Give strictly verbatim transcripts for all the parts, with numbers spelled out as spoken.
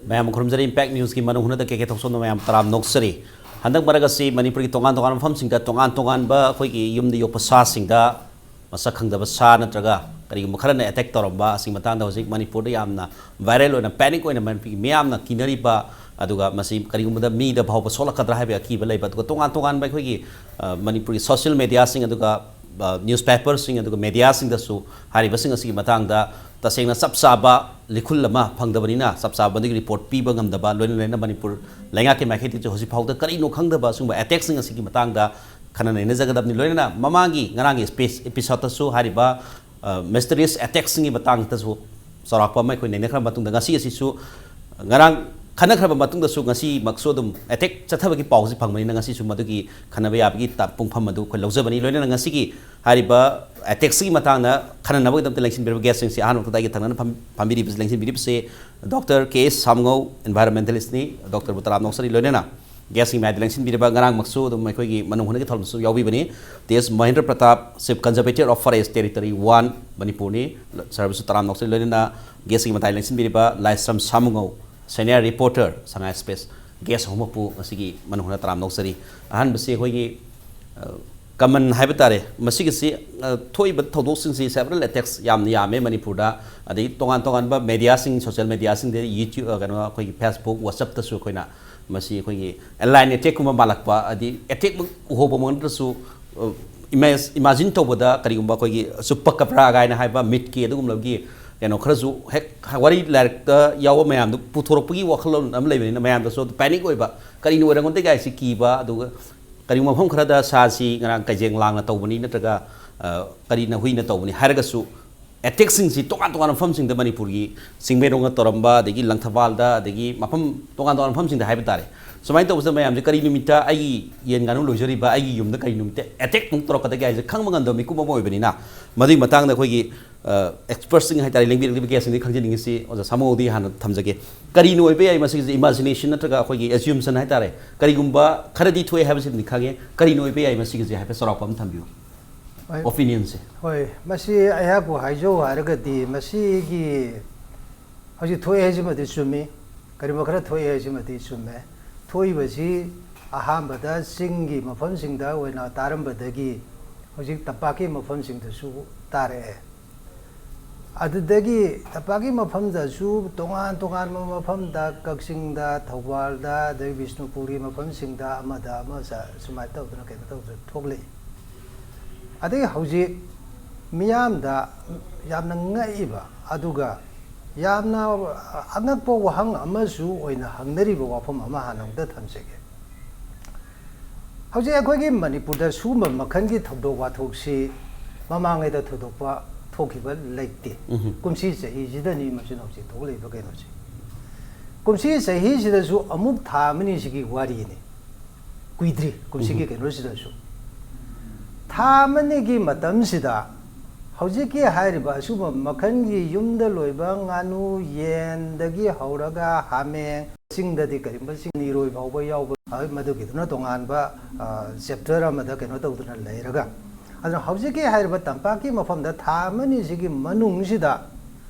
ꯃꯌꯥꯝ ꯈꯨꯔꯨꯝꯖꯔꯤ꯫ Impact Newsꯀꯤ ꯃꯅꯨꯡ ꯍꯨꯠꯅꯗ ꯀꯦ ꯀꯦ ꯊꯣꯛꯆꯣꯝꯅ ꯃꯌꯥꯝ ꯇꯔꯥꯝ ꯅꯣꯛꯆꯔꯤ꯫ ꯍꯟꯗꯛ ꯃꯔꯛ ꯑꯁꯤ ꯃꯅꯤꯄꯨꯔꯒꯤ ꯇꯣꯉꯥꯟ ꯇꯣꯉꯥꯟꯕ ꯃꯐꯝꯁꯤꯡꯗ ꯇꯣꯉꯥꯟ ꯇꯣꯉꯥꯟꯕ ꯑꯩꯈꯣꯏꯒꯤ ꯌꯨꯝꯗ ꯌꯣꯛꯄ ꯁꯥꯁꯤꯡꯗ ꯃꯁꯛ ꯈꯪꯗꯕ ꯁꯥ ꯅꯠꯇ꯭ꯔꯒ ꯀꯔꯤꯒꯨꯝꯕ ꯈꯔꯅ attack ꯇꯧꯔꯝꯕ ꯑꯁꯤꯒꯤ ꯃꯇꯥꯡꯗ ꯍꯧꯖꯤꯛ ꯃꯅꯤꯄꯨꯔꯗ ꯌꯥꯝꯅ viral ꯑꯣꯏꯅ, panic ꯑꯣꯏꯅ ꯃꯅꯤꯄꯨꯔꯒꯤ ꯃꯤꯌꯥꯝꯅ ꯀꯤꯅꯔꯤꯕ, ꯑꯗꯨꯒ ꯃꯁꯤ ꯀꯔꯤꯒꯨꯝꯕꯗ ꯃꯤꯗ ꯐꯥꯎꯕ ꯁꯣꯛꯂꯛꯀꯗ꯭ꯔꯥ ꯍꯥꯏꯕꯒꯤ ꯑꯀꯤꯕ ꯂꯩꯕ, ꯑꯗꯨꯒ ꯇꯣꯉꯥꯟ ꯇꯣꯉꯥꯟꯕ ꯑꯩꯈꯣꯏꯒꯤ, ꯑ, ꯃꯅꯤꯄꯨꯔꯒꯤ social mediaꯁꯤꯡ, ꯑꯗꯨꯒ, ꯑ, newspaperꯁꯤꯡ, ꯑꯗꯨꯒ mediaꯁꯤꯡꯗꯁꯨ ꯍꯥꯏꯔꯤꯕꯁꯤꯡ ꯑꯁꯤꯒꯤ ꯃꯇꯥꯡꯗ ꯇꯁꯦꯡꯅ ꯆꯞ ꯆꯥꯕ ꯂꯤꯈꯨꯜ ꯑꯃ ꯐꯪꯗꯕꯅꯤꯅ, ꯆꯞ ꯆꯥꯕ ꯃꯗꯨꯒꯤ report ꯄꯤꯕ ꯉꯝꯗꯕ, ꯂꯣꯏꯅ ꯂꯣꯏꯅꯅ ꯃꯅꯤꯄꯨꯔ ꯂꯩꯉꯥꯛꯀꯤ ꯃꯥꯏꯀꯩꯗꯒꯤꯁꯨ ꯍꯧꯖꯤꯛ ꯐꯥꯎꯗ ꯀꯔꯤꯅꯣ ꯈꯪꯗꯕ ꯑꯁꯤꯒꯨꯝꯕ attackꯁꯤꯡ ꯑꯁꯤꯒꯤ ꯃꯇꯥꯡꯗ ꯈꯟꯅ ꯅꯩꯅꯖꯒꯗꯕꯅꯤ꯫ ꯂꯣꯏꯅꯅ ꯃꯃꯥꯡꯒꯤ, ꯉꯔꯥꯡꯒꯤ space episodeꯇꯁꯨ ꯍꯥꯏꯔꯤꯕ, ꯑ, mysterious attackꯁꯤꯡꯒꯤ ꯃꯇꯥꯡꯗꯁꯨ ꯆꯥꯎꯔꯥꯛꯄ ꯑꯃ ꯑꯩꯈꯣꯏ ꯅꯩꯅꯈ꯭ꯔꯕ ꯃꯇꯨꯡꯗ, ꯉꯁꯤ ꯑꯁꯤꯁꯨ ꯉꯔꯥꯡ ꯈꯟꯅꯈ꯭ꯔꯕ ꯃꯇꯨꯡꯗꯁꯨ ꯉꯁꯤꯃꯛꯁꯨ ꯑꯗꯨꯝ attack ꯆꯠꯊꯕꯒꯤ ꯄꯥꯎꯁꯤ ꯐꯪꯕꯅꯤꯅ, ꯉꯁꯤꯁꯨ ꯃꯗꯨꯒꯤ ꯈꯟꯅꯕ ꯌꯥꯕꯒꯤ ꯇ-, ꯄꯨꯡꯐꯝ ꯑꯗꯨ ꯑꯩꯈꯣꯏ ꯂꯧꯖꯕꯅꯤ꯫ ꯂꯣꯏꯅꯅ ꯉꯁꯤꯒꯤ ꯍꯥꯏꯔꯤꯕ attackꯁꯤꯒꯤ ꯃꯇꯥꯡꯗ ꯈꯟꯅꯅꯕꯒꯤꯗꯃꯛꯇ ꯂꯦꯡꯁꯤꯟꯕꯤꯔꯕ guestꯁꯤꯡꯁꯤ ꯑꯍꯥꯟꯕ ꯃꯛꯇꯗ ꯑꯩꯒꯤ ꯊꯪꯅꯅ ꯐꯝ-, ꯐꯝꯕꯤꯔꯤꯕꯁꯤ, ꯂꯦꯡꯁꯤꯟꯕꯤꯔꯤꯕꯁꯤ Doctor K S ꯁꯥꯝꯉꯧ, environmentalistꯅꯤ꯫ Doctorꯕꯨ ꯇꯔꯥꯝ ꯅꯣꯛꯆꯔꯤ꯫ ꯂꯣꯏꯅꯅ guestꯁꯤꯡ ꯃꯌꯥꯝꯗ ꯂꯦꯡꯁꯤꯟꯕꯤꯔꯕ ꯉꯔꯥꯡꯃꯛꯁꯨ ꯑꯗꯨꯝ ꯑꯩꯈꯣꯏꯒꯤ ꯃꯅꯨꯡ ꯍꯨꯠꯅꯒꯤ ꯊꯧꯔꯝꯗꯁꯨ ꯌꯥꯎꯕꯤꯕꯅꯤ, T S Mahendra Pratap, Chief Conservator of Forest Territory one, ꯃꯅꯤꯄꯨꯔꯅꯤ꯫ Sirꯕꯨꯁꯨ ꯇꯔꯥꯝ ꯅꯣꯛꯆꯔꯤ꯫ ꯂꯣꯏꯅꯅ guestꯀꯤ ꯃꯇꯥꯏ ꯂꯦꯡꯁꯤꯟꯕꯤꯔꯤꯕ ꯂꯥꯏꯁ꯭ꯔꯝ ꯁꯥꯃꯨꯉꯧ, senior reporter, ꯁꯉꯥꯏ Express, guest ꯑꯍꯨꯝꯃꯛꯄꯨ ꯉꯁꯤꯒꯤ ꯃꯅꯨꯡ ꯍꯨꯠꯅ ꯇꯔꯥꯝ ꯅꯣꯛꯆꯔꯤ꯫ ꯑꯍꯥꯟꯕꯁꯤ ꯑꯩꯈꯣꯏꯒꯤ, ꯑ, common ꯍꯥꯏꯕ ꯇꯥꯔꯦ, ꯃꯁꯤꯒꯤꯁꯤ, ꯑ, ꯊꯣꯛꯏꯕ ꯊꯧꯗꯣꯛꯁꯤꯡꯁꯤ several attacks ꯌꯥꯝꯅ ꯌꯥꯝꯃꯦ ꯃꯅꯤꯄꯨꯔꯗ, ꯑꯗꯩ ꯇꯣꯉꯥꯟ ꯇꯣꯉꯥꯟꯕ mediaꯁꯤꯡ, social mediaꯁꯤꯡꯗ, YouTube, ꯑ, ꯀꯩꯅꯣ, ꯑꯩꯈꯣꯏꯒꯤ Facebook, WhatsAppꯇꯁꯨ ꯑꯩꯈꯣꯏꯅ ꯃꯁꯤ ꯑꯩꯈꯣꯏꯒꯤ alien attackꯀꯨꯝꯕ ꯃꯥꯜꯂꯛꯄ, ꯍꯥꯏꯗꯤ attackꯃꯛ ꯎꯍꯧꯕꯃꯛ ꯅꯠꯇ꯭ꯔꯁꯨ, ꯑ, image, imagine ꯇꯧꯕꯗ ꯀꯔꯤꯒꯨꯝꯕ ꯑꯩꯈꯣꯏꯒꯤ chupacabra ꯀꯥꯏꯅ ꯍꯥꯏꯕ mythꯀꯤ ꯑꯗꯨꯒꯨꯝꯂꯕꯒꯤ ꯀꯩꯅꯣ ꯈꯔꯁꯨ ꯍꯦꯛ ꯋꯥꯔꯤ ꯂꯥꯏꯔꯤꯛꯇ ꯌꯥꯎꯕ ꯃꯌꯥꯝꯗꯨ ꯄꯨꯊꯣꯔꯛꯄꯒꯤ ꯋꯥꯈꯜꯂꯣꯟ ꯑꯃ ꯂꯩꯕꯅꯤꯅ, ꯃꯌꯥꯝꯗꯁꯨ panic ꯑꯣꯏꯕ, ꯀꯔꯤꯅ ꯑꯣꯏꯔꯝꯒꯗꯒꯦ ꯍꯥꯏꯁꯤ ꯀꯤꯕ, ꯑꯗꯨꯒ ꯀꯔꯤꯒꯨꯝꯕ ꯃꯐꯝ ꯈꯔꯗ ꯁꯥꯁꯤ ꯉꯔꯥꯡ ꯀꯩꯖꯦꯡ ꯂꯥꯡꯅ ꯇꯧꯕꯅꯤ ꯅꯠꯇ꯭ꯔꯒ, ꯑ, ꯀꯔꯤꯅ ꯍꯨꯏꯅ ꯇꯧꯕꯅꯤ ꯍꯥꯏꯔꯒꯁꯨ, attackꯁꯤꯡꯁꯤ ꯇꯣꯉꯥꯟ ꯇꯣꯉꯥꯟꯕ ꯃꯐꯝꯁꯤꯡꯗ, ꯃꯅꯤꯄꯨꯔꯒꯤ ꯆꯤꯡꯃꯩꯔꯣꯡꯗ ꯇꯧꯔꯝꯕ, ꯑꯗꯒꯤ ꯂꯪꯊꯕꯥꯜꯗ, ꯑꯗꯒꯤ ꯃꯐꯝ ꯇꯣꯉꯥꯟ ꯇꯣꯉꯥꯟꯕ ꯃꯐꯝꯁꯤꯡꯗ ꯍꯥꯏꯕ ꯇꯥꯔꯦ꯫ ꯁꯨꯃꯥꯏꯅ ꯇꯧꯕꯁꯤꯗ ꯃꯌꯥꯝꯁꯦ ꯀꯔꯤ ꯅꯨꯃꯤꯠꯇ ꯑꯩꯒꯤ ꯌꯦꯟ ꯉꯥꯅꯨ ꯂꯣꯏꯖꯔꯤꯕ ꯑꯩꯒꯤ ꯌꯨꯝꯗ ꯀꯔꯤ ꯅꯨꯃꯤꯠꯇ attackꯃꯨꯛ ꯇꯧꯔꯛꯀꯗꯒꯦ ꯍꯥꯏꯁꯦ ꯈꯪꯕ ꯉꯝꯗꯕ ꯃꯤꯀꯨꯞ ꯑꯃ ꯑꯣꯏꯕꯅꯤꯅ, ꯃꯗꯨꯒꯤ ꯃꯇꯥꯡꯗ ꯑꯩꯈꯣꯏꯒꯤ, ꯑ, expertꯁꯤꯡ ꯍꯥꯏꯇꯥꯔꯦ, ꯂꯦꯡꯕꯤꯔꯛꯂꯤꯕ guestꯁꯤꯡꯗꯒꯤ ꯈꯪꯖꯅꯤꯡꯉꯤꯁꯤ ꯑꯣꯖꯥ ꯁꯥꯃꯨꯉꯧꯗꯒꯤ ꯍꯥꯟꯅ ꯊꯝꯖꯒꯦ꯫ ꯀꯔꯤꯅ ꯑꯣꯏꯕ ꯌꯥꯏ ꯃꯁꯤꯒꯤꯁꯦ? Imagination ꯅꯠꯇ꯭ꯔꯒ ꯑꯩꯈꯣꯏꯒꯤ assumption ꯍꯥꯏꯇꯥꯔꯦ, ꯀꯔꯤꯒꯨꯝꯕ ꯈꯔꯗꯤ ꯊꯣꯛꯑꯦ ꯍꯥꯏꯕꯁꯤꯃꯗꯤ ꯈꯪꯉꯦ, ꯀꯔꯤꯅ ꯑꯣꯏꯕ ꯌꯥꯏ ꯃꯁꯤꯒꯤꯁꯦ ꯍꯥꯏꯐꯦꯠ ꯆꯥꯎꯔꯥꯛꯄ ꯑꯃ ꯊꯝꯕꯤꯌꯨ꯫ ꯍꯣꯏ꯫ Opinionꯁꯦ꯫ ꯍꯣꯏ, ꯃꯁꯤ ꯑꯩꯍꯥꯛꯄꯨ ꯍꯥꯏꯖꯧ ꯍꯥꯏꯔꯒꯗꯤ, ꯃꯁꯤꯒꯤ ꯍꯧꯖꯤꯛ ꯊꯣꯛꯑꯦ ꯍꯥꯏꯁꯤꯃꯗꯤ ꯆꯨꯝꯃꯤ꯫ ꯀꯔꯤꯒꯨꯝꯕ ꯈꯔ ꯊꯣꯛꯑꯦ ꯍꯥꯏꯁꯤꯃꯗꯤ ꯆꯨꯝꯃꯦ꯫ ꯊꯣꯛꯏꯕꯁꯤ ꯑꯍꯥꯟꯕꯗ ꯆꯤꯡꯒꯤ ꯃꯐꯝꯁꯤꯡꯗ ꯑꯣꯏꯅ ꯇꯥꯔꯝꯕꯗꯒꯤ ꯍꯧꯖꯤꯛ ꯇꯝꯄꯥꯛꯀꯤ ꯃꯐꯝꯁꯤꯡꯗꯁꯨ ꯇꯥꯔꯛꯑꯦ꯫ ꯑꯗꯨꯗꯒꯤ ꯇꯝꯄꯥꯛꯀꯤ ꯃꯐꯝꯗꯁꯨ ꯇꯣꯉꯥꯟ ꯇꯣꯉꯥꯟꯕ ꯃꯐꯝꯗ, ꯀꯛꯆꯤꯡꯗ, ꯊꯧꯕꯥꯜꯗ, ꯑꯗꯩ ꯕꯤꯁꯅꯨꯄꯨꯔꯒꯤ ꯃꯐꯝꯁꯤꯡꯗ, ꯑꯃꯗ ꯑꯃ ꯆ-, ꯁꯨꯃꯥꯏꯅ ꯇꯧꯗꯅ ꯀꯩꯅꯣ ꯇꯧꯗꯅ ꯊꯣꯛꯂꯛꯏ꯫ ꯑꯗꯒꯤ ꯍꯧꯖꯤꯛ ꯃꯤꯌꯥꯝꯗ ꯌꯥꯝꯅ ꯉꯛꯏꯕ, ꯑꯗꯨꯒ ꯌꯥꯝꯅ ꯑꯉꯛꯄ ꯋꯥꯍꯪ ꯑꯃꯁꯨ ꯑꯣꯏꯅ ꯍꯪꯅꯔꯤꯕ ꯋꯥꯐꯝ ꯑꯃ ꯍꯥꯟꯅ ꯑꯃꯨꯛꯇ ꯊꯝꯖꯒꯦ꯫ ꯍꯧꯖꯤꯛ ꯑꯩꯈꯣꯏꯒꯤ ꯃꯅꯤꯄꯨꯔꯗ ꯁꯤꯒꯨꯝꯕ ꯃꯈꯜꯒꯤ ꯊꯧꯗꯣꯛ ꯋꯥꯊꯣꯛꯁꯤ ꯃꯃꯥꯡꯉꯩꯗ ꯊꯣꯏꯗꯣꯛꯄ ꯊꯣꯛꯈꯤꯕ ꯂꯩꯇꯦ꯫ ꯎꯝꯍꯨꯝ꯫ ꯀꯨꯝꯁꯤ ꯆꯍꯤꯁꯤꯗꯅꯤ ꯃꯁꯤꯅ ꯍꯧꯖꯤꯛ ꯊꯣꯛꯂꯛꯏꯕ ꯀꯩꯅꯣꯁꯦ꯫ ꯀꯨꯝꯁꯤ ꯆꯍꯤꯁꯤꯗꯁꯨ ꯑꯃꯨꯛ ꯊꯥ ꯑꯃꯅꯤ ꯁꯤꯒꯤ ꯋꯥꯔꯤꯅꯤ꯫ ꯀꯨꯏꯗ꯭ꯔꯤ ꯀꯨꯝꯁꯤꯒꯤ ꯎꯝꯍꯨꯝ꯫ ꯀꯩꯅꯣꯁꯤꯗꯁꯨ꯫ ꯊꯥ ꯑꯃꯅꯤꯒꯤ ꯃꯇꯝꯁꯤꯗ ꯍꯧꯖꯤꯛꯀꯤ ꯍꯥꯏꯔꯤꯕ ꯑꯁꯤꯒꯨꯝꯕ ꯃꯈꯜꯒꯤ ꯌꯨꯝꯗ ꯂꯣꯏꯕ ꯉꯥꯅꯨ, ꯌꯦꯟꯗꯒꯤ ꯍꯧꯔꯒ ꯍꯥꯃꯦꯡ, ꯆꯤꯡꯗꯗꯤ ꯀꯔꯤꯒꯨꯝꯕ ꯆꯤꯡ ꯏꯔꯣꯏ ꯐꯥꯎꯕ ꯌꯥꯎꯕ, ꯍꯣꯏ, ꯃꯗꯨꯒꯤꯗꯨꯅ ꯇꯣꯉꯥꯟꯕ, ꯑ, chapter ꯑꯃꯗ ꯀꯩꯅꯣ ꯇꯧꯗꯨꯅ ꯂꯩꯔꯒ, ꯑꯗꯨꯅ ꯍꯧꯖꯤꯛꯀꯤ ꯍꯥꯏꯔꯤꯕ ꯇꯝꯄꯥꯛꯀꯤ ꯃꯐꯝꯗ ꯊꯥ ꯑꯃꯅꯤꯁꯤꯒꯤ ꯃꯅꯨꯡꯁꯤꯗ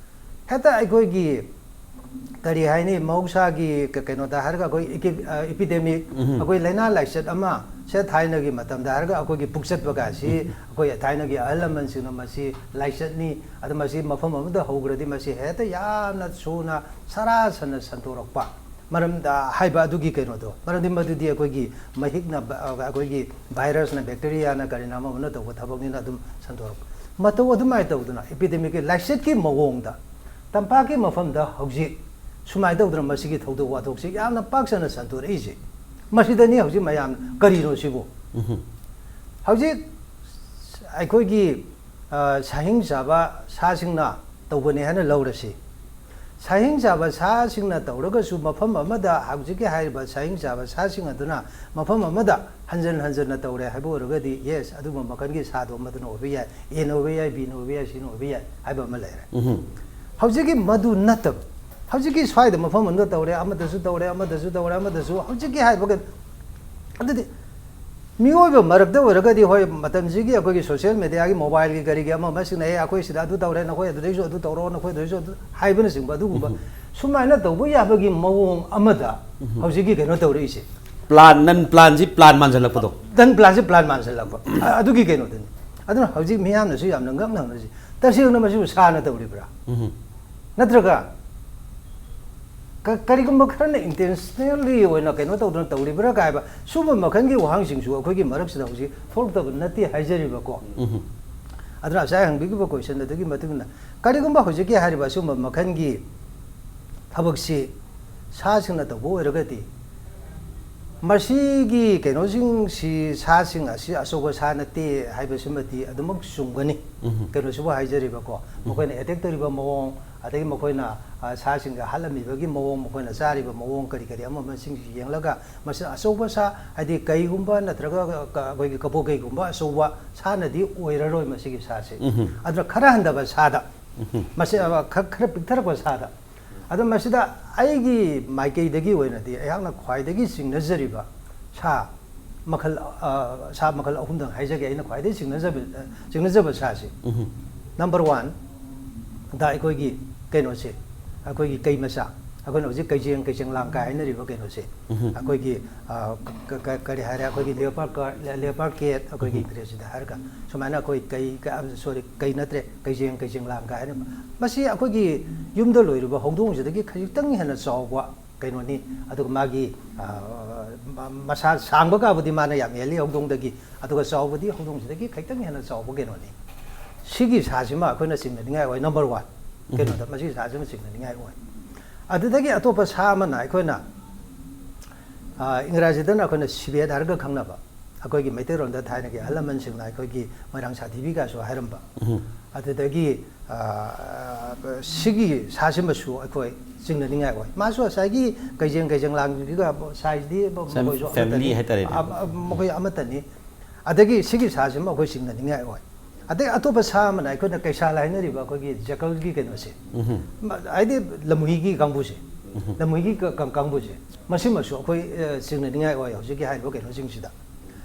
ꯍꯦꯛꯇ ꯑꯩꯈꯣꯏꯒꯤ ꯀꯔꯤ ꯍꯥꯏꯅꯤ, ꯃꯍꯧꯁꯥꯒꯤ ꯀ-, ꯀꯩꯅꯣꯗ ꯍꯥꯏꯔꯒ ꯑꯩꯈꯣꯏ ꯏꯀꯤ-, ꯑ, epidemic, ꯎꯝꯍꯨꯝ꯫ ꯑꯩꯈꯣꯏ ꯂꯥꯏꯅꯥ ꯂꯥꯏꯆꯠ ꯑꯃ ꯁꯦ ꯊꯥꯏꯅꯒꯤ ꯃꯇꯝꯗ ꯍꯥꯏꯔꯒ ꯑꯩꯈꯣꯏꯒꯤ ꯄꯨꯛꯆꯠꯄꯒꯁꯤ ꯎꯝ꯫ ꯑꯩꯈꯣꯏ ꯊꯥꯏꯅꯒꯤ ꯑꯍꯜ ꯂꯃꯟꯁꯤꯡꯅ ꯃꯁꯤ ꯂꯥꯏꯆꯠꯅꯤ, ꯑꯗ ꯃꯁꯤ ꯃꯐꯝ ꯑꯃꯗ ꯍꯧꯈ꯭ꯔꯗꯤ ꯃꯁꯤ ꯍꯦꯛꯇ ꯌꯥꯝꯅ ꯊꯨꯅ ꯁꯔꯥ ꯁꯟꯅ ꯁꯟꯗꯣꯔꯛꯄ꯫ ꯃꯔꯝꯗ ꯍꯥꯏꯕ ꯑꯗꯨꯒꯤ ꯀꯩꯅꯣꯗꯣ, ꯃꯔꯝꯗꯤ ꯃꯗꯨꯗꯤ ꯑꯩꯈꯣꯏꯒꯤ ꯃꯍꯤꯛꯅ ꯕ-, ꯑꯩꯈꯣꯏꯒꯤ virusꯅ, bacteriaꯅ, ꯀꯔꯤꯅ, ꯑꯃ ꯑꯃꯅ ꯇꯧꯕ ꯊꯕꯛꯅꯤꯅ ꯑꯗꯨꯝ ꯁꯟꯗꯣꯔꯛꯄ꯫ ꯃꯇꯧ ꯑꯗꯨꯃꯥꯏꯅ ꯇꯧꯗꯅ epidemicꯀꯤ ꯂꯥꯏꯆꯠꯀꯤ ꯃꯑꯣꯡꯗ ꯇꯝꯄꯥꯛꯀꯤ ꯃꯐꯝꯗ ꯍꯧꯖꯤꯛ ꯁꯨꯃꯥꯏꯅ ꯇꯧꯗꯅ ꯃꯁꯤꯒꯤ ꯊꯧꯗꯣꯛ ꯋꯥꯊꯣꯛꯁꯤ ꯌꯥꯝꯅ ꯄꯥꯛ ꯁꯟꯅ ꯁꯟꯗꯣꯔꯛꯏꯁꯦ꯫ ꯃꯁꯤꯗꯅꯤ ꯍꯧꯖꯤꯛ ꯃꯌꯥꯝ ꯀꯔꯤꯅꯣ ꯁꯤꯕꯨ? ꯎꯝꯍꯨꯝ꯫ ꯍꯧꯖꯤꯛ ꯑꯩꯈꯣꯏꯒꯤ, ꯑ, ꯁꯥꯍꯤꯡ ꯆꯥꯕ ꯁꯥꯁꯤꯡꯅ ꯇꯧꯕꯅꯤ ꯍꯥꯏꯅ ꯂꯧꯔꯁꯤ꯫ ꯁꯥꯍꯤꯡ ꯆꯥꯕ ꯁꯥꯁꯤꯡꯅ ꯇꯧꯔꯒꯁꯨ ꯃꯐꯝ ꯑꯃꯗ ꯍꯧꯖꯤꯛꯀꯤ ꯍꯥꯏꯔꯤꯕ ꯁꯥꯍꯤꯡ ꯆꯥꯕ ꯁꯥꯁꯤꯡ ꯑꯗꯨꯅ ꯃꯐꯝ ꯑꯃꯗ ꯍꯟꯖꯟ ꯍꯟꯖꯟꯅ ꯇꯧꯔꯦ ꯍꯥꯏꯕ ꯑꯣꯏꯔꯒꯗꯤ, yes, ꯑꯗꯨꯝꯕ ꯃꯈꯜꯒꯤ ꯁꯥꯗꯣ ꯑꯃꯗꯨꯅ ꯑꯣꯏꯕ ꯌꯥꯏ, ꯌꯦꯟ ꯑꯣꯏꯕ ꯌꯥꯏ, ꯕꯤꯟ ꯑꯣꯏꯕ ꯌꯥꯏ, ꯁꯤꯅ ꯑꯣꯏꯕ ꯌꯥꯏ ꯍꯥꯏꯕ ꯑꯃ ꯂꯩꯔꯦ꯫ ꯎꯝꯍꯨꯝ꯫ ꯍꯧꯖꯤꯛꯀꯤ ꯃꯗꯨ ꯅꯠꯇꯕ, ꯍꯧꯖꯤꯛꯀꯤ ꯁ꯭ꯋꯥꯏꯗ ꯃꯐꯝ ꯑꯃꯗ ꯇꯧꯔꯦ, ꯑꯃꯗꯁꯨ ꯇꯧꯔꯦ, ꯑꯃꯗꯁꯨ ꯇꯧꯔꯦ, ꯑꯃꯗꯁꯨ, ꯍꯧꯖꯤꯛꯀꯤ ꯍꯥꯏꯔꯤꯕ ꯀꯩꯅꯣ, ꯑꯗꯨꯗꯤ ꯃꯤꯑꯣꯏꯕ ꯃꯔꯛꯇ ꯑꯣꯏꯔꯒꯗꯤ, ꯍꯣꯏ, ꯃꯇꯝꯁꯤꯒꯤ ꯑꯩꯈꯣꯏꯒꯤ social mediaꯒꯤ, mobileꯒꯤ, ꯀꯔꯤꯒꯤ ꯑꯃ ꯑꯃ ꯁꯤꯖꯤꯟꯅꯩ, "ꯑꯩꯈꯣꯏ ꯁꯤꯗ ꯑꯗꯨ ꯇꯧꯔꯦ, ꯅꯈꯣꯏ ꯑꯗꯨꯗꯩꯁꯨ ꯑꯗꯨ ꯇꯧꯔꯣ, ꯅꯈꯣꯏ ꯑꯗꯨꯗꯩꯁꯨ ꯑꯗꯨ" ꯍꯥꯏꯕꯅꯆꯤꯡꯕ ꯑꯗꯨꯒꯨꯝꯕ ꯎꯝ꯫ ꯁꯨꯃꯥꯏꯅ ꯇꯧꯕ ꯌꯥꯕꯒꯤ ꯃꯑꯣꯡ ꯑꯃꯗ ꯍꯧꯖꯤꯛꯀꯤ ꯀꯩꯅꯣ ꯇꯧꯔꯛꯏꯁꯦ꯫ ꯄ꯭ꯂꯥꯟ ꯅꯟ ꯄ꯭ꯂꯥꯟꯁꯤ ꯄ꯭ꯂꯥꯟ ꯃꯥꯟꯁꯤꯜꯂꯛꯄꯗꯣ꯫ ꯅꯟ ꯄ꯭ꯂꯥꯟꯁꯤ ꯄ꯭ꯂꯥꯟ ꯃꯥꯟꯁꯤꯜꯂꯛꯄ꯫ ꯑ- ꯑꯗꯨꯒꯤ ꯀꯩꯅꯣꯗꯨꯅꯤ꯫ ꯑꯗꯨꯅ ꯍꯧꯖꯤꯛ ꯃꯤꯌꯥꯝꯅꯁꯨ ꯌꯥꯝꯅ ꯉꯛꯅ ꯍꯪꯅꯔꯤꯁꯤ, ꯇꯁꯦꯡꯅ ꯃꯁꯤꯕꯨ ꯁꯥꯅ ꯇꯧꯔꯤꯕ꯭ꯔꯥ? ꯎꯝ꯫ ꯅꯠꯇ꯭ꯔꯒ ꯀ- ꯀꯔꯤꯒꯨꯝꯕ ꯈꯔꯅ intentionally ꯑꯣꯏꯅ ꯀꯩꯅꯣ ꯇꯧꯗꯅ ꯇꯧꯔꯤꯕ꯭ꯔꯥ ꯀꯥꯏꯕ ꯁꯨꯝꯕ ꯃꯈꯜꯒꯤ ꯋꯥꯍꯪꯁꯤꯡꯁꯨ ꯑꯩꯈꯣꯏꯒꯤ ꯃꯔꯛꯁꯤꯗ ꯍꯧꯖꯤꯛ ꯊꯣꯛꯂꯛꯇꯕ ꯅꯠꯇꯦ ꯍꯥꯏꯖꯔꯤꯕꯀꯣ꯫ ꯎꯝ꯫ ꯑꯗꯨꯅ ꯉꯁꯥꯏ ꯍꯪꯕꯤꯈꯤꯕ question ꯑꯗꯨꯒꯤ ꯃꯇꯨꯡ ꯏꯟꯅ ꯀꯔꯤꯒꯨꯝꯕ ꯍꯧꯖꯤꯛꯀꯤ ꯍꯥꯏꯔꯤꯕ ꯑꯁꯨꯝꯕ ꯃꯈꯜꯒꯤ ꯊꯕꯛꯁꯤ ꯁꯥꯁꯤꯡꯅ ꯇꯧꯕ ꯑꯣꯏꯔꯒꯗꯤ, ꯃꯁꯤꯒꯤ ꯀꯩꯅꯣꯁꯤꯡꯁꯤ, ꯁꯥꯁꯤꯡ ꯑꯁꯤ ꯑꯆꯧꯕ ꯁꯥ ꯅꯠꯇꯦ ꯍꯥꯏꯕꯁꯤꯃꯗꯤ ꯑꯗꯨꯃꯛ ꯆꯨꯝꯒꯅꯤ꯫ ꯎꯝ꯫ ꯀꯩꯅꯣꯁꯤꯕꯨ ꯍꯥꯏꯖꯔꯤꯕꯀꯣ, ꯃꯈꯣꯏꯅ attack ꯇꯧꯔꯤꯕ ꯃꯑꯣꯡ, ꯑꯗꯒꯤ ꯃꯈꯣꯏꯅ, ꯑ, ꯁꯥꯁꯤꯡꯁꯦ ꯍꯥꯠꯂꯝꯃꯤꯕꯒꯤ ꯃꯑꯣꯡ, ꯃꯈꯣꯏꯅ ꯆꯥꯔꯤꯕ ꯃꯑꯣꯡ, ꯀꯔꯤ ꯀꯔꯤ ꯑꯃ ꯑꯃꯁꯤꯡꯁꯤ ꯌꯦꯡꯂꯒ, ꯃꯁꯤ ꯑꯆꯧꯕ ꯁꯥ, ꯍꯥꯏꯗꯤ ꯀꯩꯒꯨꯝꯕ ꯅꯠꯇ꯭ꯔꯒ ꯀ- ꯑꯩꯈꯣꯏꯒꯤ ꯀꯕꯣ ꯀꯩꯒꯨꯝꯕ ꯑꯆꯧꯕ ꯁꯥꯅꯗꯤ ꯑꯣꯏꯔꯔꯣꯏ ꯃꯁꯤꯒꯤ ꯁꯥꯁꯦ꯫ ꯎꯝ꯫ ꯑꯗꯨꯅ ꯈꯔ ꯍꯟꯊꯕ ꯁꯥꯗ, ꯎꯝ꯫ ꯃꯁꯤ, ꯑ, ꯈ- ꯈꯔ ꯄꯤꯛꯊꯔꯛꯄ ꯁꯥꯗ, ꯑꯗꯣ ꯃꯁꯤꯗ ꯑꯩꯒꯤ ꯃꯥꯏꯀꯩꯗꯒꯤ ꯑꯣꯏꯅꯗꯤ ꯑꯩꯍꯥꯛꯅ ꯈ꯭ꯋꯥꯏꯗꯒꯤ ꯆꯤꯡꯅꯖꯔꯤꯕ ꯁꯥ ꯃꯈꯜ, ꯑ, ꯁꯥ ꯃꯈꯜ ꯑꯍꯨꯝꯗꯪ ꯍꯥꯏꯖꯒꯦ, ꯑꯩꯅ ꯈ꯭ꯋꯥꯏꯗꯒꯤ ꯆꯤꯡꯅꯖꯕ, ꯆꯤꯡꯅꯖꯕ ꯁꯥꯁꯦ꯫ ꯎꯝ꯫ Number one ꯗ ꯑꯩꯈꯣꯏꯒꯤ ꯀꯩꯅꯣꯁꯦ, ꯑꯩꯈꯣꯏꯒꯤ ꯀꯩ ꯃꯆꯥ, ꯑꯩꯈꯣꯏꯅ ꯍꯧꯖꯤꯛ ꯀꯩꯖꯦꯡ, ꯀꯩꯖꯦꯡ ꯂꯥꯡ ꯀꯥꯏ ꯍꯥꯏꯅꯔꯤꯕ ꯀꯩꯅꯣꯁꯦ, ꯎꯝ꯫ ꯑꯩꯈꯣꯏꯒꯤ, ꯑ, ꯀ- ꯀ- ꯀꯔꯤ ꯍꯥꯏꯔꯦ, ꯑꯩꯈꯣꯏꯒꯤ leopard cat, leopard cat ꯑꯩꯈꯣꯏꯒꯤ ꯎꯝ꯫ English ꯁꯤꯗ ꯍꯥꯏꯔꯒ, ꯁꯨꯃꯥꯏꯅ ꯑꯩꯈꯣꯏ ꯀꯩ, ꯀ- sorry, ꯀꯩ ꯅꯠꯇ꯭ꯔꯦ, ꯀꯩꯖꯦꯡ, ꯀꯩꯖꯦꯡ ꯂꯥꯡ ꯀꯥꯏ ꯍꯥꯏꯅ, ꯃꯁꯤ ꯑꯩꯈꯣꯏꯒꯤ ꯌꯨꯝꯗ ꯂꯣꯏꯔꯤꯕ ꯍꯧꯗꯣꯡꯁꯤꯗꯒꯤ ꯈꯖꯤꯛꯇꯪ ꯍꯦꯟꯅ ꯆꯥꯎꯕ ꯀꯩꯅꯣꯅꯤ꯫ ꯑꯗꯨꯒ ꯃꯥꯒꯤ, ꯑ, ꯃ- ꯃꯁꯥ ꯁꯥꯡꯕ ꯀꯥꯕꯨꯗꯤ ꯃꯥꯅ ꯌꯥꯝ ꯍꯦꯜꯂꯤ ꯍꯧꯗꯣꯡꯗꯒꯤ, ꯑꯗꯨꯒ ꯆꯥꯎꯕꯗꯤ ꯍꯧꯗꯣꯡꯁꯤꯗꯒꯤ ꯈꯖꯤꯛꯇꯪ ꯍꯦꯟꯅ ꯆꯥꯎꯕ ꯀꯩꯅꯣꯅꯤ꯫ ꯁꯤꯒꯤ ꯁꯥꯁꯤꯃ ꯑꯩꯈꯣꯏꯅ ꯆꯤꯡꯅꯅꯤꯡꯉꯥꯏ ꯑꯣꯏ, number one꯫ ꯎꯝ꯫ ꯀꯩꯅꯣꯗ ꯃꯁꯤꯒꯤ ꯁꯥꯁꯤꯃ ꯆꯤꯡꯅꯅꯤꯡꯉꯥꯏ ꯑꯣꯏ꯫ ꯑꯗꯨꯗꯒꯤ ꯑꯇꯣꯞꯄ ꯁꯥ ꯑꯃꯅ ꯑꯩꯈꯣꯏꯅ, ꯑ, ꯏꯪꯒ꯭ꯔꯥꯖꯤꯗꯅ ꯑꯩꯈꯣꯏꯅ civet ꯍꯥꯏꯔꯒ ꯈꯪꯅꯕ, ꯑꯩꯈꯣꯏꯒꯤ ꯃꯩꯇꯩꯔꯣꯟꯗ ꯊꯥꯏꯅꯒꯤ ꯑꯍꯜ ꯂꯃꯟꯁꯤꯡꯅ ꯑꯩꯈꯣꯏꯒꯤ ꯃꯣꯏꯔꯥꯡ ꯁꯥꯊꯤꯕꯤꯒꯁꯨ ꯍꯥꯏꯔꯝꯕ꯫ ꯎꯝ꯫ ꯑꯗꯨꯗꯒꯤ, ꯑ, ꯁꯤꯒꯤ ꯁꯥꯁꯤꯃꯁꯨ ꯑꯩꯈꯣꯏ ꯆꯤꯡꯅꯅꯤꯡꯉꯥꯏ ꯑꯣꯏ꯫ ꯃꯥꯁꯨ ꯉꯁꯥꯏꯒꯤ ꯀꯩꯖꯦꯡ, ꯀꯩꯖꯦꯡ ꯂꯥꯡꯒꯤꯒ size ꯗꯤ ꯃ- Same ꯃꯈꯣꯏꯁꯨ family ꯑꯃꯠꯇꯅꯤ꯫ ꯍꯥꯏꯇꯥꯔꯦꯅꯦ꯫ ꯑ- ꯑ- ꯃꯈꯣꯏ ꯑꯃꯠꯇꯅꯤ꯫ ꯑꯗꯒꯤ ꯁꯤꯒꯤ ꯁꯥꯁꯤꯃ ꯑꯩꯈꯣꯏ ꯆꯤꯡꯅꯅꯤꯡꯉꯥꯏ ꯑꯣꯏ꯫ ꯑꯗꯩ ꯑꯇꯣꯞꯄ ꯁꯥ ꯑꯃꯅ ꯑꯩꯈꯣꯏꯅ ꯀꯩꯁꯥꯜ ꯍꯥꯏꯅꯔꯤꯕ ꯑꯩꯈꯣꯏꯒꯤ jackal ꯒꯤ ꯀꯩꯅꯣꯁꯦ, ꯎꯝ꯫ ꯃ- ꯍꯥꯏꯗꯤ ꯂꯝꯍꯨꯏꯒꯤ ꯀꯥꯡꯕꯨꯁꯦ, ꯎꯝ꯫ ꯂꯝꯍꯨꯏꯒꯤ ꯀ- ꯀ- ꯀꯥꯡꯕꯨꯁꯦ, ꯃꯁꯤꯃꯁꯨ ꯑꯩꯈꯣꯏ, ꯑ, ꯆꯤꯡꯅꯅꯤꯡꯉꯥꯏ ꯑꯣꯏ ꯍꯧꯖꯤꯛꯀꯤ ꯍꯥꯏꯔꯤꯕ ꯀꯩꯅꯣꯁꯤꯡꯁꯤꯗ꯫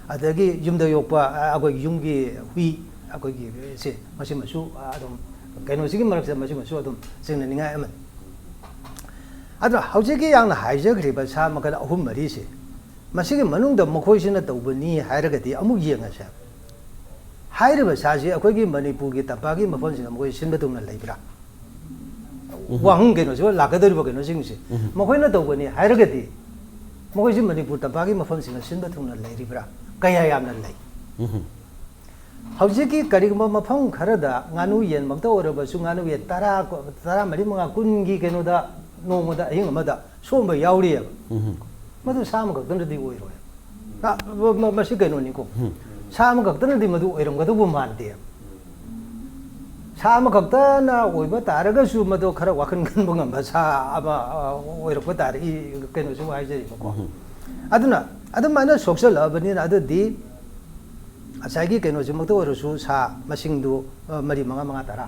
ꯑꯗꯒꯤ ꯌꯨꯝꯗ ꯌꯣꯛꯄ, ꯑ, ꯑꯩꯈꯣꯏꯒꯤ ꯌꯨꯝꯒꯤ ꯍꯨꯏ, ꯑꯩꯈꯣꯏꯒꯤ ꯁꯦ, ꯃꯁꯤꯃꯁꯨ, ꯑ, ꯑꯗꯨꯝ ꯀꯩꯅꯣꯁꯤꯒꯤ ꯃꯔꯛꯁꯤꯗ ꯃꯁꯤꯃꯁꯨ ꯑꯗꯨꯝ ꯆꯤꯡꯅꯅꯤꯡꯉꯥꯏ ꯑꯃꯅꯤ꯫ ꯑꯗꯣ ꯍꯧꯖꯤꯛꯀꯤ ꯌꯥꯝꯅ ꯍꯥꯏꯖꯈ꯭ꯔꯤꯕ ꯁꯥ ꯃꯈꯜ ꯑꯍꯨꯝ ꯃꯔꯤꯁꯦ, ꯃꯁꯤꯒꯤ ꯃꯅꯨꯡꯗ ꯃꯈꯣꯏꯁꯤꯅ ꯇꯧꯕꯅꯤ ꯍꯥꯏꯔꯒꯗꯤ ꯑꯃꯨꯛ ꯌꯦꯡꯉꯁꯦ꯫ ꯍꯥꯏꯔꯤꯕ ꯁꯥꯁꯤ ꯑꯩꯈꯣꯏꯒꯤ ꯃꯅꯤꯄꯨꯔꯒꯤ ꯇꯝꯄꯥꯛꯀꯤ ꯃꯐꯝꯁꯤꯡꯗ ꯃꯈꯣꯏ ꯁꯤꯟꯕ ꯊꯨꯡꯅ ꯂꯩꯕ꯭ꯔꯥ? ꯎꯝ꯫ ꯋꯥꯍꯪ ꯀꯩꯅꯣꯁꯤꯕꯨ ꯂꯥꯛꯀꯗꯧꯔꯤꯕ ꯀꯩꯅꯣꯁꯤꯡꯁꯦ, ꯎꯝ꯫ ꯃꯈꯣꯏꯅ ꯇꯧꯕꯅꯤ ꯍꯥꯏꯔꯒꯗꯤ ꯃꯈꯣꯏꯁꯤ ꯃꯅꯤꯄꯨꯔ ꯇꯝꯄꯥꯛꯀꯤ ꯃꯐꯝꯁꯤꯡꯗ ꯁꯤꯟꯕ ꯊꯨꯡꯅ ꯂꯩꯔꯤꯕ꯭ꯔꯥ? ꯀꯌꯥ ꯌꯥꯝꯅ ꯂꯩ? ꯎꯝ꯫ ꯍꯧꯖꯤꯛꯀꯤ ꯀꯔꯤꯒꯨꯝꯕ ꯃꯐꯝ ꯈꯔꯗ ꯉꯥꯅꯨ ꯌꯦꯟꯃꯛꯇ ꯑꯣꯏꯔꯕꯁꯨ ꯉꯥꯅꯨ ꯌꯦꯟ ꯇꯔꯥ, ꯇꯔꯥꯃꯔꯤ, ꯃꯉꯥ, ꯀꯨꯟꯒꯤ ꯀꯩꯅꯣꯗ ꯅꯣꯡꯃꯗ, ꯑꯍꯤꯡ ꯑꯃꯗ ꯁꯣꯝꯕ ꯌꯥꯎꯔꯤꯑꯕ꯫ ꯎꯝ꯫ ꯃꯗꯨ ꯁꯥ ꯑꯃꯈꯛꯇꯅꯗꯤ ꯑꯣꯏꯔꯣꯏ꯫ ꯑ, ꯃ-, ꯃ-, ꯃꯁꯤ ꯀꯩꯅꯣꯅꯤꯀꯣ꯫ ꯎꯝ꯫ ꯁꯥ ꯑꯃꯈꯛꯇꯅꯗꯤ ꯃꯗꯨ ꯑꯣꯏꯔꯝꯒꯗꯧꯕ ꯃꯥꯟꯗꯦ꯫ ꯁꯥ ꯑꯃꯈꯛꯇꯅ ꯑꯣꯏꯕ ꯇꯥꯔꯒꯁꯨ ꯃꯗꯨ ꯈꯔ ꯋꯥꯈꯜ ꯈꯟꯕ ꯉꯝꯕ ꯁꯥ ꯑꯃ, ꯑ, ꯑꯣꯏꯔꯛꯄ ꯇꯥꯔꯦ, ꯏ-, ꯀꯩꯅꯣꯁꯤꯕꯨ ꯍꯥꯏꯖꯔꯤꯕꯀꯣ꯫ ꯎꯝ꯫ ꯑꯗꯨꯅ ꯑꯗꯨꯃꯥꯏꯅ ꯁꯣꯛꯆꯜꯂꯛꯑꯕꯅꯤꯅ ꯑꯗꯨꯗꯤ ꯉꯁꯥꯏꯒꯤ ꯀꯩꯅꯣꯁꯤꯃꯛꯇ ꯑꯣꯏꯔꯁꯨ ꯁꯥ ꯃꯁꯤꯡꯗꯨ, ꯑ, ꯃꯔꯤ, ꯃꯉꯥ, ꯃꯉꯥ, ꯇꯔꯥ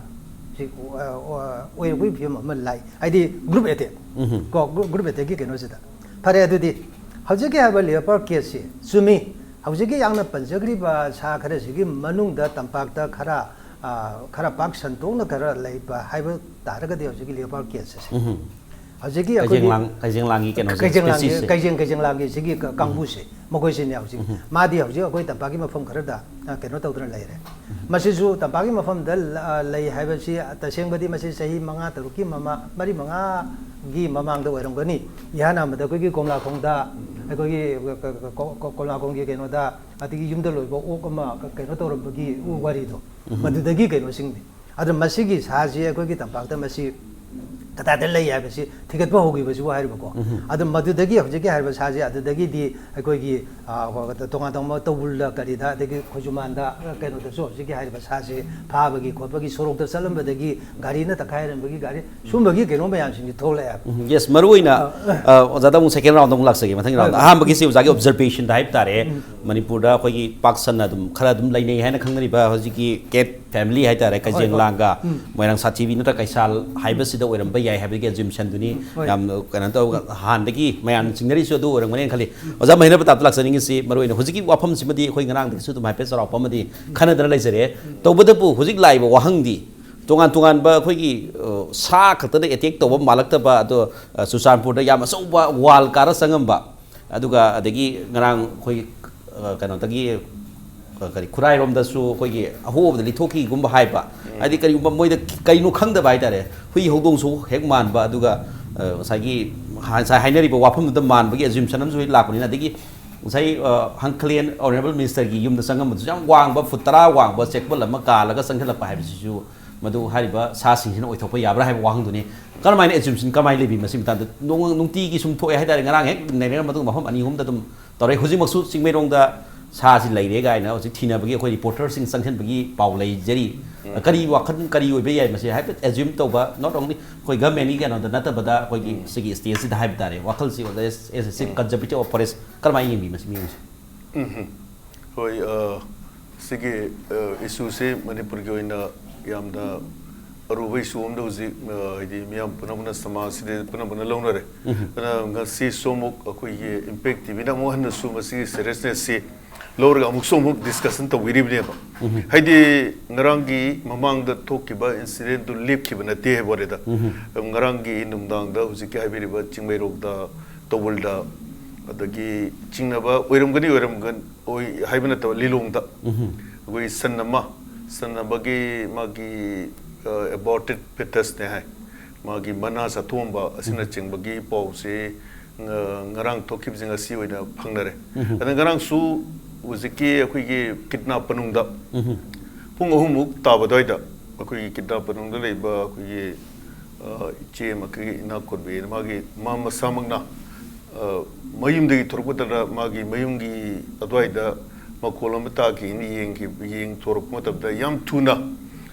ꯁꯤ, ꯑ, ꯑ, ꯑꯣꯏꯔꯛꯄꯒꯤ ꯐꯤꯕꯝ ꯑꯃ ꯂꯥꯛꯏ꯫ ꯍꯥꯏꯗꯤ group attack꯫ ꯎꯝ꯫ ꯀꯣ, group, group attackꯀꯤ ꯀꯩꯅꯣꯁꯤꯗ꯫ ꯐꯔꯦ, ꯑꯗꯨꯗꯤ ꯍꯧꯖꯤꯛꯀꯤ ꯍꯥꯏꯕ leopard caseꯁꯤ ꯆꯨꯝꯃꯤ꯫ ꯍꯧꯖꯤꯛꯀꯤ ꯌꯥꯝꯅ ꯄꯟꯖꯈ꯭ꯔꯤꯕ ꯁꯥ ꯈꯔꯁꯤꯒꯤ ꯃꯅꯨꯡꯗ ꯇꯝꯄꯥꯛꯇ ꯈꯔ, ꯑ, ꯈꯔ ꯄꯥꯛ ꯁꯟꯗꯣꯛꯅ ꯈꯔ ꯂꯩꯕ ꯍꯥꯏꯕ ꯇꯥꯔꯒꯗꯤ ꯍꯧꯖꯤꯛꯀꯤ leopard caseꯁꯦ꯫ ꯎꯝ꯫ ꯍꯧꯖꯤꯛꯀꯤ ꯑꯩꯈꯣꯏꯒꯤ ꯀꯩꯖꯦꯡꯂꯥꯡ, ꯀꯩꯖꯦꯡꯂꯥꯡꯒꯤ ꯀꯩꯅꯣꯁꯦ, ꯀꯩꯖꯦꯡꯂꯥꯡꯒꯤ, speciesꯁꯦ꯫ ꯀꯩꯖꯦꯡ, ꯀꯩꯖꯦꯡꯂꯥꯡꯒꯤ ꯁꯤꯒꯤ ꯀ-, ꯎꯝ꯫ ꯀꯥꯡꯕꯨꯁꯦ, ꯃꯈꯣꯏꯁꯤꯅꯦ ꯍꯧꯖꯤꯛ꯫ ꯎꯝ꯫ ꯃꯥꯗꯤ ꯍꯧꯖꯤꯛ ꯑꯩꯈꯣꯏ ꯇꯝꯄꯥꯛꯀꯤ ꯃꯐꯝ ꯈꯔꯗ, ꯑ, ꯀꯩꯅꯣ ꯇꯧꯗꯨꯅ ꯂꯩꯔꯦ꯫ ꯎꯝ꯫ ꯃꯁꯤꯁꯨ ꯇꯝꯄꯥꯛꯀꯤ ꯃꯐꯝꯗ ꯂ-, ꯑ, ꯂꯩ ꯍꯥꯏꯕꯁꯤ ꯇꯁꯦꯡꯕꯗꯤ ꯃꯁꯤ ꯆꯍꯤ ꯃꯉꯥ ꯇꯔꯨꯛꯀꯤ ꯃꯃꯥ-, ꯃꯔꯤ ꯃꯉꯥꯒꯤ ꯃꯃꯥꯡꯗ ꯑꯣꯏꯔꯝꯒꯅꯤ꯫ ꯏꯍꯥꯟ ꯍꯥꯟꯕꯗ ꯑꯩꯈꯣꯏꯒꯤ ꯀꯣꯝꯂꯥꯈꯣꯡꯗ, ꯑꯩꯈꯣꯏꯒꯤ ꯀ-, ꯀ-, ꯀ-, ꯀꯣ-, ꯀꯣꯝꯂꯥꯈꯣꯡꯒꯤ ꯀꯩꯅꯣꯗ, ꯑꯗꯒꯤ ꯌꯨꯝꯗ ꯂꯣꯏꯕ ꯑꯣꯛ ꯑꯃ ꯀ-, ꯀꯩꯅꯣ ꯇꯧꯔꯝꯕꯒꯤ ꯎꯝ꯫ ꯋꯥꯔꯤꯗꯣ, ꯎꯝ꯫ ꯃꯗꯨꯗꯒꯤ ꯀꯩꯅꯣꯁꯤꯡꯅꯤ꯫ ꯑꯗꯨ ꯃꯁꯤꯒꯤ ꯁꯥꯁꯤ ꯑꯩꯈꯣꯏꯒꯤ ꯇꯝꯄꯥꯛꯇ ꯃꯁꯤ ꯀꯗꯥꯏꯗ ꯂꯩ ꯍꯥꯏꯕꯁꯤ ꯊꯤꯒꯠꯄ ꯍꯧꯈꯤꯕꯁꯤꯕꯨ ꯍꯥꯏꯔꯤꯕꯀꯣ꯫ ꯎꯝ꯫ ꯑꯗꯨ ꯃꯗꯨꯗꯒꯤ ꯍꯧꯖꯤꯛꯀꯤ ꯍꯥꯏꯔꯤꯕ ꯁꯥꯁꯤ ꯑꯗꯨꯗꯒꯤꯗꯤ ꯑꯩꯈꯣꯏꯒꯤ, ꯑ, ꯇꯣꯉꯥꯟ ꯇꯣꯉꯥꯟꯕ ꯇꯧꯕꯨꯜꯗ, ꯀꯔꯤꯗ, ꯑꯗꯒꯤ ꯈꯣꯏꯖꯨꯃꯥꯟꯗ, ꯀꯩꯅꯣꯗꯁꯨ ꯍꯧꯖꯤꯛꯀꯤ ꯍꯥꯏꯔꯤꯕ ꯁꯥꯁꯤ ꯐꯥꯕꯒꯤ ꯈꯣꯠꯄꯒꯤ, ꯁꯣꯔꯣꯛꯇ ꯆꯠꯂꯝꯕꯗꯒꯤ ꯒꯥꯔꯤꯅ ꯇꯛꯈꯥꯏꯔꯝꯕꯒꯤ ꯒꯥꯔꯤ, ꯁꯨꯝꯕꯒꯤ ꯀꯩꯅꯣ ꯃꯌꯥꯝꯁꯤꯡꯁꯤ ꯊꯣꯛꯂꯛꯑꯦꯕ꯫ ꯎꯝ, yes, ꯃꯔꯨ ꯑꯣꯏꯅ, ꯑ, ꯑ, ꯑꯣꯖꯥꯗ ꯑꯃꯨꯛ second round ꯑꯃꯨꯛ ꯂꯥꯛꯆꯒꯦ, ꯃꯊꯪꯒꯤ ꯍꯣꯏ, round꯫ ꯍꯣꯏ꯫ ꯑꯍꯥꯟꯕꯒꯤꯁꯤ ꯑꯣꯖꯥꯒꯤ observationꯗ ꯍꯥꯏꯕ ꯇꯥꯔꯦ, ꯎꯝ꯫ ꯃꯅꯤꯄꯨꯔꯗ ꯑꯩꯈꯣꯏꯒꯤ ꯄꯥꯛ ꯁꯟꯅ ꯑꯗꯨꯝ, ꯈꯔ ꯑꯗꯨꯝ ꯂꯩꯅꯩ ꯍꯥꯏꯅ ꯈꯪꯅꯔꯤꯕ ꯍꯧꯖꯤꯛꯀꯤ cat family ꯍꯥꯏꯇꯥꯔꯦ, ꯍꯣꯏ, ꯍꯣꯏ꯫ ꯀꯩꯖꯦꯡꯂꯥꯡꯒ ꯎꯝ꯫ ꯃꯣꯏꯔꯥꯡ ꯁꯥꯊꯤꯕꯤ ꯅꯠꯇ꯭ꯔ ꯀꯩꯁꯥꯜ ꯍꯥꯏꯕꯁꯤꯗ ꯑꯣꯏꯔꯝꯕ ꯌꯥꯏ ꯍꯥꯏꯕꯒꯤ assumptionꯗꯨꯅꯤ꯫ ꯎꯝ, ꯍꯣꯏ꯫ ꯌꯥꯝ ꯀꯩꯅꯣ ꯇꯧꯔꯒ ꯍꯥꯟꯅꯗꯒꯤ ꯃꯌꯥꯝꯅ ꯆꯤꯡꯅꯔꯤꯁꯨ ꯑꯗꯨ ꯑꯣꯏꯔꯝꯒꯅꯦꯅ ꯈꯜꯂꯤ꯫ ꯎꯝ꯫ ꯑꯣꯖꯥ ꯃꯍꯦꯟꯗ꯭ꯔ ꯄ꯭ꯔꯇꯥꯞꯇ ꯂꯥꯛꯆꯅꯤꯡꯉꯤꯁꯤ ꯃꯔꯨ ꯑꯣꯏꯅ ꯍꯧꯖꯤꯛꯀꯤ ꯋꯥꯐꯝꯁꯤꯃꯗꯤ ꯑꯩꯈꯣꯏ ꯉꯔꯥꯡꯗꯒꯤꯁꯨ ꯑꯗꯨꯝ ꯍꯥꯏꯐꯦꯠ ꯆꯥꯎꯔꯥꯛꯄ ꯑꯃꯗꯤ ꯈꯟꯅꯗꯅ ꯂꯩꯖꯔꯦ꯫ ꯎꯝ꯫ ꯇꯧꯕꯇꯕꯨ ꯍꯧꯖꯤꯛ ꯂꯥꯛꯏꯕ ꯋꯥꯍꯪꯗꯤ ꯇꯣꯉꯥꯟ ꯇꯣꯉꯥꯟꯕ ꯑꯩꯈꯣꯏꯒꯤ, ꯑ, ꯁꯥ ꯈꯛꯇꯗ ꯑꯦꯇꯦꯛ ꯇꯧꯕ ꯃꯥꯜꯂꯛꯇꯕ, ꯑꯗꯣ, ꯑ, ꯆꯨꯔꯆꯥꯟꯄꯨꯔꯗ ꯌꯥꯝ ꯑꯆꯧꯕ ꯋꯥꯜ ꯀꯥꯔ ꯆꯪꯉꯝꯕ, ꯑꯗꯨꯒ ꯑꯗꯒꯤ ꯉꯔꯥꯡ ꯑꯩꯈꯣꯏꯒꯤ, ꯑ, ꯀꯩꯅꯣꯗꯒꯤ, ꯑ, ꯀꯔꯤ, ꯈꯨꯔꯥꯏꯔꯣꯝꯗꯁꯨ ꯑꯩꯈꯣꯏꯒꯤ ꯑꯍꯣꯕꯗ ꯂꯤꯊꯣꯛꯈꯤꯒꯨꯝꯕ ꯍꯥꯏꯕ, ꯍꯥꯏꯗꯤ ꯀꯔꯤꯒꯨꯝꯕ ꯃꯣꯏꯗ ꯀꯩꯅꯣ ꯈꯪꯗꯕ ꯍꯥꯏꯇꯥꯔꯦ, ꯍꯨꯏ ꯍꯧꯗꯣꯡꯁꯨ ꯍꯦꯛ ꯃꯥꯟꯕ, ꯑꯗꯨꯒ, ꯑ, ꯉꯁꯥꯏꯒꯤ ꯉꯁꯥꯏ ꯍꯥꯏꯅꯔꯤꯕ ꯋꯥꯐꯝꯗꯨꯗ ꯃꯥꯟꯕꯒꯤ ꯑꯦꯖꯨꯝꯁꯟ ꯑꯃꯁꯨ ꯍꯦꯛ ꯂꯥꯛꯄꯅꯤꯅ, ꯑꯗꯒꯤ ꯉꯁꯥꯏ, ꯑ, ꯍꯪꯈꯂꯦꯟ ꯑꯣꯅꯔꯦꯕꯜ ꯃꯤꯅꯤꯁꯇꯔꯒꯤ ꯌꯨꯝꯗ ꯆꯪꯉꯝꯕꯗꯨꯁꯨ ꯌꯥꯝ ꯋꯥꯡꯕ, ꯐꯨꯠ ꯇꯔꯥ ꯋꯥꯡꯕ ꯆꯦꯛꯄꯜ ꯑꯃ ꯀꯥꯜꯂꯒ ꯆꯪꯁꯤꯜꯂꯛꯄ ꯍꯥꯏꯕꯁꯤꯁꯨ ꯃꯗꯨ ꯍꯥꯏꯔꯤꯕ ꯁꯥꯁꯤꯡꯁꯤꯅ ꯑꯣꯏꯊꯣꯛꯄ ꯌꯥꯕ꯭ꯔꯥ ꯍꯥꯏꯕ ꯋꯥꯍꯪꯗꯨꯅꯤ꯫ ꯀꯔꯝꯍꯥꯏꯅ ꯑꯦꯖꯨꯝꯁꯟ ꯀꯃꯥꯏꯅ ꯂꯩꯕꯤ ꯃꯁꯤ ꯃꯇꯥꯡꯗ? ꯅꯣꯡ-, ꯅꯨꯡꯇꯤꯒꯤ ꯁꯨꯝ ꯊꯣꯛꯑꯦ ꯍꯥꯏꯇꯥꯔꯦ, ꯉꯔꯥꯡ ꯍꯦꯛ ꯅꯩꯅꯔ ꯃꯇꯨꯡꯗ ꯃꯐꯝ ꯑꯅꯤ ꯑꯍꯨꯝꯗ ꯑꯗꯨꯝ ꯇꯧꯔꯦ꯫ ꯍꯧꯖꯤꯛꯃꯛꯁꯨ ꯆꯤꯡꯃꯩꯔꯣꯡꯗ ꯁꯥꯁꯤ ꯂꯩꯔꯦ ꯀꯥꯏꯅ ꯍꯧꯖꯤꯛ ꯊꯤꯅꯕꯒꯤ ꯑꯩꯈꯣꯏ ꯔꯤꯄꯣꯔꯇꯔꯁꯤꯡ ꯆꯪꯁꯤꯟꯕꯒꯤ ꯄꯥꯎ ꯂꯩꯖꯔꯤ꯫ ꯀꯔꯤ ꯋꯥꯈꯜ, ꯀꯔꯤ ꯑꯣꯏꯕ ꯌꯥꯏ ꯃꯁꯤ? ꯍꯥꯏꯐꯦꯠ ꯑꯦꯖ꯭ꯌꯨꯝ ꯇꯧꯕ, not only ꯑꯩꯈꯣꯏ ꯒꯚꯔꯟꯃꯦꯟꯒꯤ ꯀꯩꯅꯣꯗ ꯅꯠꯇꯕꯗ, ꯑꯩꯈꯣꯏꯒꯤ ꯁꯤꯒꯤ ꯁ꯭ꯇꯦꯠꯁꯤꯗ ꯍꯥꯏꯕ ꯇꯥꯔꯦ, ꯋꯥꯈꯜꯁꯤ as, as a chief conservator of forest ꯀꯔꯝꯍꯥꯏꯅ ꯌꯦꯡꯕꯤ ꯃꯁꯤ ꯃꯤꯑꯣꯏꯁꯦ? ꯎꯝ꯫ ꯍꯣꯏ, ꯑ, ꯁꯤꯒꯤ, ꯑ, ꯏꯁꯨꯁꯤ ꯃꯅꯤꯄꯨꯔꯒꯤ ꯑꯣꯏꯅ ꯌꯥꯝꯅ ꯑꯔꯨꯕ ꯏꯁꯨ ꯑꯃꯗ ꯍꯧꯖꯤꯛ, ꯑ, ꯍꯥꯏꯗꯤ ꯃꯤꯌꯥꯝ ꯄꯨꯝꯅꯃꯛꯅ, ꯁꯃꯥꯖꯁꯤꯗ ꯄꯨꯝꯅꯃꯛꯅ ꯂꯧꯅꯔꯦ꯫ ꯑꯗꯨꯅ ꯉꯁꯤꯁꯨ ꯑꯃꯨꯛ ꯑꯩꯈꯣꯏꯒꯤ ꯏꯝꯄꯦꯛ ꯇꯤꯚꯤꯅ ꯑꯃꯨꯛ ꯍꯟꯅꯁꯨ ꯃꯁꯤꯒꯤ ꯁꯦꯔꯤꯌꯁꯅꯦꯁꯁꯤ ꯂꯧꯔꯒ ꯑꯃꯨꯛꯁꯨ ꯑꯃꯨꯛ ꯗꯤꯁꯀꯁꯟ ꯇꯧꯕꯤꯔꯤꯕꯅꯦꯕ꯫ ꯍꯥꯏꯗꯤ ꯉꯔꯥꯡꯒꯤ ꯃꯃꯥꯡꯗ ꯊꯣꯛꯈꯤꯕ ꯏꯟꯁꯤꯗꯦꯟꯗꯨ ꯂꯦꯞꯈꯤꯕ ꯅꯠꯇꯦ ꯍꯥꯏꯕ ꯋꯥꯅꯤꯗ꯫ ꯉꯔꯥꯡꯒꯤ ꯅꯨꯡꯗꯥꯡꯗ ꯍꯧꯖꯤꯛꯀꯤ ꯍꯥꯏꯕꯤꯔꯤꯕ ꯆꯤꯡꯃꯩꯔꯣꯡꯗ, ꯇꯧꯕꯜꯗ, ꯑꯗꯒꯤ ꯆꯤꯡꯅꯕ ꯑꯣꯏꯔꯝꯒꯅꯤ, ꯑꯣꯏꯔꯝꯒꯅꯤ, ꯑꯣꯏ ꯍꯥꯏꯕ ꯅꯠꯇꯕ, ꯂꯤꯂꯣꯡꯗ ꯑꯩꯈꯣꯏ ꯁꯟ ꯑꯃ, ꯁꯟ ꯑꯃꯒꯤ ꯃꯥꯒꯤ, ꯑ, ꯑꯦꯕꯣꯔꯇꯦꯗ ꯐꯤꯇꯁꯅꯦ ꯍꯥꯏ, ꯃꯥꯒꯤ ꯃꯅꯥ ꯆꯥꯊꯣꯛꯑꯝꯕ ꯑꯁꯤꯅꯆꯤꯡꯕꯒꯤ ꯄꯥꯎꯁꯤ ꯉ-, ꯉꯔꯥꯡ ꯊꯣꯛꯈꯤꯕꯁꯤ ꯉꯁꯤ ꯑꯣꯏꯅ ꯐꯪꯅꯔꯦ꯫ ꯑꯗ ꯉꯔꯥꯡꯁꯨ ꯍꯧꯖꯤꯛꯀꯤ ꯑꯩꯈꯣꯏꯒꯤ ꯀꯤꯗꯅꯥꯞ ꯃꯅꯨꯡꯗ ꯄꯨꯡ ꯑꯍꯨꯝꯃꯨꯛ ꯇꯥꯕ ꯑꯗꯨꯋꯥꯏꯗ ꯑꯩꯈꯣꯏꯒꯤ ꯀꯤꯗꯅꯥꯞ ꯃꯅꯨꯡꯗ ꯂꯩꯕ ꯑꯩꯈꯣꯏꯒꯤ, ꯑ, ꯏꯆꯦ ꯑꯃ, ꯑꯩꯈꯣꯏꯒꯤ ꯏꯅꯥꯛ ꯈꯨꯟꯕꯤ, ꯃꯥꯒꯤ, ꯃꯥ ꯃꯁꯥꯃꯛꯅ, ꯑ, ꯃꯌꯨꯝꯗꯒꯤ ꯊꯣꯔꯛꯄ ꯃꯇꯝꯗ ꯃꯥꯒꯤ ꯃꯌꯨꯝꯒꯤ ꯑꯗꯨꯋꯥꯏꯗ ꯃꯈꯣꯜ ꯑꯃ ꯇꯥꯈꯤꯅ ꯌꯦꯡꯈꯤ-, ꯌꯦꯡꯊꯣꯔꯛꯄ ꯃꯇꯝꯗ ꯌꯥꯝ ꯊꯨꯅ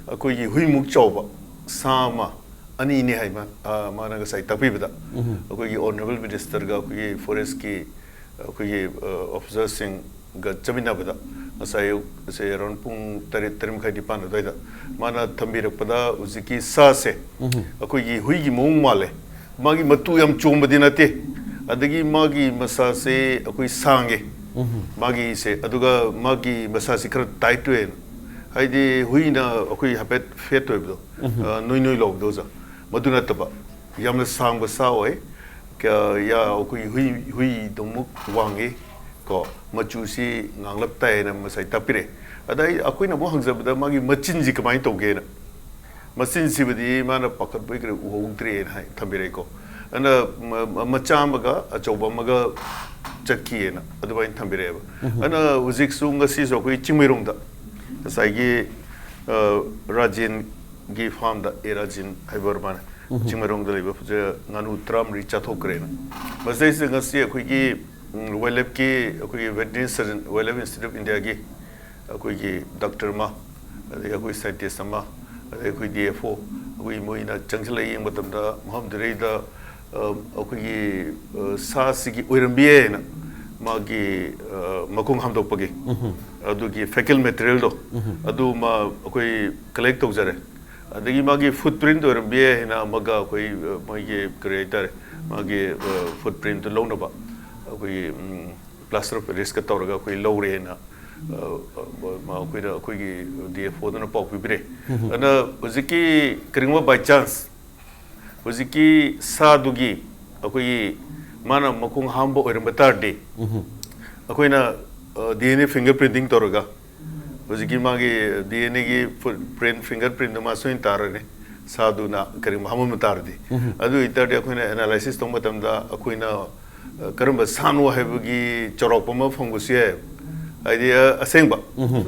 ꯑꯩꯈꯣꯏꯒꯤ ꯍꯨꯏꯃꯨꯛ ꯆꯥꯎꯕ ꯁꯥ ꯑꯃ, ꯑꯅꯤꯅꯦ ꯍꯥꯏ ꯃꯥ-, ꯑ, ꯃꯥꯅ ꯉꯁꯥꯏ ꯇꯥꯛꯄꯤꯕꯗ, ꯑꯩꯈꯣꯏꯒꯤ ꯑꯣꯅꯔꯦꯕꯜ ꯃꯤꯅꯤꯁꯇꯔꯒ ꯑꯩꯈꯣꯏꯒꯤ ꯐꯣꯔꯦꯁꯀꯤ ꯑꯩꯈꯣꯏꯒꯤ, ꯑ, ꯑꯣꯐꯤꯁꯥꯔꯁꯤꯡꯒ ꯆꯠꯃꯤꯟꯅꯕꯗ ꯉꯁꯥꯏ ꯑꯌꯨꯛ, ꯉꯁꯥꯏ ꯑꯦꯔꯥꯎꯟ ꯄꯨꯡ ꯇꯔꯦꯠ, ꯇꯔꯦꯠ ꯃꯈꯥꯏ, ꯅꯤꯄꯥꯟ ꯑꯗꯨꯋꯥꯏꯗ ꯃꯥꯅ ꯊꯝꯕꯤꯔꯛꯄꯗ ꯍꯧꯖꯤꯛꯀꯤ ꯁꯥꯁꯦ ꯑꯩꯈꯣꯏꯒꯤ ꯍꯨꯏꯒꯤ ꯃꯑꯣꯡ ꯃꯥꯜꯂꯦ꯫ ꯃꯥꯒꯤ ꯃꯇꯨ ꯌꯥꯝ ꯆꯣꯝꯕꯗꯤ ꯅꯠꯇꯦ, ꯑꯗꯒꯤ ꯃꯥꯒꯤ ꯃꯁꯥꯁꯦ ꯑꯩꯈꯣꯏ ꯁꯥꯡꯉꯦ, ꯃꯥꯒꯤꯁꯦ, ꯑꯗꯨꯒ ꯃꯥꯒꯤ ꯃꯁꯥꯁꯦ ꯈꯔ ꯇꯥꯏꯠ ꯑꯣꯏꯌꯦꯅ꯫ ꯍꯥꯏꯗꯤ ꯍꯨꯏꯅ ꯑꯩꯈꯣꯏ ꯍꯥꯏꯐꯦꯠ ꯐꯦꯠ ꯑꯣꯏꯕꯗꯣ, ꯑ, ꯅꯣꯏ ꯅꯣꯏ ꯂꯥꯎꯕꯗꯣ ꯑꯣꯖꯥ, ꯃꯗꯨ ꯅꯠꯇꯕ, ꯌꯥꯝꯅ ꯁꯥꯡꯕ ꯁꯥ ꯑꯣꯏ꯫ ꯀ-, ꯌꯥ-, ꯑꯩꯈꯣꯏ ꯍꯨꯏ, ꯍꯨꯏꯗꯨꯃꯨꯛ ꯋꯥꯡꯉꯤ ꯀꯣ, ꯃꯆꯨꯁꯤ ꯉꯥꯡꯂꯞ ꯇꯥꯏ ꯍꯥꯏꯅ ꯉꯁꯥꯏ ꯇꯥꯛꯄꯤꯔꯦ꯫ ꯑꯗ ꯑꯩ, ꯑꯩꯈꯣꯏꯅ ꯑꯃꯨꯛ ꯍꯪꯖꯕꯗ ꯃꯥꯒꯤ ꯃꯆꯤꯟꯁꯤ ꯀꯃꯥꯏꯅ ꯇꯧꯒꯦꯅ, ꯃꯆꯤꯟꯁꯤꯕꯨꯗꯤ ꯃꯥꯅ ꯄꯥꯈꯠꯄꯩ ꯀꯔꯤ ꯎꯍꯧꯗ꯭ꯔꯦꯅ ꯍꯥꯏ ꯊꯝꯕꯤꯔꯛꯏꯀꯣ꯫ ꯑꯗꯨꯅ ꯃ-, ꯃ-, ꯃꯆꯥ ꯑꯃꯒ ꯑꯆꯧꯕ ꯑꯃꯒ ꯆꯠꯈꯤꯑꯅ ꯑꯗꯨꯃꯥꯏꯅ ꯊꯝꯕꯤꯔꯛꯑꯦꯕ꯫ ꯑꯗꯨꯅ ꯍꯧꯖꯤꯛꯁꯨ ꯉꯁꯤꯁꯨ ꯑꯩꯈꯣꯏ ꯆꯤꯡꯃꯩꯔꯣꯡꯗ ꯉꯁꯥꯏꯒꯤ, ꯑ, ꯔꯥꯖꯦꯟꯒꯤ ꯐꯥꯔꯝꯗ, ꯑꯦ ꯔꯥꯖꯦꯟ ꯍꯥꯏꯕ ꯑꯣꯏꯔ ꯃꯥꯜꯂꯦ, ꯆꯤꯡꯃꯩꯔꯣꯡꯗ ꯂꯩꯕ ꯐꯖ ꯉꯥꯅꯨ ꯇꯔꯥꯃꯔꯤ ꯆꯥꯊꯣꯛꯈ꯭ꯔꯦꯅ꯫ ꯃꯁꯤꯗꯩꯁꯤꯗ ꯉꯁꯤ ꯑꯩꯈꯣꯏꯒꯤ, ꯎꯝ, ꯋꯥꯏꯜ ꯂꯥꯏꯐꯀꯤ ꯑꯩꯈꯣꯏꯒꯤ veterinary surgeon, wildlife institute of ꯏꯟꯗꯤꯌꯥꯒꯤ ꯑꯩꯈꯣꯏꯒꯤ ꯗꯥꯛꯇꯔ ꯑꯃ, ꯑꯗꯩ ꯑꯩꯈꯣꯏ ꯁꯥꯏꯟꯇꯤꯁ ꯑꯃ, ꯑꯗꯩ ꯑꯩꯈꯣꯏ ꯗꯤ ꯑꯦꯐ ꯑꯣ, ꯑꯩꯈꯣꯏ ꯃꯣꯏꯅ ꯆꯪꯁꯤꯜꯂꯒ ꯌꯦꯡꯕ ꯃꯇꯝꯗ ꯃꯐꯝꯗꯨꯗꯩꯗ, ꯑ, ꯑꯩꯈꯣꯏꯒꯤ, ꯑ, ꯁꯥꯁꯤꯒꯤ ꯑꯣꯏꯔꯝꯕ ꯌꯥꯏꯅ ꯃꯥꯒꯤ, ꯑ, ꯃꯈꯣꯡ ꯍꯥꯝꯗꯣꯛꯄꯒꯤ ꯑꯗꯨꯒꯤ ꯐꯦꯀꯦꯜ ꯃꯦꯇꯔꯤꯌꯦꯜꯗꯣ ꯑꯗꯨꯃ ꯑꯩꯈꯣꯏ ꯀꯂꯦꯛ ꯇꯧꯖꯔꯦ꯫ ꯑꯗꯒꯤ ꯃꯥꯒꯤ ꯐꯨꯠ ꯄ꯭ꯔꯤꯟꯠ ꯑꯣꯏꯔꯝꯕ ꯌꯥꯏ ꯍꯥꯏꯅ ꯑꯃꯒ ꯑꯩꯈꯣꯏ, ꯑ, ꯃꯣꯏꯒꯤ ꯀꯔꯤ ꯍꯥꯏꯇꯥꯔꯦ, ꯃꯥꯒꯤ, ꯑ, ꯐꯨꯠ ꯄ꯭ꯔꯤꯟꯠꯇꯨ ꯂꯧꯅꯕ ꯑꯩꯈꯣꯏꯒꯤ, ꯎꯝ, ꯄ꯭ꯂꯥꯁꯇꯔ ꯑꯣꯐ ꯄꯦꯔꯤꯁꯀ ꯇꯧꯔꯒ ꯑꯩꯈꯣꯏ ꯂꯧꯔꯦꯅ, ꯑ, ꯑ, ꯑꯩꯈꯣꯏꯗ, ꯑꯩꯈꯣꯏꯒꯤ ꯗꯤ ꯑꯦꯐ ꯑꯣꯗꯨꯅ ꯄꯥꯎ ꯄꯤꯕꯤꯔꯦ꯫ ꯑꯗꯨꯅ ꯍꯧꯖꯤꯛꯀꯤ ꯀꯔꯤꯒꯨꯝꯕ by chance ꯍꯧꯖꯤꯛꯀꯤ ꯁꯥꯗꯨꯒꯤ ꯑꯩꯈꯣꯏꯒꯤ ꯃꯥꯅ ꯃꯈꯣꯡ ꯍꯥꯝꯕ ꯑꯣꯏꯔꯝꯕ ꯇꯥꯔꯗꯤ, ꯑꯩꯈꯣꯏꯅ, ꯑ, D N A finger printing ꯇꯧꯔꯒ ꯍꯧꯖꯤꯛꯀꯤ ꯃꯥꯒꯤ ꯗꯤ ꯑꯦꯟ ꯑꯦꯒꯤ ꯐꯨꯠ ꯄ꯭ꯔꯤꯟꯠ, ꯐꯤꯡꯒꯔ ꯄ꯭ꯔꯤꯟꯠꯇꯨ ꯃꯥ ꯁꯣꯏꯅ ꯇꯥꯔꯅꯤ, ꯁꯥꯗꯨꯅ ꯀꯔꯤꯒꯨꯝꯕ ꯍꯥꯝꯃꯝꯕ ꯇꯥꯔꯗꯤ꯫ ꯑꯗꯨ ꯑꯣꯏꯇꯥꯔꯗꯤ ꯑꯩꯈꯣꯏꯅ ꯑꯦꯅꯥꯂꯥꯏꯁꯤꯁ ꯇꯧꯕ ꯃꯇꯝꯗ ꯑꯩꯈꯣꯏꯅ, ꯑ, ꯀꯔꯝꯕ ꯁꯥꯅꯣ ꯍꯥꯏꯕꯒꯤ ꯆꯥꯎꯔꯥꯛꯄ ꯑꯃ ꯐꯪꯕꯁꯨ ꯌꯥꯏ꯫ ꯍꯥꯏꯗꯤ, ꯑ, ꯑꯁꯦꯡꯕ,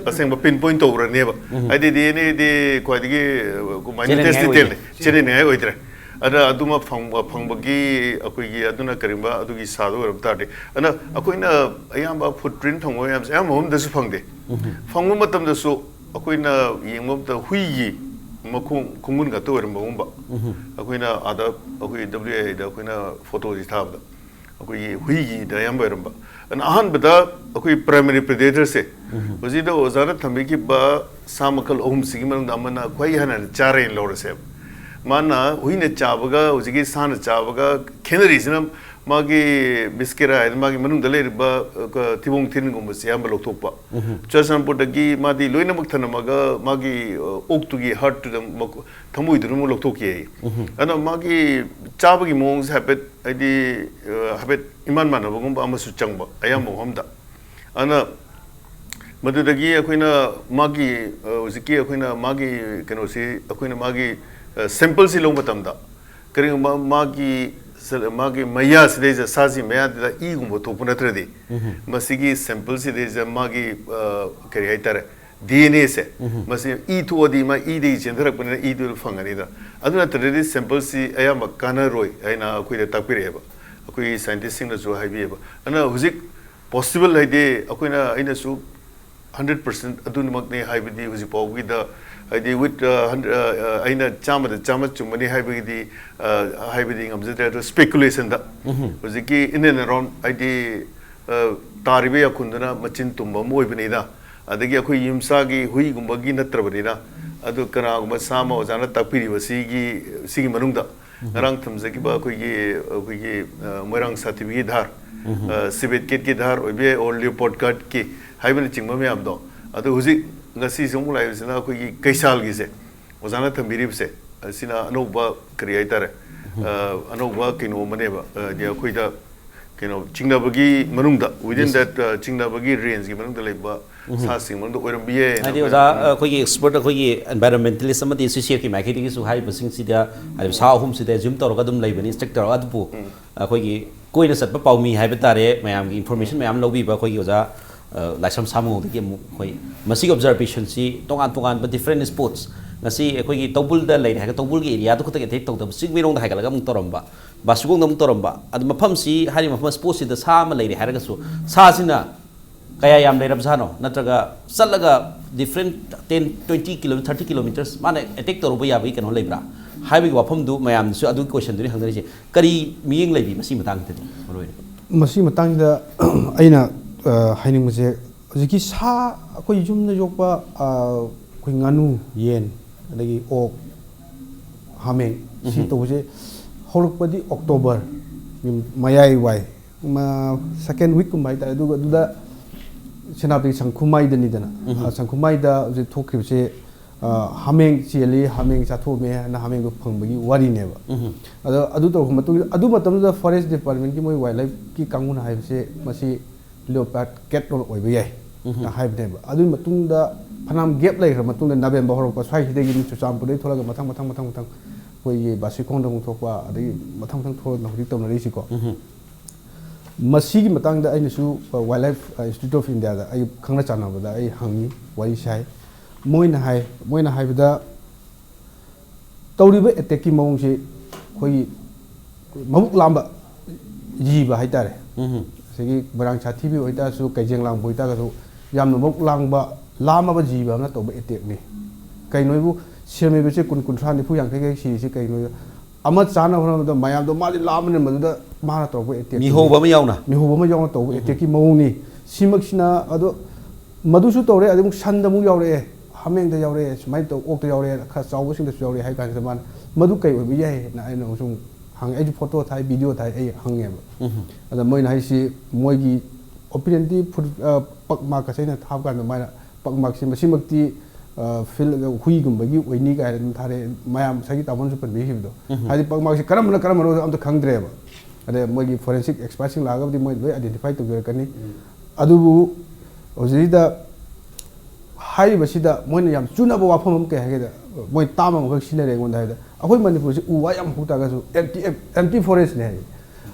ꯑꯁꯦꯡꯕ ꯄꯤꯟ ꯄꯣꯏꯟꯠ ꯇꯧꯔꯅꯦꯕ꯫ ꯍꯥꯏꯗꯤ ꯗꯤ ꯑꯦꯟ ꯑꯦꯗꯤ ꯈ꯭ꯋꯥꯏꯗꯒꯤ, ꯑ, ꯃꯥꯏꯅ꯭ꯌꯨꯇꯦꯁ ꯆꯦꯟꯅꯅꯤꯡꯉꯥꯏ ꯗꯤꯇꯦꯜꯅꯤ, ꯑꯣꯏꯗꯦ꯫ ꯆꯦꯟꯅꯅꯤꯡꯉꯥꯏ ꯑꯣꯏꯗ꯭ꯔꯦ꯫ ꯑꯗ ꯑꯗꯨꯃ ꯐꯪꯕ, ꯐꯪꯕꯒꯤ ꯑꯩꯈꯣꯏꯒꯤ ꯑꯗꯨꯅ ꯀꯔꯤꯒꯨꯝꯕ ꯑꯗꯨꯒꯤ ꯁꯥꯗ ꯑꯣꯏꯔꯝ ꯇꯥꯔꯗꯤ, ꯑꯗꯨꯅ ꯑꯩꯈꯣꯏꯅ ꯑꯌꯥꯝꯕ ꯐꯨꯠ ꯄ꯭ꯔꯤꯟꯠ ꯐꯪꯕ ꯃꯌꯥꯝꯁꯦ ꯑꯌꯥꯝꯕ ꯃꯐꯝꯗꯁꯨ ꯐꯪꯗꯦ꯫ ꯐꯪꯕ ꯃꯇꯝꯗꯁꯨ ꯑꯩꯈꯣꯏꯅ ꯌꯦꯡꯕ ꯃꯇꯝꯗ ꯍꯨꯏꯒꯤ ꯃꯈꯣꯡ, ꯈꯣꯡꯒꯨꯟ ꯉꯥꯛꯇ ꯑꯣꯏꯔꯝꯕꯒꯨꯝꯕ꯫ ꯑꯩꯈꯣꯏꯅ ꯑꯥꯗ, ꯑꯩꯈꯣꯏ ꯗꯕ꯭ꯂꯤꯌꯨ ꯑꯥꯏꯗ ꯑꯩꯈꯣꯏꯅ ꯐꯣꯇꯣꯁꯤ ꯊꯥꯕꯗ ꯑꯩꯈꯣꯏꯒꯤ ꯍꯨꯏꯒꯤꯗ ꯑꯌꯥꯝꯕ ꯑꯣꯏꯔꯝꯕ꯫ ꯑꯗꯨꯅ ꯑꯍꯥꯟꯕꯗ ꯑꯩꯈꯣꯏ ꯄ꯭ꯔꯥꯏꯃꯔꯤ ꯄ꯭ꯔꯤꯗꯦꯇꯔꯁꯦ, ꯍꯧꯖꯤꯛꯇ ꯑꯣꯖꯥꯅ ꯊꯝꯕꯤꯈꯤꯕ ꯁꯥ ꯃꯈꯜ ꯑꯍꯨꯝꯁꯤꯒꯤ ꯃꯅꯨꯡꯗ ꯑꯃꯅ ꯈ꯭ꯋꯥꯏ ꯍꯥꯟꯅ ꯆꯥꯔꯦꯅ ꯂꯧꯔꯁꯦꯕ꯫ ꯃꯥꯅ ꯍꯨꯏꯅ ꯆꯥꯕꯒ ꯍꯧꯖꯤꯛꯀꯤ ꯁꯥꯅ ꯆꯥꯕꯒ ꯈꯦꯠꯅꯔꯤꯁꯤꯅ ꯃꯥꯒꯤ ꯕꯤꯁꯀꯦꯔꯥ ꯍꯥꯏꯗꯅ ꯃꯥꯒꯤ ꯃꯅꯨꯡꯗ ꯂꯩꯔꯤꯕ, ꯑ, ꯊꯤꯕꯣꯡ ꯊꯤꯔꯤꯜꯒꯨꯝꯕꯁꯦ ꯑꯌꯥꯝꯕ ꯂꯧꯊꯣꯛꯄ꯫ ꯆꯨꯔꯆꯥꯟꯄꯨꯔꯗꯒꯤ ꯃꯥꯗꯤ ꯂꯣꯏꯅꯃꯛ ꯊꯅꯝꯃꯒ ꯃꯥꯒꯤ, ꯑ, ꯑꯣꯛꯇꯨꯒꯤ ꯍꯥꯔꯠꯇꯨꯗ ꯃꯈꯣ-, ꯊꯃꯣꯏꯗꯨꯅ ꯑꯃꯨꯛ ꯂꯧꯊꯣꯛꯈꯤ ꯍꯥꯏꯌꯦ꯫ ꯑꯗꯣ ꯃꯥꯒꯤ ꯆꯥꯕꯒꯤ ꯃꯑꯣꯡꯁꯦ ꯍꯥꯏꯐꯦꯠ, ꯍꯥꯏꯗꯤ, ꯑ, ꯍꯥꯏꯐꯦꯠ ꯏꯃꯥꯟ ꯃꯥꯟꯅꯕꯒꯨꯝꯕ ꯑꯃꯁꯨ ꯆꯪꯕ ꯑꯌꯥꯝꯕ ꯃꯐꯝꯗ꯫ ꯑꯗꯨꯅ ꯃꯗꯨꯗꯒꯤ ꯑꯩꯈꯣꯏꯅ ꯃꯥꯒꯤ, ꯑ, ꯍꯧꯖꯤꯛꯀꯤ ꯑꯩꯈꯣꯏꯅ ꯃꯥꯒꯤ ꯀꯩꯅꯣꯁꯤ, ꯑꯩꯈꯣꯏꯅ ꯃꯥꯒꯤ, ꯑ, ꯁꯦꯝꯄꯜꯁꯤ ꯂꯧꯕ ꯃꯇꯝꯗ, ꯀꯔꯤꯒꯨꯝꯕ ꯃꯥꯒꯤ ꯁ-, ꯃꯥꯒꯤ ꯃꯌꯥꯁꯤꯗꯩꯁꯤꯗ, ꯁꯥꯁꯤ ꯃꯌꯥꯗꯨꯗ ꯏꯒꯨꯝꯕ ꯊꯣꯛꯄ ꯅꯠꯇ꯭ꯔꯗꯤ, ꯃꯁꯤꯒꯤ ꯁꯦꯝꯄꯜꯁꯤꯗꯩꯁꯤꯗ ꯃꯥꯒꯤ, ꯑ, ꯀꯔꯤ ꯍꯥꯏꯇꯥꯔꯦ, ꯗꯤ ꯑꯦꯟ ꯑꯦꯁꯦ, ꯃꯁꯤ ꯏ ꯊꯣꯛꯑꯗꯤ ꯃꯥ ꯏꯗꯒꯤ ꯆꯦꯟꯊꯔꯛꯄꯅꯤꯅ ꯏꯗꯨ ꯐꯪꯒꯅꯤꯗꯅ꯫ ꯑꯗꯨ ꯅꯠꯇ꯭ꯔꯗꯤ ꯁꯦꯝꯄꯜꯁꯤ ꯑꯌꯥꯝꯕ ꯀꯥꯟꯅꯔꯣꯏ ꯍꯥꯏꯅ ꯑꯩꯈꯣꯏꯗ ꯇꯥꯛꯄꯤꯔꯛꯑꯦꯕ, ꯑꯩꯈꯣꯏꯒꯤ ꯁꯥꯏꯟꯇꯤꯁꯁꯤꯡꯅꯁꯨ ꯍꯥꯏꯕꯤꯑꯦꯕ꯫ ꯑꯗꯨꯅ ꯍꯧꯖꯤꯛ ꯄꯣꯁꯤꯕꯜ ꯍꯥꯏꯗꯤ ꯑꯩꯈꯣꯏꯅ, ꯑꯩꯅꯁꯨ ꯍꯟꯗ꯭ꯔꯦꯠ ꯄꯥꯔꯁꯦꯟ ꯑꯗꯨꯃꯛꯅꯤ ꯍꯥꯏꯕꯗꯤ ꯍꯧꯖꯤꯛ ꯐꯥꯎꯕꯒꯤꯗ, ꯍꯥꯏꯗꯤ, ꯋꯤꯠ, ꯑ, ꯍꯟ-, ꯑ, ꯑ, ꯑꯩꯅ ꯆꯥꯝꯃꯗ ꯆꯥꯝꯃ ꯆꯨꯝꯃꯅꯤ ꯍꯥꯏꯕꯒꯤꯗꯤ, ꯑ, ꯍꯥꯏꯕꯗꯤ ꯉꯝꯖꯗ꯭ꯔꯦ꯫ ꯑꯗꯣ ꯁ꯭ꯄꯦꯀꯨꯂꯦꯁꯟꯗ ꯍꯧꯖꯤꯛꯀꯤ in and around, ꯍꯥꯏꯗꯤ, ꯑ, ꯇꯥꯔꯤꯕ ꯌꯥꯈꯨꯟꯗꯨꯅ ꯃꯆꯤꯟ ꯇꯨꯝꯕ ꯑꯃ ꯑꯣꯏꯕꯅꯤꯅ, ꯑꯗꯒꯤ ꯑꯩꯈꯣꯏ ꯌꯨꯝꯁꯥꯒꯤ ꯍꯨꯏꯒꯨꯝꯕꯒꯤ ꯅꯠꯇ꯭ꯔꯕꯅꯤꯅ, ꯑꯗꯨ ꯀꯅꯥꯒꯨꯝꯕ ꯁꯥ ꯑꯃ ꯑꯣꯖꯥꯅ ꯇꯥꯛꯄꯤꯔꯤꯕ ꯁꯤꯒꯤ, ꯁꯤꯒꯤ ꯃꯅꯨꯡꯗ ꯉꯔꯥꯡ ꯊꯝꯖꯈꯤꯕ ꯑꯩꯈꯣꯏꯒꯤ, ꯑꯩꯈꯣꯏꯒꯤ, ꯑ, ꯃꯣꯏꯔꯥꯡ ꯁꯥꯊꯤꯕꯤꯒꯤ ꯙꯥꯔ, ꯑ, ꯁꯤꯕꯦꯠ ꯀꯦꯠꯀꯤ ꯙꯥꯔ ꯑꯣꯏꯕ ꯌꯥꯏ, ꯑꯣꯔ ꯂꯤꯌꯣꯄꯣꯔꯠ ꯀꯥꯔꯠꯀꯤ ꯍꯥꯏꯕꯅꯆꯤꯡꯕ ꯃꯌꯥꯝꯗꯣ꯫ ꯑꯗꯣ ꯍꯧꯖꯤꯛ ꯉꯁꯤꯁꯨ ꯑꯃꯨꯛ ꯂꯥꯛꯏꯕꯁꯤꯅ ꯑꯩꯈꯣꯏꯒꯤ ꯀꯩꯁꯥꯜꯒꯤꯁꯦ ꯑꯣꯖꯥꯅ ꯊꯝꯕꯤꯔꯤꯕꯁꯦ, ꯑꯁꯤꯅ ꯑꯅꯧꯕ ꯀꯔꯤ ꯍꯥꯏꯇꯥꯔꯦ, ꯑ, ꯑꯅꯧꯕ ꯀꯩꯅꯣ ꯑꯃꯅꯦꯕ, ꯑ, ꯍꯥꯏꯗꯤ ꯑꯩꯈꯣꯏꯗ ꯀꯩꯅꯣ ꯆꯤꯡꯅꯕꯒꯤ ꯃꯅꯨꯡꯗ, within that, ꯑ, ꯆꯤꯡꯅꯕꯒꯤ ꯔꯦꯟꯖꯀꯤ ꯃꯅꯨꯡꯗ ꯂꯩꯕ ꯁꯥꯁꯤꯡ ꯃꯅꯨꯡꯗ ꯑꯣꯏꯔꯝꯕ ꯌꯥꯏ ꯍꯥꯏꯅ ꯍꯥꯏꯗꯤ ꯑꯩꯈꯣꯏꯅ ꯑꯣꯖꯥ, ꯑꯩꯈꯣꯏꯒꯤ ꯑꯦꯛꯁꯄꯔꯠ, ꯑꯩꯈꯣꯏꯒꯤ ꯑꯦꯟꯚꯥꯏꯔꯣꯟꯃꯦꯟꯇꯦꯂꯤꯁ ꯑꯃꯗꯤ ꯁꯣꯁꯤꯌꯣꯒꯤ ꯃꯥꯏꯀꯩꯗꯒꯤꯁꯨ ꯍꯥꯏꯔꯤꯕꯁꯤꯡꯁꯤꯗ, ꯍꯥꯏꯗꯤ ꯁꯥ ꯑꯍꯨꯝꯁꯤꯗ ꯑꯦꯖ꯭ꯌꯨꯝ ꯇꯧꯔꯒ ꯑꯗꯨꯝ ꯂꯩꯕꯅꯤ, ꯏꯟꯁꯇ꯭ꯔꯛ ꯇꯧꯔꯒ, ꯑꯗꯨꯕꯨ ꯑꯩꯈꯣꯏꯒꯤ ꯀꯣꯏꯅ ꯆꯠꯄ ꯄꯥꯎꯃꯤ ꯍꯥꯏꯕ ꯇꯥꯔꯦ, ꯃꯌꯥꯝꯒꯤ ꯏꯟꯐꯣꯔꯃꯦꯁꯟ ꯃꯌꯥꯝ ꯂꯧꯕꯤꯕ ꯑꯩꯈꯣꯏꯒꯤ ꯑꯣꯖꯥ, ꯑ, ꯂꯥꯏꯁ꯭ꯔꯝ ꯁꯥꯃꯨꯗꯒꯤ ꯑꯃꯨꯛ ꯑꯩꯈꯣꯏ ꯃꯁꯤꯒꯤ ꯑꯣꯕꯖꯥꯔꯕꯦꯁꯟꯁꯤ ꯇꯣꯉꯥꯟ ꯇꯣꯉꯥꯟꯕ ꯗꯤꯐ꯭ꯔꯦꯟ ꯁ꯭ꯄꯣꯠꯁ, ꯉꯁꯤ ꯑꯩꯈꯣꯏꯒꯤ ꯇꯧꯕꯨꯜꯗ ꯂꯩꯔꯦ ꯍꯥꯏꯔꯒ ꯇꯧꯕꯨꯜꯒꯤ ꯑꯦꯔꯤꯌꯥꯗꯨ ꯈꯛꯇꯒꯤ ꯑꯦꯇꯦꯛ ꯇꯧꯗꯕ, ꯆꯤꯡꯃꯩꯔꯣꯡꯗ ꯍꯥꯏꯒꯠꯂꯒ ꯑꯃꯨꯛ ꯇꯧꯔꯝꯕ, ꯕꯥꯁꯨꯒꯣꯡꯗ ꯑꯃꯨꯛ ꯇꯧꯔꯝꯕ, ꯑꯗꯨ ꯃꯐꯝꯁꯤ, ꯍꯥꯏꯔꯤꯕ ꯃꯐꯝ ꯁ꯭ꯄꯣꯠꯁꯤꯗ ꯁꯥ ꯑꯃ ꯂꯩꯔꯦ ꯍꯥꯏꯔꯒꯁꯨ ꯁꯥꯁꯤꯅ ꯀꯌꯥ ꯌꯥꯝ ꯂꯩꯔꯕꯖꯥꯠꯅꯣ, ꯅꯠꯇ꯭ꯔꯒ ꯆꯠꯂꯒ different ten, twenty kilometre, thirty kilometres ꯃꯥꯅ ꯑꯦꯇꯦꯛ ꯇꯧꯔꯨꯕ ꯌꯥꯕꯒꯤ ꯀꯩꯅꯣ ꯂꯩꯕ꯭ꯔꯥ ꯍꯥꯏꯕꯒꯤ ꯋꯥꯐꯝꯗꯨ ꯃꯌꯥꯝꯅꯁꯨ ꯑꯗꯨꯒꯤ ꯀꯣꯏꯁꯟꯗꯨꯅꯤ ꯍꯪꯅꯔꯤꯁꯦ꯫ ꯀꯔꯤ ꯃꯤꯠꯌꯦꯡ ꯂꯩꯕꯤ ꯃꯁꯤ ꯃꯇꯥꯡꯗꯗꯤ, ꯃꯔꯨ ꯑꯣꯏꯅ? ꯃꯁꯤ ꯃꯇꯥꯡꯁꯤꯗ ꯑꯩꯅ, ꯑ, ꯍꯥꯏꯅꯤꯡꯕꯁꯦ, ꯍꯧꯖꯤꯛꯀꯤ ꯁꯥ, ꯑꯩꯈꯣꯏ ꯌꯨꯝꯗ ꯌꯣꯛꯄ, ꯑ, ꯑꯩꯈꯣꯏ ꯉꯥꯅꯨ, ꯌꯦꯟ, ꯑꯗꯒꯤ ꯑꯣꯛ, ꯍꯥꯃꯦꯡ, ꯁꯤ ꯎꯝꯍꯨꯝ꯫ ꯇꯧꯕꯁꯦ ꯍꯧꯔꯛꯄꯗꯤ ꯑꯣꯛꯇꯣꯕꯔ, ꯃꯌꯥꯏ ꯋꯥꯏ, ꯃ-, second week ꯀꯨꯝꯕ ꯍꯥꯏꯇꯥꯔꯦ꯫ ꯑꯗꯨꯒ ꯑꯗꯨꯗ ꯁꯦꯅꯥꯄꯇꯤ ꯁꯪꯈꯨꯃꯥꯏꯗꯅꯤꯗꯅ꯫ ꯎꯝ꯫ ꯑ, ꯁꯪꯈꯨꯃꯥꯏꯗ ꯍꯧꯖꯤꯛ ꯊꯣꯛꯈꯤꯕꯁꯦ, ꯑ, ꯍꯥꯃꯦꯡ ꯆꯦꯜꯂꯤ, ꯍꯥꯃꯦꯡ ꯆꯥꯊꯣꯛꯑꯝꯃꯦ ꯍꯥꯏꯅ ꯍꯥꯃꯦꯡꯗꯣ ꯐꯪꯕꯒꯤ ꯋꯥꯔꯤꯅꯦꯕ꯫ ꯎꯝ꯫ ꯑꯗꯣ ꯑꯗꯨ ꯇꯧꯔꯛꯄ ꯃꯇꯨꯡꯗ, ꯑꯗꯨ ꯃꯇꯝꯗꯨꯗ forest department ꯀꯤ ꯃꯣꯏ wildlife ꯀꯤ ꯀꯥꯡꯕꯨꯅ ꯍꯥꯏꯕꯁꯦ ꯃꯁꯤ leopard cat ꯑꯣꯏꯕ ꯌꯥꯏ ꯎꯝ꯫ ꯍꯥꯏꯕꯅꯦꯕ꯫ ꯑꯗꯨꯒꯤ ꯃꯇꯨꯡꯗ ꯐꯅꯌꯥꯝ gap ꯂꯩꯈ꯭ꯔ ꯃꯇꯨꯡꯗ, ꯅꯕꯦꯝꯕꯔ ꯍꯧꯔꯛꯄ ꯁ꯭ꯋꯥꯏꯁꯤꯗꯒꯤ ꯆꯨꯔꯆꯥꯟꯄꯨꯔꯗꯒꯤ ꯊꯣꯛꯂꯒ ꯃꯊꯪ, ꯃꯊꯪ, ꯃꯊꯪ, ꯃꯊꯪ ꯑꯩꯈꯣꯏꯒꯤ ꯕꯥꯁꯤꯈꯣꯡꯗ ꯑꯃꯨꯛ ꯊꯣꯛꯄ, ꯑꯗꯒꯤ ꯃꯊꯪ, ꯃꯊꯪ ꯊꯣꯛꯂꯒ ꯍꯧꯖꯤꯛ ꯇꯧꯅꯔꯤꯁꯤꯀꯣ꯫ ꯎꯝ꯫ ꯃꯁꯤꯒꯤ ꯃꯇꯥꯡꯗ ꯑꯩꯅꯁꯨ, ꯑ, Wildlife, ꯑ, Institute of India ꯗ ꯑꯩ ꯈꯪꯅ ꯆꯥꯟꯅꯕꯗ ꯑꯩ ꯍꯪꯉꯤ, ꯋꯥꯔꯤ ꯁꯥꯏ꯫ ꯃꯣꯏꯅ ꯍꯥꯏ, ꯃꯣꯏꯅ ꯍꯥꯏꯕꯗ ꯇꯧꯔꯤꯕ attack ꯀꯤ ꯃꯑꯣꯡꯁꯤ ꯑꯩꯈꯣꯏꯒꯤ ꯃꯕꯨꯛ ꯂꯥꯝꯕ ꯖꯤꯕ ꯍꯥꯏꯇꯥꯔꯦ꯫ ꯎꯝ꯫ ꯑꯁꯤꯒꯤ ꯃꯣꯏꯔꯥꯡ ꯁꯥꯊꯤꯕꯤ ꯑꯣꯏꯇꯥꯔꯁꯨ, ꯀꯩꯖꯦꯡ ꯂꯥꯡꯕ ꯑꯣꯏꯇꯥꯔꯒꯁꯨ, ꯌꯥꯝꯅ ꯃꯕꯨꯛ ꯂꯥꯡꯕ, ꯂꯥꯝꯃꯕ ꯖꯤꯕ ꯑꯃꯅ ꯇꯧꯕ attack ꯅꯤ꯫ ꯀꯩꯅꯣ ꯍꯥꯏꯕꯨ, ꯁꯤꯔꯝꯃꯤꯕꯁꯦ ꯀꯨꯟ, ꯀꯨꯟꯊ꯭ꯔꯥ, ꯅꯤꯐꯨ, ꯌꯥꯡꯈꯩ ꯈꯛ ꯁꯤꯔꯤꯁꯦ ꯀꯩꯅꯣ? ꯑꯃ ꯆꯥꯅꯕ ꯍꯣꯠꯅꯕꯗ ꯃꯌꯥꯝꯗꯣ ꯃꯥꯗꯤ ꯂꯥꯝꯕꯅꯤꯅ ꯃꯗꯨꯗ ꯃꯥꯅ ꯇꯧꯔꯛꯄ attack ꯇꯨꯅꯤ꯫ ꯃꯤꯍꯧꯕ ꯑꯃ ꯌꯥꯎꯅ꯫ ꯃꯤꯍꯧꯕ ꯑꯃ ꯌꯥꯎꯅ ꯇꯧꯕ ꯎꯝ꯫ attack ꯀꯤ ꯃꯑꯣꯡꯅꯤ꯫ ꯁꯤꯃꯛꯁꯤꯅ ꯑꯗꯣ ꯃꯗꯨꯁꯨ ꯇꯧꯔꯦ, ꯑꯗꯩ ꯑꯃꯨꯛ ꯁꯟꯗ ꯑꯃꯨꯛ ꯌꯥꯎꯔꯛꯑꯦ, ꯍꯥꯃꯦꯡꯗ ꯌꯥꯎꯔꯛꯑꯦ, ꯁꯨꯃꯥꯏꯅ ꯇꯧ, ꯑꯣꯛꯇ ꯌꯥꯎꯔꯛꯑꯦ, ꯈꯔ ꯆꯥꯎꯕꯁꯤꯡꯗꯁꯨ ꯌꯥꯎꯔꯛꯑꯦ ꯍꯥꯏ ꯀꯥꯟꯁꯤꯗ ꯃꯥꯅ ꯃꯗꯨ ꯀꯩ ꯑꯣꯏꯕ ꯌꯥꯏꯅ ꯑꯩꯅ ꯑꯃꯨꯛꯁꯨ ꯍꯪꯉꯦ꯫ ꯑꯩꯁꯨ photo ꯊꯥꯏ, video ꯊꯥꯏ, ꯑꯩ ꯍꯪꯉꯦꯕ꯫ ꯎꯝ꯫ ꯑꯗ ꯃꯣꯏꯅ ꯍꯥꯏꯁꯤ ꯃꯣꯏꯒꯤ opinion ꯗꯤ ꯐꯨꯠ-, ꯑ, ꯄꯛ mark ꯑꯁꯦ ꯑꯩꯅ ꯊꯥꯕ ꯀꯥꯟꯗ ꯃꯥꯅ ꯄꯛ mark ꯁꯦ ꯃꯁꯤꯃꯛꯇꯤ, ꯑ, field ꯍꯨꯏꯒꯨꯝꯕꯒꯤ ꯑꯣꯏꯅꯤ ꯀꯥꯏꯅ ꯑꯗꯨꯝ ꯊꯥꯔꯛꯑꯦ꯫ ꯃꯌꯥꯝ ꯉꯁꯥꯏꯒꯤ ꯇꯥꯃꯣꯅꯁꯨ ꯄꯟꯕꯤꯈꯤꯕꯗꯣ꯫ ꯎꯝ꯫ ꯍꯥꯏꯗꯤ ꯄꯛ mark ꯁꯦ ꯀꯔꯝꯕꯅ ꯀꯔꯝꯕꯅꯣ ꯑꯝꯇ ꯈꯪꯗ꯭ꯔꯦꯕ꯫ ꯑꯗꯩ ꯃꯣꯏꯒꯤ forensic expert ꯁꯤꯡ ꯂꯥꯛꯑꯒꯕꯨꯗꯤ ꯃꯣꯏ ꯂꯣꯏ identify ꯇꯧꯖꯔꯛꯀꯅꯤ꯫ ꯎꯝ꯫ ꯑꯗꯨꯕꯨ ꯍꯧꯖꯤꯛꯁꯤꯗ ꯍꯥꯏꯔꯤꯕꯁꯤꯗ ꯃꯣꯏꯅ ꯌꯥꯝ ꯆꯨꯅꯕ ꯋꯥꯐꯝ ꯑꯃ ꯀꯩ ꯍꯥꯏꯒꯦꯗ, ꯃꯣꯏ ꯇꯥꯝ ꯑꯃꯈꯛ ꯁꯤꯖꯤꯟꯅꯔꯦ ꯑꯩꯉꯣꯟꯗ ꯍꯥꯏꯕꯗ, ꯑꯩꯈꯣꯏ ꯃꯅꯤꯄꯨꯔꯁꯤ ꯎ ꯋꯥ ꯌꯥꯝ ꯍꯧ ꯇꯥꯔꯒꯁꯨ empty, empty forest ꯅꯦ ꯍꯥꯏꯌꯦ꯫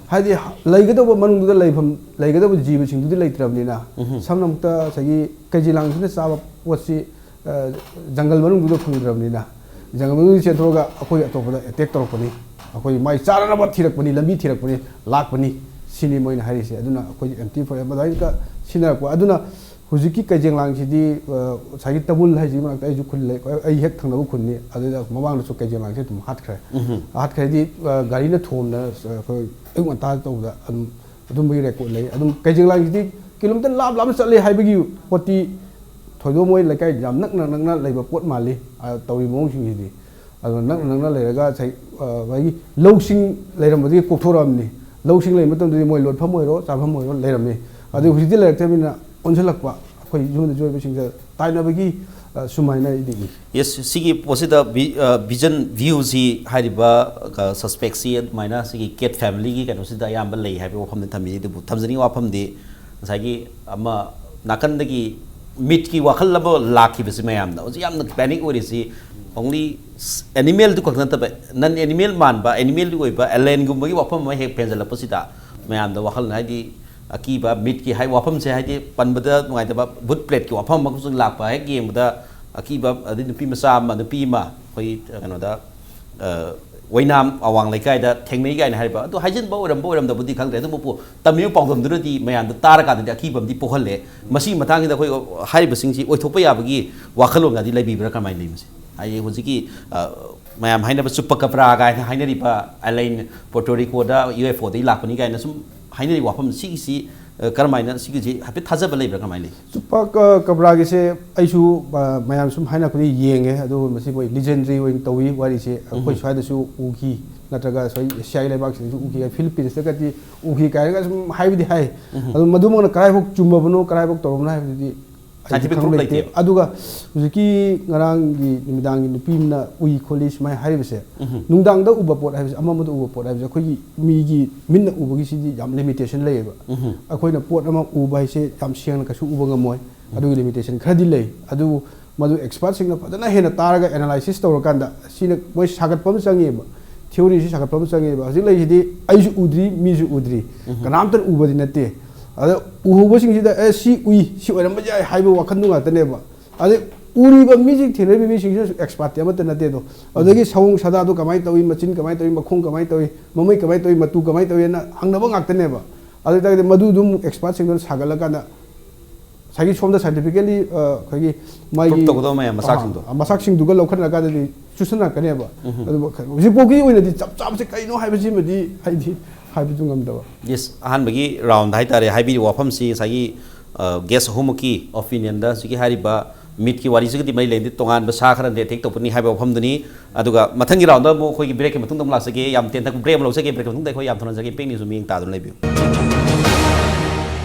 ꯍꯥꯏꯗꯤ ꯂꯩꯒꯗꯧꯕ ꯃꯅꯨꯡꯗꯨꯗ ꯂꯩꯐꯝ, ꯂꯩꯒꯗꯧꯕ ꯖꯤꯕꯁꯤꯡꯗꯨꯗꯤ ꯂꯩꯇ꯭ꯔꯕꯅꯤꯅ, ꯎꯝ꯫ ꯁꯝꯅ ꯍꯥꯏꯔꯕꯗ ꯉꯁꯥꯏꯒꯤ ꯀꯩꯖꯦꯂꯥꯡꯁꯤꯅ ꯆꯥꯕ ꯄꯣꯠꯁꯤ, ꯑ, ꯖꯪꯒꯜ ꯃꯅꯨꯡꯗꯨꯗ ꯐꯪꯗ꯭ꯔꯕꯅꯤꯅ, ꯖꯪꯒꯜ ꯃꯅꯨꯡꯗ ꯆꯦꯟꯊꯣꯛꯑꯒ ꯑꯩꯈꯣꯏ ꯑꯇꯣꯞꯄꯗ attack ꯇꯧꯔꯛꯄꯅꯤ, ꯑꯩꯈꯣꯏ ꯃꯥꯏ ꯆꯥꯅꯅꯕ ꯊꯤꯔꯛꯄꯅꯤ, ꯂꯝꯕꯤ ꯊꯤꯔꯛꯄꯅꯤ, ꯂꯥꯛꯄꯅꯤ, ꯁꯤꯅꯤ ꯃꯣꯏꯅ ꯍꯥꯏꯔꯤꯁꯦ꯫ ꯑꯗꯨꯅ ꯑꯩꯈꯣꯏ empty forest ꯑꯗꯨꯃꯥꯏꯅ ꯁꯤꯖꯤꯟꯅꯔꯛꯄ꯫ ꯑꯗꯨꯅ ꯍꯧꯖꯤꯛꯀꯤ ꯀꯩꯖꯦꯡꯂꯥꯡꯁꯤꯗꯤ, ꯑ, ꯉꯁꯥꯏꯒꯤ ꯇꯥꯕꯨꯜ ꯍꯥꯏꯁꯤꯒꯤ ꯃꯅꯥꯛꯇ ꯑꯩꯁꯨ ꯈꯨꯜ ꯂꯩ, ꯑꯩ ꯍꯦꯛ ꯊꯪꯅꯕ ꯈꯨꯟꯅꯤ꯫ ꯑꯗꯨꯗ ꯃꯃꯥꯡꯗꯁꯨ ꯀꯩꯖꯦꯡꯂꯥꯡꯁꯦ ꯑꯗꯨꯝ ꯍꯥꯠꯈ꯭ꯔꯦ꯫ ꯎꯝ꯫ ꯍꯥꯠꯈ꯭ꯔꯦꯗꯤ, ꯑ, ꯒꯥꯔꯤꯅ ꯊꯣꯝꯗꯅ, ꯑ, ꯑꯩꯈꯣꯏ ꯑꯌꯨꯛ ꯉꯟꯇꯥ ꯇꯧꯕꯗ ꯑꯗꯨꯝ ꯑꯗꯨꯝꯕꯒꯤ record ꯂꯩ꯫ ꯑꯗꯨꯝ ꯀꯩꯖꯦꯡꯂꯥꯡꯁꯤꯗꯤ kilometre ꯂꯥꯞ ꯂꯥꯞꯅ ꯆꯠꯂꯦ ꯍꯥꯏꯕꯒꯤ ꯄꯣꯠꯇꯤ ꯊꯣꯏꯗꯣꯛ ꯃꯣꯏ ꯂꯩꯀꯥꯏ ꯌꯥꯝ ꯅꯛꯅ ꯅꯛꯅ ꯂꯩꯕ ꯄꯣꯠ ꯃꯥꯜꯂꯤ, ꯑ, ꯇꯧꯔꯤꯕ ꯃꯑꯣꯡꯁꯤꯡꯁꯤꯗꯤ꯫ ꯑꯗꯨꯅ ꯅꯛꯅ ꯅꯛꯅ ꯂꯩꯔꯒ ꯉꯁꯥꯏ, ꯑ, ꯃꯥꯒꯤ ꯂꯧꯁꯤꯡ ꯂꯩꯔꯝꯕꯗꯒꯤ ꯀꯣꯛꯊꯣꯔꯛꯑꯕꯅꯤ꯫ ꯂꯧꯁꯤꯡ ꯂꯩꯕ ꯃꯇꯝꯗꯗꯤ ꯃꯣꯏ ꯂꯣꯠꯐꯝ ꯑꯣꯏꯔꯣ, ꯆꯥꯐꯝ ꯑꯣꯏꯔꯣ ꯂꯩꯔꯝꯃꯤ꯫ ꯑꯗꯨ ꯍꯧꯖꯤꯛꯇꯤ ꯂꯩꯔꯛꯇ꯭ꯔꯕꯅꯤꯅ ꯑꯣꯟꯁꯤꯜꯂꯛꯄ, ꯑꯩꯈꯣꯏ ꯌꯨꯝꯗ ꯌꯣꯛꯏꯕꯁꯤꯡꯗ ꯇꯥꯏꯅꯕꯒꯤ, ꯑ, ꯁꯨꯃꯥꯏꯅ ꯑꯩꯗꯤ ꯎꯏ꯫ ꯌꯦꯁ, ꯁꯤꯒꯤ ꯄꯣꯠꯁꯤꯗ ꯚꯤꯖꯟ ꯚ꯭ꯌꯨꯁꯤ ꯍꯥꯏꯔꯤꯕ ꯁꯁꯄꯦꯛꯁꯤ ꯑꯗꯨꯃꯥꯏꯅ ꯁꯤꯒꯤ ꯀꯦꯠ ꯐꯦꯃꯤꯂꯤꯒꯤ ꯀꯩꯅꯣꯁꯤꯗ ꯑꯌꯥꯝꯕ ꯂꯩ ꯍꯥꯏꯕꯒꯤ ꯋꯥꯐꯝꯗꯤ ꯊꯝꯕꯤꯔꯤ꯫ ꯑꯗꯨꯕꯨ ꯊꯝꯖꯅꯤꯡꯉꯤ ꯋꯥꯐꯝꯗꯤ ꯉꯁꯥꯏꯒꯤ ꯑꯃ ꯅꯥꯀꯟꯗꯒꯤ ꯃꯤꯠꯀꯤ ꯋꯥꯈꯜ ꯑꯃ ꯂꯥꯛꯈꯤꯕꯁꯤ ꯃꯌꯥꯝꯗ ꯍꯧꯖꯤꯛ ꯌꯥꯝꯅ ꯄꯦꯅꯤꯛ ꯑꯣꯏꯔꯤꯁꯤ꯫ ꯑꯣꯡꯂꯤ ꯑꯦꯅꯤꯃꯦꯜꯗꯨ ꯈꯛꯇ ꯅꯠꯇꯕ, ꯅꯟ ꯑꯦꯅꯤꯃꯦꯜ ꯃꯥꯟꯕ, ꯑꯦꯅꯤꯃꯦꯜꯗꯤ ꯑꯣꯏꯕ ꯑꯦꯂꯦꯟꯒꯨꯝꯕꯒꯤ ꯋꯥꯐꯝ ꯑꯃ ꯍꯦꯛ ꯐꯦꯟꯖꯜꯂꯛꯄꯁꯤꯗ ꯃꯌꯥꯝꯗ ꯋꯥꯈꯜ, ꯍꯥꯏꯗꯤ ꯑꯀꯤꯕ, ꯃꯤꯠꯀꯤ ꯍꯥꯏ ꯋꯥꯐꯝꯁꯦ, ꯍꯥꯏꯗꯤ ꯄꯟꯕꯗ ꯅꯨꯡꯉꯥꯏꯇꯕ, ꯕꯨꯠ ꯄ꯭ꯔꯦꯠꯀꯤ ꯋꯥꯐꯝ ꯑꯃꯈꯛꯁꯨ ꯂꯥꯛꯄ, ꯍꯦꯛ ꯌꯦꯡꯕꯗ ꯑꯀꯤꯕ꯫ ꯑꯗꯩ ꯅꯨꯄꯤ ꯃꯆꯥ ꯑꯃ, ꯅꯨꯄꯤ ꯑꯃ, ꯑꯩꯈꯣꯏ ꯀꯩꯅꯣꯗ, ꯑ, ꯑꯣꯏꯅꯥꯝ ꯑꯋꯥꯡ ꯂꯩꯀꯥꯏꯗ ꯊꯦꯡꯅꯩ ꯀꯥꯏꯅ ꯍꯥꯏꯔꯤꯕ, ꯑꯗꯨ ꯍꯥꯏꯖꯤꯟꯕ ꯑꯣꯏꯔꯝꯕ ꯑꯣꯏꯔꯝꯗꯕꯗꯤ ꯈꯪꯗ꯭ꯔꯦ, ꯑꯗꯨꯕꯨ ꯇꯝꯃꯤꯕ ꯄꯥꯎꯗꯝꯗꯨꯅꯗꯤ ꯃꯌꯥꯝꯗ ꯇꯥꯔꯀꯥꯟꯗꯗꯤ ꯑꯀꯤꯕ ꯑꯃꯗꯤ ꯄꯣꯛꯍꯜꯂꯦ꯫ ꯃꯁꯤꯒꯤ ꯃꯇꯥꯡꯁꯤꯗ ꯑꯩꯈꯣꯏ ꯍꯥꯏꯔꯤꯕꯁꯤꯡꯁꯤ ꯑꯣꯏꯊꯣꯛꯄ ꯌꯥꯕꯒꯤ ꯋꯥꯈꯜꯂꯣꯟꯒꯗꯤ ꯂꯩꯕꯤꯕ꯭ꯔꯥ, ꯀꯃꯥꯏꯅ ꯂꯩ ꯃꯁꯤ? ꯍꯥꯏꯗꯤ ꯍꯧꯖꯤꯛꯀꯤ, ꯑ, ꯃꯌꯥꯝ ꯍꯥꯏꯅꯕ ꯆꯨꯞꯄ ꯀꯕ꯭ꯔꯥ ꯀꯥꯏꯅ ꯍꯥꯏꯅꯔꯤꯕ ꯑꯦꯂꯦꯟ, ꯄꯣꯔꯇꯣ ꯔꯤꯀꯣꯗ ꯌꯨ ꯑꯦꯐ ꯑꯣꯗꯒꯤ ꯂꯥꯛꯄꯅꯤ ꯀꯥꯏꯅ ꯁꯨꯝ ꯍꯥꯏꯅꯔꯤꯕ ꯋꯥꯐꯝ ꯁꯤꯒꯤꯁꯤ, ꯑ, ꯀꯔꯝꯍꯥꯏꯅ, ꯁꯤꯒꯤꯁꯤ ꯍꯥꯏꯐꯦꯠ ꯊꯥꯖꯕ ꯂꯩꯕ꯭ꯔꯥ, ꯀꯃꯥꯏꯅ ꯂꯩ? ꯆꯨꯞꯄ ꯀ-, ꯀꯕ꯭ꯔꯥꯒꯤꯁꯦ ꯑꯩꯁꯨ, ꯑ, ꯃꯌꯥꯝ ꯁꯨꯝ ꯍꯥꯏꯅꯔꯛꯄꯗꯤ ꯌꯦꯡꯉꯦ, ꯑꯗꯨꯒ ꯃꯁꯤ ꯃꯣꯏ ꯂꯤꯖꯦꯟꯗꯔꯤ ꯑꯣꯏꯅ ꯇꯧꯏ ꯋꯥꯔꯤꯁꯦ꯫ ꯑꯩꯈꯣꯏ ꯎꯝ꯫ ꯁ꯭ꯋꯥꯏꯗꯁꯨ ꯎꯈꯤ, ꯅꯠꯇ꯭ꯔꯒ ꯁ꯭ꯋꯥꯏ ꯑꯦꯁꯤꯌꯥꯒꯤ ꯂꯩꯕꯥꯛꯁꯤꯗꯁꯨ ꯎꯈꯤ, ꯐꯤꯂꯤꯄꯤꯟꯁꯇꯒꯗꯤ ꯎꯈꯤ ꯀꯥꯏꯅꯒ ꯁꯨꯝ ꯍꯥꯏꯕꯗꯤ ꯍꯥꯏ꯫ ꯎꯝ꯫ ꯑꯗꯨ ꯃꯗꯨꯃꯛꯅ ꯀꯗꯥꯏꯐꯥꯎ ꯆꯨꯝꯃꯕꯅꯣ, ꯀꯗꯥꯏꯐꯥꯎ ꯇꯧꯔꯕꯅꯣ ꯍꯥꯏꯕꯗꯨꯗꯤ ꯑꯩꯗꯤ scientific ꯈꯪꯕ proof ꯂꯩꯇꯦ꯫ ꯂꯩꯇꯦꯕ꯫ ꯑꯗꯨꯒ ꯍꯧꯖꯤꯛꯀꯤ ꯉꯔꯥꯡꯒꯤ ꯅꯨꯃꯤꯗꯥꯡꯒꯤ ꯅꯨꯄꯤ ꯑꯃꯅ ꯎꯏ ꯈꯣꯠꯂꯤ ꯁꯨꯃꯥꯏꯅ ꯍꯥꯏꯔꯤꯕꯁꯦ, ꯎꯝ꯫ ꯅꯨꯡꯗꯥꯡꯗ ꯎꯕ ꯄꯣꯠ ꯍꯥꯏꯕꯁꯦ, ꯑꯃꯝꯕꯗ ꯎꯕ ꯄꯣꯠ ꯍꯥꯏꯕꯁꯦ, ꯑꯩꯈꯣꯏꯒꯤ ꯃꯤꯒꯤ ꯃꯤꯠꯅ ꯎꯕꯒꯤꯁꯤꯗꯤ ꯌꯥꯝ ꯂꯤꯃꯤꯇꯦꯁꯟ ꯂꯩꯌꯦꯕ꯫ ꯎꯝ꯫ ꯑꯩꯈꯣꯏꯅ ꯄꯣꯠ ꯑꯃ ꯎꯕ ꯍꯥꯏꯁꯦ ꯌꯥꯝ ꯁꯦꯡꯅ ꯀꯩꯁꯨ ꯎꯕ ꯉꯝꯃꯣꯏ꯫ ꯎꯝ꯫ ꯑꯗꯨꯒꯤ ꯂꯤꯃꯤꯇꯦꯁꯟ ꯈꯔꯗꯤ ꯂꯩ꯫ ꯑꯗꯨꯕꯨ ꯃꯗꯨ ꯑꯦꯛꯁꯄꯥꯔꯠꯁꯤꯡꯅ ꯐꯖꯅ ꯍꯦꯟꯅ ꯇꯥꯔꯒ ꯑꯦꯅꯥꯂꯥꯏꯁꯤꯁ ꯇꯧꯔꯀꯥꯟꯗ ꯁꯤꯅ ꯃꯣꯏ ꯁꯥꯒꯠꯄ ꯑꯃ ꯆꯪꯉꯦꯕ, ꯊꯤꯑꯣꯔꯤꯁꯤ ꯁꯥꯒꯠꯄ ꯑꯃ ꯆꯪꯉꯦꯕ꯫ ꯍꯧꯖꯤꯛ ꯂꯩꯔꯤꯁꯤꯗꯤ ꯑꯩꯁꯨ ꯎꯗ꯭ꯔꯤ, ꯃꯤꯁꯨ ꯎꯗ꯭ꯔꯤ, ꯎꯝ꯫ ꯀꯅꯥꯝꯇꯅ ꯎꯕꯗꯤ ꯅꯠꯇꯦ꯫ ꯑꯗ ꯎꯍꯧꯕꯁꯤꯡꯁꯤꯗ "ꯑꯦ, ꯁꯤ ꯎꯏ, ꯁꯤ ꯑꯣꯏꯔꯝꯕ ꯌꯥꯏ" ꯍꯥꯏꯕ ꯋꯥꯈꯜꯗꯨ ꯉꯥꯛꯇꯅꯦꯕ꯫ ꯑꯗꯩ ꯎꯔꯤꯕ ꯃꯤꯁꯤꯡ, ꯊꯦꯡꯅꯔꯤꯕ ꯃꯤꯁꯤꯡꯁꯤꯅꯁꯨ ꯑꯦꯛꯁꯄꯥꯔꯠꯇꯤ ꯑꯃꯠꯇ ꯅꯠꯇꯦ ꯑꯗꯣ꯫ ꯑꯗꯨꯗꯒꯤ ꯁꯑꯣꯡ ꯁꯥꯗꯥꯗꯣ ꯀꯃꯥꯏꯅ ꯇꯧꯏ, ꯃꯆꯤꯟ ꯀꯃꯥꯏꯅ ꯇꯧꯏ, ꯃꯈꯣꯡ ꯀꯃꯥꯏꯅ ꯇꯧꯏ, ꯃꯃꯩ ꯀꯃꯥꯏꯅ ꯇꯧꯏ, ꯃꯇꯨ ꯀꯃꯥꯏꯅ ꯇꯧꯏꯅ ꯍꯪꯅꯕ ꯉꯥꯛꯇꯅꯦꯕ꯫ ꯑꯗꯨ ꯑꯣꯏ ꯇꯥꯔꯒꯗꯤ ꯃꯗꯨ ꯑꯗꯨꯝ ꯑꯦꯛꯁꯄꯥꯔꯠꯁꯤꯡꯗꯨꯅ ꯁꯥꯒꯠꯂꯀꯥꯟꯗ ꯉꯁꯥꯏꯒꯤ ꯁꯣꯝꯗ ꯁꯥꯏꯟꯇꯤꯐꯤꯀꯦꯜꯂꯤ, ꯑ, ꯑꯩꯈꯣꯏꯒꯤ ꯃꯥꯒꯤ prove ꯇꯧꯒꯗꯕ ꯃꯌꯥꯝ, ꯃꯆꯥꯛꯁꯤꯡꯗꯣ꯫ ꯑ, ꯃꯆꯥꯛꯁꯤꯡꯗꯨꯒ ꯂꯧꯈꯠꯅꯔꯀꯥꯟꯗꯗꯤ ꯆꯨꯁꯟꯅꯔꯛꯀꯅꯦꯕ꯫ ꯎꯝ꯫ ꯑꯗꯨꯕꯨ ꯍꯧꯖꯤꯛꯐꯥꯎꯒꯤ ꯑꯣꯏꯅꯗꯤ ꯆꯞ ꯆꯥꯕꯁꯦ ꯀꯩꯅꯣ ꯍꯥꯏꯕꯁꯤꯃꯗꯤ ꯑꯩꯗꯤ ꯍꯥꯏꯕꯗꯨ ꯉꯝꯗꯕ꯫ ꯌꯦꯁ, ꯑꯍꯥꯟꯕꯒꯤ ꯔꯥꯎꯟꯗ ꯍꯥꯏꯇꯥꯔꯦ, ꯍꯥꯏꯕꯤꯔꯤꯕ ꯋꯥꯐꯝꯁꯤ ꯉꯁꯥꯏꯒꯤ, ꯑ, ꯒꯦꯁ ꯑꯍꯨꯝꯃꯛꯀꯤ ꯑꯣꯄꯤꯅꯤꯌꯟꯗ ꯍꯧꯖꯤꯛꯀꯤ ꯍꯥꯏꯔꯤꯕ ꯃꯤꯠꯀꯤ ꯋꯥꯔꯤꯁꯤꯒꯗꯤ ꯃꯔꯤ ꯂꯩꯅꯗꯦ, ꯇꯣꯉꯥꯟꯕ ꯁꯥ ꯈꯔꯅꯗꯤ ꯑꯦꯇꯦꯛ ꯇꯧꯕꯅꯤ ꯍꯥꯏꯕ ꯋꯥꯐꯝꯗꯨꯅꯤ꯫ ꯑꯗꯨꯒ ꯃꯊꯪꯒꯤ ꯔꯥꯎꯟꯗ ꯑꯃꯨꯛ ꯑꯩꯈꯣꯏꯒꯤ ꯕ꯭ꯔꯦꯛꯀꯤ ꯃꯇꯨꯡꯗ ꯑꯃꯨꯛ ꯂꯥꯛꯆꯒꯦ꯫ ꯌꯥꯝ ꯇꯦꯟꯇꯛꯄ ꯕ꯭ꯔꯦꯛ ꯑꯃ ꯂꯧꯖꯒꯦ꯫ ꯕ꯭ꯔꯦꯛꯀꯤ ꯃꯇꯨꯡꯗ ꯑꯩꯈꯣꯏ ꯌꯥꯝ ꯊꯨꯅ ꯍꯟꯖꯒꯦ꯫ ꯄꯦꯛ ꯅ꯭ꯌꯨꯁ ꯃꯤꯠꯌꯦꯡ ꯇꯥꯗꯨꯅ ꯂꯩꯕꯤꯌꯨ꯫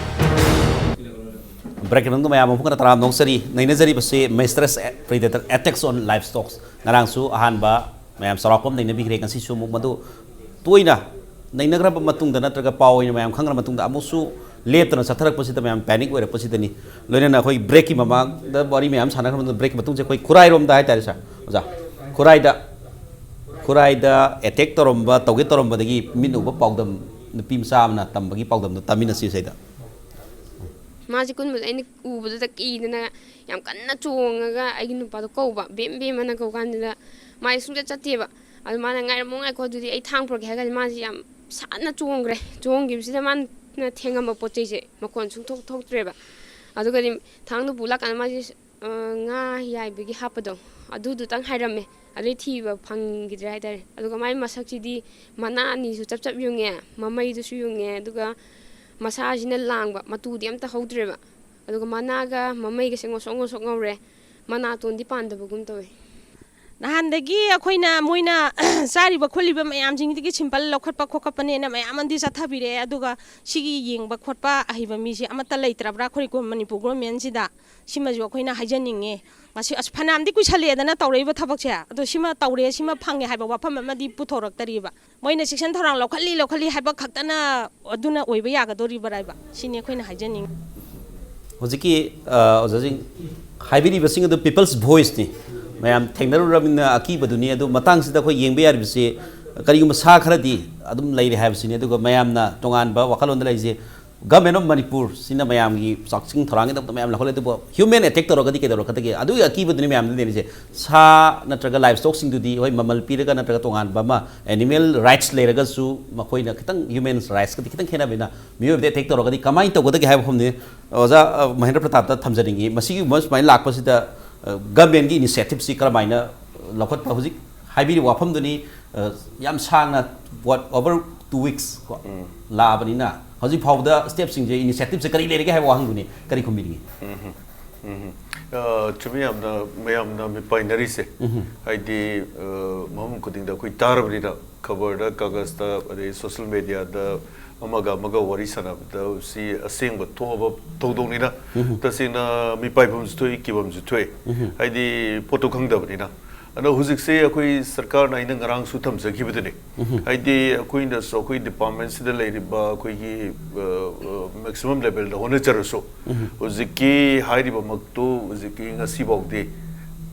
ꯕ꯭ꯔꯦꯛꯀꯤ ꯃꯇꯨꯡꯗ ꯃꯌꯥꯝ ꯑꯃꯨꯛ ꯍꯟꯅ ꯇꯔꯥꯝꯅ ꯑꯣꯛꯆꯔꯤ꯫ ꯅꯩꯅꯖꯔꯤꯕꯁꯤ Mistress Predator Attacks on Livestock꯫ ꯉꯔꯥꯡꯁꯨ ꯑꯍꯥꯟꯕ ꯃꯌꯥꯝ ꯆꯥꯎꯔꯥꯛꯄ ꯑꯃ ꯅꯩꯅꯕꯤꯈ꯭ꯔꯦ꯫ ꯉꯁꯤꯁꯨ ꯑꯃꯨꯛ ꯃꯗꯨ ꯇꯣꯏꯅ ꯅꯩꯅꯈ꯭ꯔꯕ ꯃꯇꯨꯡꯗ ꯅꯠꯇ꯭ꯔꯒ ꯄꯥꯎ ꯑꯣꯏꯅ ꯃꯌꯥꯝ ꯈꯪꯈ꯭ꯔ ꯃꯇꯨꯡꯗ ꯑꯃꯨꯛꯁꯨ ꯂꯦꯞꯇꯅ ꯆꯠꯊꯔꯛꯄꯁꯤꯗ ꯃꯌꯥꯝ ꯄꯦꯅꯤꯛ ꯑꯣꯏꯔꯛꯄꯁꯤꯗꯅꯤ꯫ ꯂꯣꯏꯅꯅ ꯑꯩꯈꯣꯏ ꯕ꯭ꯔꯦꯛꯀꯤ ꯃꯃꯥꯡꯗ ꯋꯥꯔꯤ ꯃꯌꯥꯝ ꯁꯥꯟꯅꯈ꯭ꯔ ꯃꯇꯨꯡꯗ ꯕ꯭ꯔꯦꯛꯀꯤ ꯃꯇꯨꯡꯁꯦ ꯑꯩꯈꯣꯏ ꯈꯨꯔꯥꯏꯔꯣꯝꯗ ꯍꯥꯏꯇꯥꯔꯦ ꯁꯥꯔ, ꯑꯣꯖꯥ, ꯈꯨꯔꯥꯏꯗ, ꯈꯨꯔꯥꯏꯗ ꯑꯦꯇꯦꯛ ꯇꯧꯔꯝꯕ, ꯇꯧꯒꯦ ꯇꯧꯔꯝꯕꯗꯒꯤ ꯃꯤꯠ ꯎꯕ ꯄꯥꯎꯗꯝ, ꯅꯨꯄꯤ ꯃꯆꯥ ꯑꯃꯅ ꯇꯝꯕꯒꯤ ꯄꯥꯎꯗꯝꯗꯣ ꯇꯥꯃꯤꯟꯅꯁꯤ ꯁꯤꯗ꯫ ꯃꯥꯁꯦ ꯀꯨꯟꯕꯗ ꯑꯩꯅ ꯎꯕꯗꯨꯗ ꯀꯤꯗꯅ ꯌꯥꯝ ꯀꯟꯅ ꯆꯣꯡꯉꯒ ꯑꯩꯒꯤ ꯅꯨꯄꯥꯗꯣ ꯀꯧꯕ, "ꯕꯦꯝ, ꯕꯦꯝ" ꯑꯅ ꯀꯧ ꯀꯥꯟꯗꯨꯗ ꯃꯥꯁꯦ ꯁꯨꯡꯆꯠ ꯆꯠꯇꯦꯕ꯫ ꯑꯗꯨ ꯃꯥꯅ, "ꯉꯥꯏꯔꯝꯃꯣ, ꯉꯥꯏꯈꯣ, ꯑꯗꯨꯗꯤ ꯑꯩ ꯊꯥꯡ ꯄꯨꯔꯛꯀꯦ" ꯍꯥꯏꯔ ꯀꯥꯟꯗ ꯃꯥꯁꯦ ꯌꯥꯝ ꯁꯥꯟꯅ ꯆꯣꯡꯈ꯭ꯔꯦ꯫ ꯆꯣꯡꯈꯤꯕꯁꯤꯗ ꯃꯥꯅ ꯊꯦꯡꯉꯝꯕ ꯄꯣꯠ ꯆꯩꯁꯦ ꯃꯈꯣꯟ ꯁꯨꯡꯊꯣꯛ ꯊꯣꯛꯇ꯭ꯔꯦꯕ꯫ ꯑꯗꯨꯒꯗꯤ ꯊꯥꯡꯗꯨ ꯄꯨ ꯂꯥꯛꯀꯥꯟꯗ ꯃꯥꯁꯦ, ꯑ, ꯉꯥ ꯌꯥꯏꯕꯒꯤ ꯍꯥꯞꯄꯗꯣ, ꯑꯗꯨꯗꯨꯇꯪ ꯍꯥꯏꯔꯝꯃꯦ꯫ ꯑꯗꯩ ꯊꯤꯕ ꯐꯪꯈꯤꯗ꯭ꯔꯦ ꯍꯥꯏꯇꯥꯔꯦ꯫ ꯑꯗꯨꯒ ꯃꯥꯏ ꯃꯁꯛꯁꯤꯗꯤ ꯃꯅꯥ ꯑꯅꯤꯁꯨ ꯆꯞ ꯆꯞ ꯌꯨꯡꯉꯦ, ꯃꯃꯩꯗꯨꯁꯨ ꯌꯨꯡꯉꯦ, ꯑꯗꯨꯒ ꯃꯁꯥꯁꯤꯅ ꯂꯥꯡꯕ, ꯃꯇꯨꯗꯤ ꯑꯝꯇ ꯍꯧꯗ꯭ꯔꯦꯕ꯫ ꯑꯗꯨꯒ ꯃꯅꯥꯒ ꯃꯃꯩꯒꯁꯦ ꯉꯧꯁꯣꯛ ꯉꯧꯁꯣꯛ ꯉꯧꯔꯦ, ꯃꯅꯥꯇꯣꯟꯗꯤ ꯄꯥꯟꯗꯕꯒꯨꯝ ꯇꯧꯋꯦ꯫ ꯅꯍꯥꯟꯗꯒꯤ ꯑꯩꯈꯣꯏꯅ ꯃꯣꯏꯅ ꯆꯥꯔꯤꯕ ꯈꯣꯠꯂꯤꯕ ꯃꯌꯥꯝꯁꯤꯡꯗꯒꯤ ꯁꯦꯝꯄꯜ ꯂꯧꯈꯠꯄ ꯈꯣꯠꯀꯠꯄꯅꯦꯅ ꯃꯌꯥꯝ ꯑꯃꯗꯤ ꯆꯠꯊꯕꯤꯔꯛꯑꯦ꯫ ꯑꯗꯨꯒ ꯁꯤꯒꯤ ꯌꯦꯡꯕ ꯈꯣꯠꯄ ꯑꯍꯩꯕ ꯃꯤꯁꯦ ꯑꯃꯠꯇ ꯂꯩꯇ꯭ꯔꯕ꯭ꯔꯥ ꯑꯩꯈꯣꯏ ꯒꯣ-, ꯃꯅꯤꯄꯨꯔ ꯒꯣꯔꯃꯦꯟꯁꯤꯗ? ꯁꯤꯃꯁꯨ ꯑꯩꯈꯣꯏꯅ ꯍꯥꯏꯖꯅꯤꯡꯉꯦ꯫ ꯃꯁꯤ ꯑꯁ ꯐꯅꯌꯥꯝꯗꯤ ꯀꯨꯏꯁꯜꯂꯛꯑꯦꯗꯅ ꯇꯧꯔꯛꯏꯕ ꯊꯕꯛꯁꯦ꯫ ꯑꯗꯣ ꯁꯤꯃ ꯇꯧꯔꯦ, ꯁꯤꯃ ꯐꯪꯉꯦ ꯍꯥꯏꯕ ꯋꯥꯐꯝ ꯑꯃꯗꯤ ꯄꯨꯊꯣꯔꯛꯇꯔꯤꯕ꯫ ꯃꯣꯏꯅ ꯆꯦꯛꯁꯤꯟ ꯊꯧꯔꯥꯡ ꯂꯧꯈꯠꯂꯤ ꯂꯧꯈꯠꯂꯤ ꯍꯥꯏꯕ ꯈꯛꯇꯅ ꯑꯗꯨꯅ ꯑꯣꯏꯕ ꯌꯥꯒꯗꯣꯔꯤꯕ꯭ꯔꯥ ꯍꯥꯏꯕ ꯁꯤꯅꯤ ꯑꯩꯈꯣꯏꯅ ꯍꯥꯏꯖꯅꯤꯡꯉꯤ꯫ ꯍꯧꯖꯤꯛꯀꯤ, ꯑ, ꯑꯣꯖꯥꯁꯤꯡ ꯍꯥꯏꯕꯤꯔꯤꯕꯁꯤꯡ ꯑꯗꯨ people's voiceꯅꯤ꯫ ꯃꯌꯥꯝ ꯊꯦꯡꯅꯔꯨꯔꯕꯅꯤꯅ ꯑꯀꯤꯕꯗꯨꯅꯤ꯫ ꯑꯗꯨ ꯃꯇꯥꯡꯁꯤꯗ ꯑꯩꯈꯣꯏ ꯌꯦꯡꯕ ꯌꯥꯔꯤꯕꯁꯤ ꯀꯔꯤꯒꯨꯝꯕ ꯁꯥ ꯈꯔꯗꯤ ꯑꯗꯨꯝ ꯂꯩꯔꯦ ꯍꯥꯏꯕꯁꯤꯅꯤ꯫ ꯑꯗꯨꯒ ꯃꯌꯥꯝꯅ ꯇꯣꯉꯥꯟꯕ ꯋꯥꯈꯜꯂꯣꯟꯗ ꯂꯩꯔꯤꯁꯦ Government of Manipur ꯁꯤꯅ ꯃꯌꯥꯝꯒꯤ ꯆꯥꯛꯁꯤꯡ ꯊꯧꯔꯥꯡꯒꯤꯗꯃꯛꯇ ꯃꯌꯥꯝ ꯂꯧꯈꯠꯂꯦ꯫ ꯑꯗꯨꯕꯨ human attack ꯇꯧꯔꯒꯗꯤ ꯀꯩꯗꯧꯔꯛꯀꯗꯒꯦ? ꯑꯗꯨꯒꯤ ꯑꯀꯤꯕꯗꯨꯅꯤ ꯃꯌꯥꯝꯅ ꯂꯩꯔꯤꯁꯦ꯫ ꯁꯥ ꯅꯠꯇ꯭ꯔꯒ livestockꯁꯤꯡꯗꯨꯗꯤ ꯍꯣꯏ ꯃꯃꯜ ꯄꯤꯔꯒ ꯅꯠꯇ꯭ꯔꯒ ꯇꯣꯉꯥꯟꯕ ꯑꯃ animal rights ꯂꯩꯔꯒꯁꯨ ꯃꯈꯣꯏꯅ ꯈꯤꯇꯪ human rightsꯀꯗꯤ ꯈꯤꯇꯪ ꯈꯦꯠꯅꯕꯅꯤꯅ ꯃꯤꯑꯣꯏꯕꯗ attack ꯇꯧꯔꯒꯗꯤ ꯀꯃꯥꯏꯅ ꯇꯧꯒꯗꯒꯦ ꯍꯥꯏꯕ ꯋꯥꯐꯝꯅꯤ꯫ ꯑꯣꯖꯥ, ꯑ, ꯃꯍꯦꯟꯗ꯭ꯔ ꯄ꯭ꯔꯇꯥꯞꯇ ꯊꯝꯖꯅꯤꯡꯉꯤ꯫ ꯃꯁꯤꯒꯨꯝꯕ ꯁꯨꯃꯥꯏꯅ ꯂꯥꯛꯄꯁꯤꯗ, ꯑ, governmentꯀꯤ initiativeꯁꯤ ꯀꯔꯝꯍꯥꯏꯅ ꯂꯧꯈꯠꯄ? ꯍꯧꯖꯤꯛ ꯍꯥꯏꯕꯤꯔꯤꯕ ꯋꯥꯐꯝꯗꯨꯅꯤ, ꯑ, ꯌꯥꯝ ꯁꯥꯡꯅ, what, over two weeks ꯀꯣ, ꯂꯥꯛꯑꯕꯅꯤꯅ ꯍꯧꯖꯤꯛ ꯐꯥꯎꯕꯗ stepꯁꯤꯡꯁꯦ, initiativeꯁꯦ ꯀꯔꯤ ꯂꯩꯔꯒꯦ ꯍꯥꯏꯕ ꯋꯥꯍꯪꯗꯨꯅꯤ꯫ ꯀꯔꯤ ꯈꯨꯝꯕꯤꯅꯤꯡꯉꯤ? ꯎꯝ꯫ ꯑ, ꯆꯨꯝꯃꯤ, ꯌꯥꯝꯅ, ꯃꯌꯥꯝꯅ ꯃꯤꯄꯥꯏꯅꯔꯤꯁꯦ꯫ ꯎꯝꯍꯨꯝ꯫ ꯍꯥꯏꯗꯤ, ꯑ, ꯃꯐꯝ ꯈꯨꯗꯤꯡꯗ ꯑꯩꯈꯣꯏ ꯇꯥꯔꯕꯅꯤꯅ, ꯈꯕꯔꯗ, ꯀꯥꯒꯖꯇ, ꯑꯗꯩ social media ꯗ ꯑꯃꯒ ꯑꯃꯒ ꯋꯥꯔꯤ ꯁꯥꯟꯅꯕꯗ ꯁꯤ ꯑꯁꯦꯡꯕ ꯊꯣꯛꯑꯕ ꯊꯧꯗꯣꯛꯅꯤꯅ, ꯎꯝꯍꯨꯝ꯫ ꯇꯁꯦꯡꯅ ꯃꯤꯄꯥꯏꯐꯝꯁꯨ ꯊꯣꯛꯏ, ꯀꯤꯐꯝꯁꯨ ꯊꯣꯛꯏ꯫ ꯎꯝꯍꯨꯝ꯫ ꯍꯥꯏꯗꯤ ꯄꯣꯠꯇꯣ ꯈꯪꯗꯕꯅꯤꯅ꯫ ꯑꯗꯣ ꯍꯧꯖꯤꯛꯁꯦ ꯑꯩꯈꯣꯏ ꯁꯔꯀꯥꯔꯅ, ꯑꯩꯅ ꯉꯔꯥꯡꯁꯨ ꯊꯝꯖꯈꯤꯕꯗꯨꯅꯤ꯫ ꯎꯝꯍꯨꯝ꯫ ꯍꯥꯏꯗꯤ ꯑꯩꯈꯣꯏꯅꯁꯨ, ꯑꯩꯈꯣꯏ department ꯁꯤꯗ ꯂꯩꯔꯤꯕ ꯑꯩꯈꯣꯏꯒꯤ, ꯑ, ꯑ, maximum level ꯗ ꯍꯣꯠꯅꯖꯔꯁꯨ, ꯎꯝꯍꯨꯝ꯫ ꯍꯧꯖꯤꯛꯀꯤ ꯍꯥꯏꯔꯤꯕꯃꯛꯇꯨ ꯍꯧꯖꯤꯛꯀꯤ ꯉꯁꯤꯐꯥꯎꯗꯤ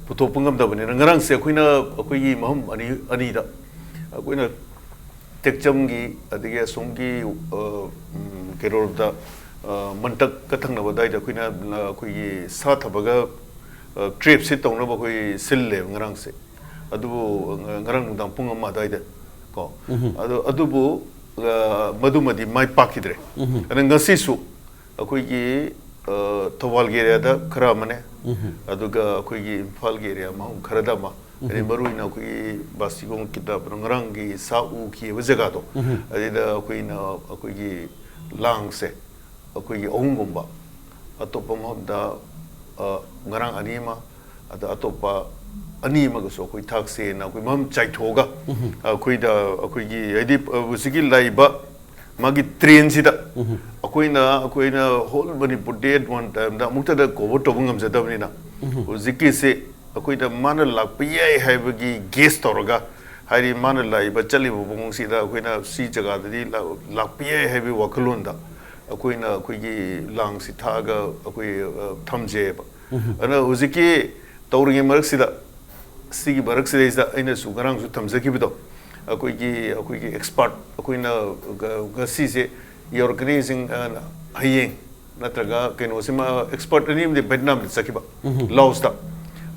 ꯄꯨꯊꯣꯛꯄ ꯉꯝꯗꯕꯅꯤꯅ, ꯉꯔꯥꯡꯁꯦ ꯑꯩꯈꯣꯏꯅ, ꯑꯩꯈꯣꯏꯒꯤ ꯃꯐꯝ ꯑꯅꯤ, ꯑꯅꯤꯗ ꯑꯩꯈꯣꯏꯅ ꯇꯦꯛꯆꯝꯒꯤ, ꯑꯗꯒꯤ ꯑꯁꯣꯝꯒꯤ, ꯑ, ꯎꯝ, ꯀꯩꯔꯣꯜꯗ, ꯑ, ꯃꯟꯇꯛꯀ ꯊꯪꯅꯕ ꯑꯗꯨꯋꯥꯏꯗ ꯑꯩꯈꯣꯏꯅ, ꯑ, ꯑꯩꯈꯣꯏꯒꯤ ꯁꯥ ꯊꯕꯒ, ꯑ, trap ꯁꯦ ꯇꯧꯅꯕ ꯑꯩꯈꯣꯏ ꯁꯤꯜꯂꯦꯕ ꯉꯔꯥꯡꯁꯦ꯫ ꯑꯗꯨꯕꯨ, ꯑ, ꯉꯔꯥꯡ ꯅꯨꯡꯗꯥꯡ ꯄꯨꯡ ꯑꯃ ꯑꯗꯨꯋꯥꯏꯗ ꯀꯣ꯫ ꯎꯝꯍꯨꯝ꯫ ꯑꯗꯣ, ꯑꯗꯨꯕꯨ, ꯑ, ꯃꯗꯨꯃꯗꯤ ꯃꯥꯏ ꯄꯥꯛꯈꯤꯗ꯭ꯔꯦ꯫ ꯎꯝꯍꯨꯝ꯫ ꯑꯗ ꯉꯁꯤꯁꯨ ꯑꯩꯈꯣꯏꯒꯤ, ꯑ, ꯊꯧꯕꯥꯜꯒꯤ area ꯗ ꯈꯔ ꯑꯃꯅꯦ, ꯎꯝꯍꯨꯝ꯫ ꯑꯗꯨꯒ ꯑꯩꯈꯣꯏꯒꯤ ꯏꯝꯐꯥꯜꯒꯤ area ꯃꯐꯝ ꯈꯔꯗ ꯑꯃ, ꯑꯗꯩ ꯎꯝꯍꯨꯝ꯫ ꯃꯔꯨ ꯑꯣꯏꯅ ꯑꯩꯈꯣꯏꯒꯤ ꯕꯥꯁꯤꯈꯣꯡ ꯀꯤꯗꯥꯄꯨꯔ ꯉꯔꯥꯡꯒꯤ ꯁꯥ ꯎꯈꯤꯕ ꯖꯒꯥꯗꯣ, ꯎꯝꯍꯨꯝ꯫ ꯑꯗꯩꯗ ꯑꯩꯈꯣꯏꯅ, ꯑꯩꯈꯣꯏꯒꯤ ꯂꯥꯡꯁꯦ ꯑꯩꯈꯣꯏꯒꯤ ꯑꯍꯨꯝꯒꯨꯝꯕ, ꯑꯇꯣꯞꯄ ꯃꯐꯝꯗ, ꯑ, ꯉꯔꯥꯡ ꯑꯅꯤ ꯑꯃ, ꯑꯗ ꯑꯇꯣꯞꯄ ꯑꯅꯤ ꯑꯃꯒꯁꯨ ꯑꯩꯈꯣꯏ ꯊꯥꯛꯁꯦꯅ ꯑꯩꯈꯣꯏ ꯃꯐꯝ ꯆꯥꯏꯊꯣꯛꯑꯒ, ꯎꯝꯍꯨꯝ꯫ ꯑꯩꯈꯣꯏꯗ, ꯑꯩꯈꯣꯏꯒꯤ, ꯍꯥꯏꯗꯤ, ꯑ, ꯍꯧꯖꯤꯛꯀꯤ ꯂꯥꯛꯏꯕ ꯃꯥꯒꯤ train ꯁꯤꯗ ꯎꯝꯍꯨꯝ꯫ ꯑꯩꯈꯣꯏꯅ, ꯑꯩꯈꯣꯏꯅ whole ꯃꯅꯤꯄꯨꯔꯗꯤ at one time ꯗ ꯑꯃꯨꯛꯇꯗ cover ꯇꯧꯕ ꯉꯝꯖꯗꯕꯅꯤꯅ, ꯎꯝꯍꯨꯝ꯫ ꯍꯧꯖꯤꯛꯀꯤꯁꯦ ꯑꯩꯈꯣꯏꯗ ꯃꯥꯅ ꯂꯥꯛꯄ ꯌꯥꯏ ꯍꯥꯏꯕꯒꯤ guess ꯇꯧꯔꯒ, ꯍꯥꯏꯗꯤ ꯃꯥꯅ ꯂꯥꯛꯏꯕ, ꯆꯠꯂꯤꯕ ꯃꯑꯣꯡꯁꯤꯗ ꯑꯩꯈꯣꯏꯅ ꯁꯤ ꯖꯒꯥꯗꯗꯤ ꯂꯥꯛ-, ꯂꯥꯛꯄ ꯌꯥꯏ ꯍꯥꯏꯕꯒꯤ ꯋꯥꯈꯜꯂꯣꯟꯗ ꯑꯩꯈꯣꯏꯅ ꯑꯩꯈꯣꯏꯒꯤ ꯂꯥꯡꯁꯤ ꯊꯥꯛꯑꯒ ꯑꯩꯈꯣꯏ, ꯑ, ꯊꯝꯖꯩꯑꯕ꯫ ꯎꯝꯍꯨꯝ꯫ ꯑꯗꯨꯅ ꯍꯧꯖꯤꯛꯀꯤ ꯇꯧꯔꯤꯉꯩ ꯃꯔꯛꯁꯤꯗ, ꯁꯤꯒꯤ ꯃꯔꯛꯁꯤꯗꯩꯁꯤꯗ ꯑꯩꯅꯁꯨ ꯉꯔꯥꯡꯁꯨ ꯊꯝꯖꯈꯤꯕꯗꯣ, ꯑꯩꯈꯣꯏꯒꯤ, ꯑꯩꯈꯣꯏꯒꯤ expert, ꯑꯩꯈꯣꯏꯅ ꯉ-, ꯉꯁꯤꯁꯦ ꯌꯧꯔꯛꯀꯅꯤ, ꯍꯌꯦꯡ, ꯑ, ꯍꯌꯦꯡ ꯅꯠꯇ꯭ꯔꯒ ꯀꯩꯅꯣꯁꯤꯃ, expert ꯑꯅꯤ ꯑꯃꯗꯤ ꯚꯦꯠꯅꯥꯝꯗ ꯆꯠꯈꯤꯕ, ꯎꯝꯍꯨꯝ꯫ ꯂꯥꯑꯣꯁꯇ꯫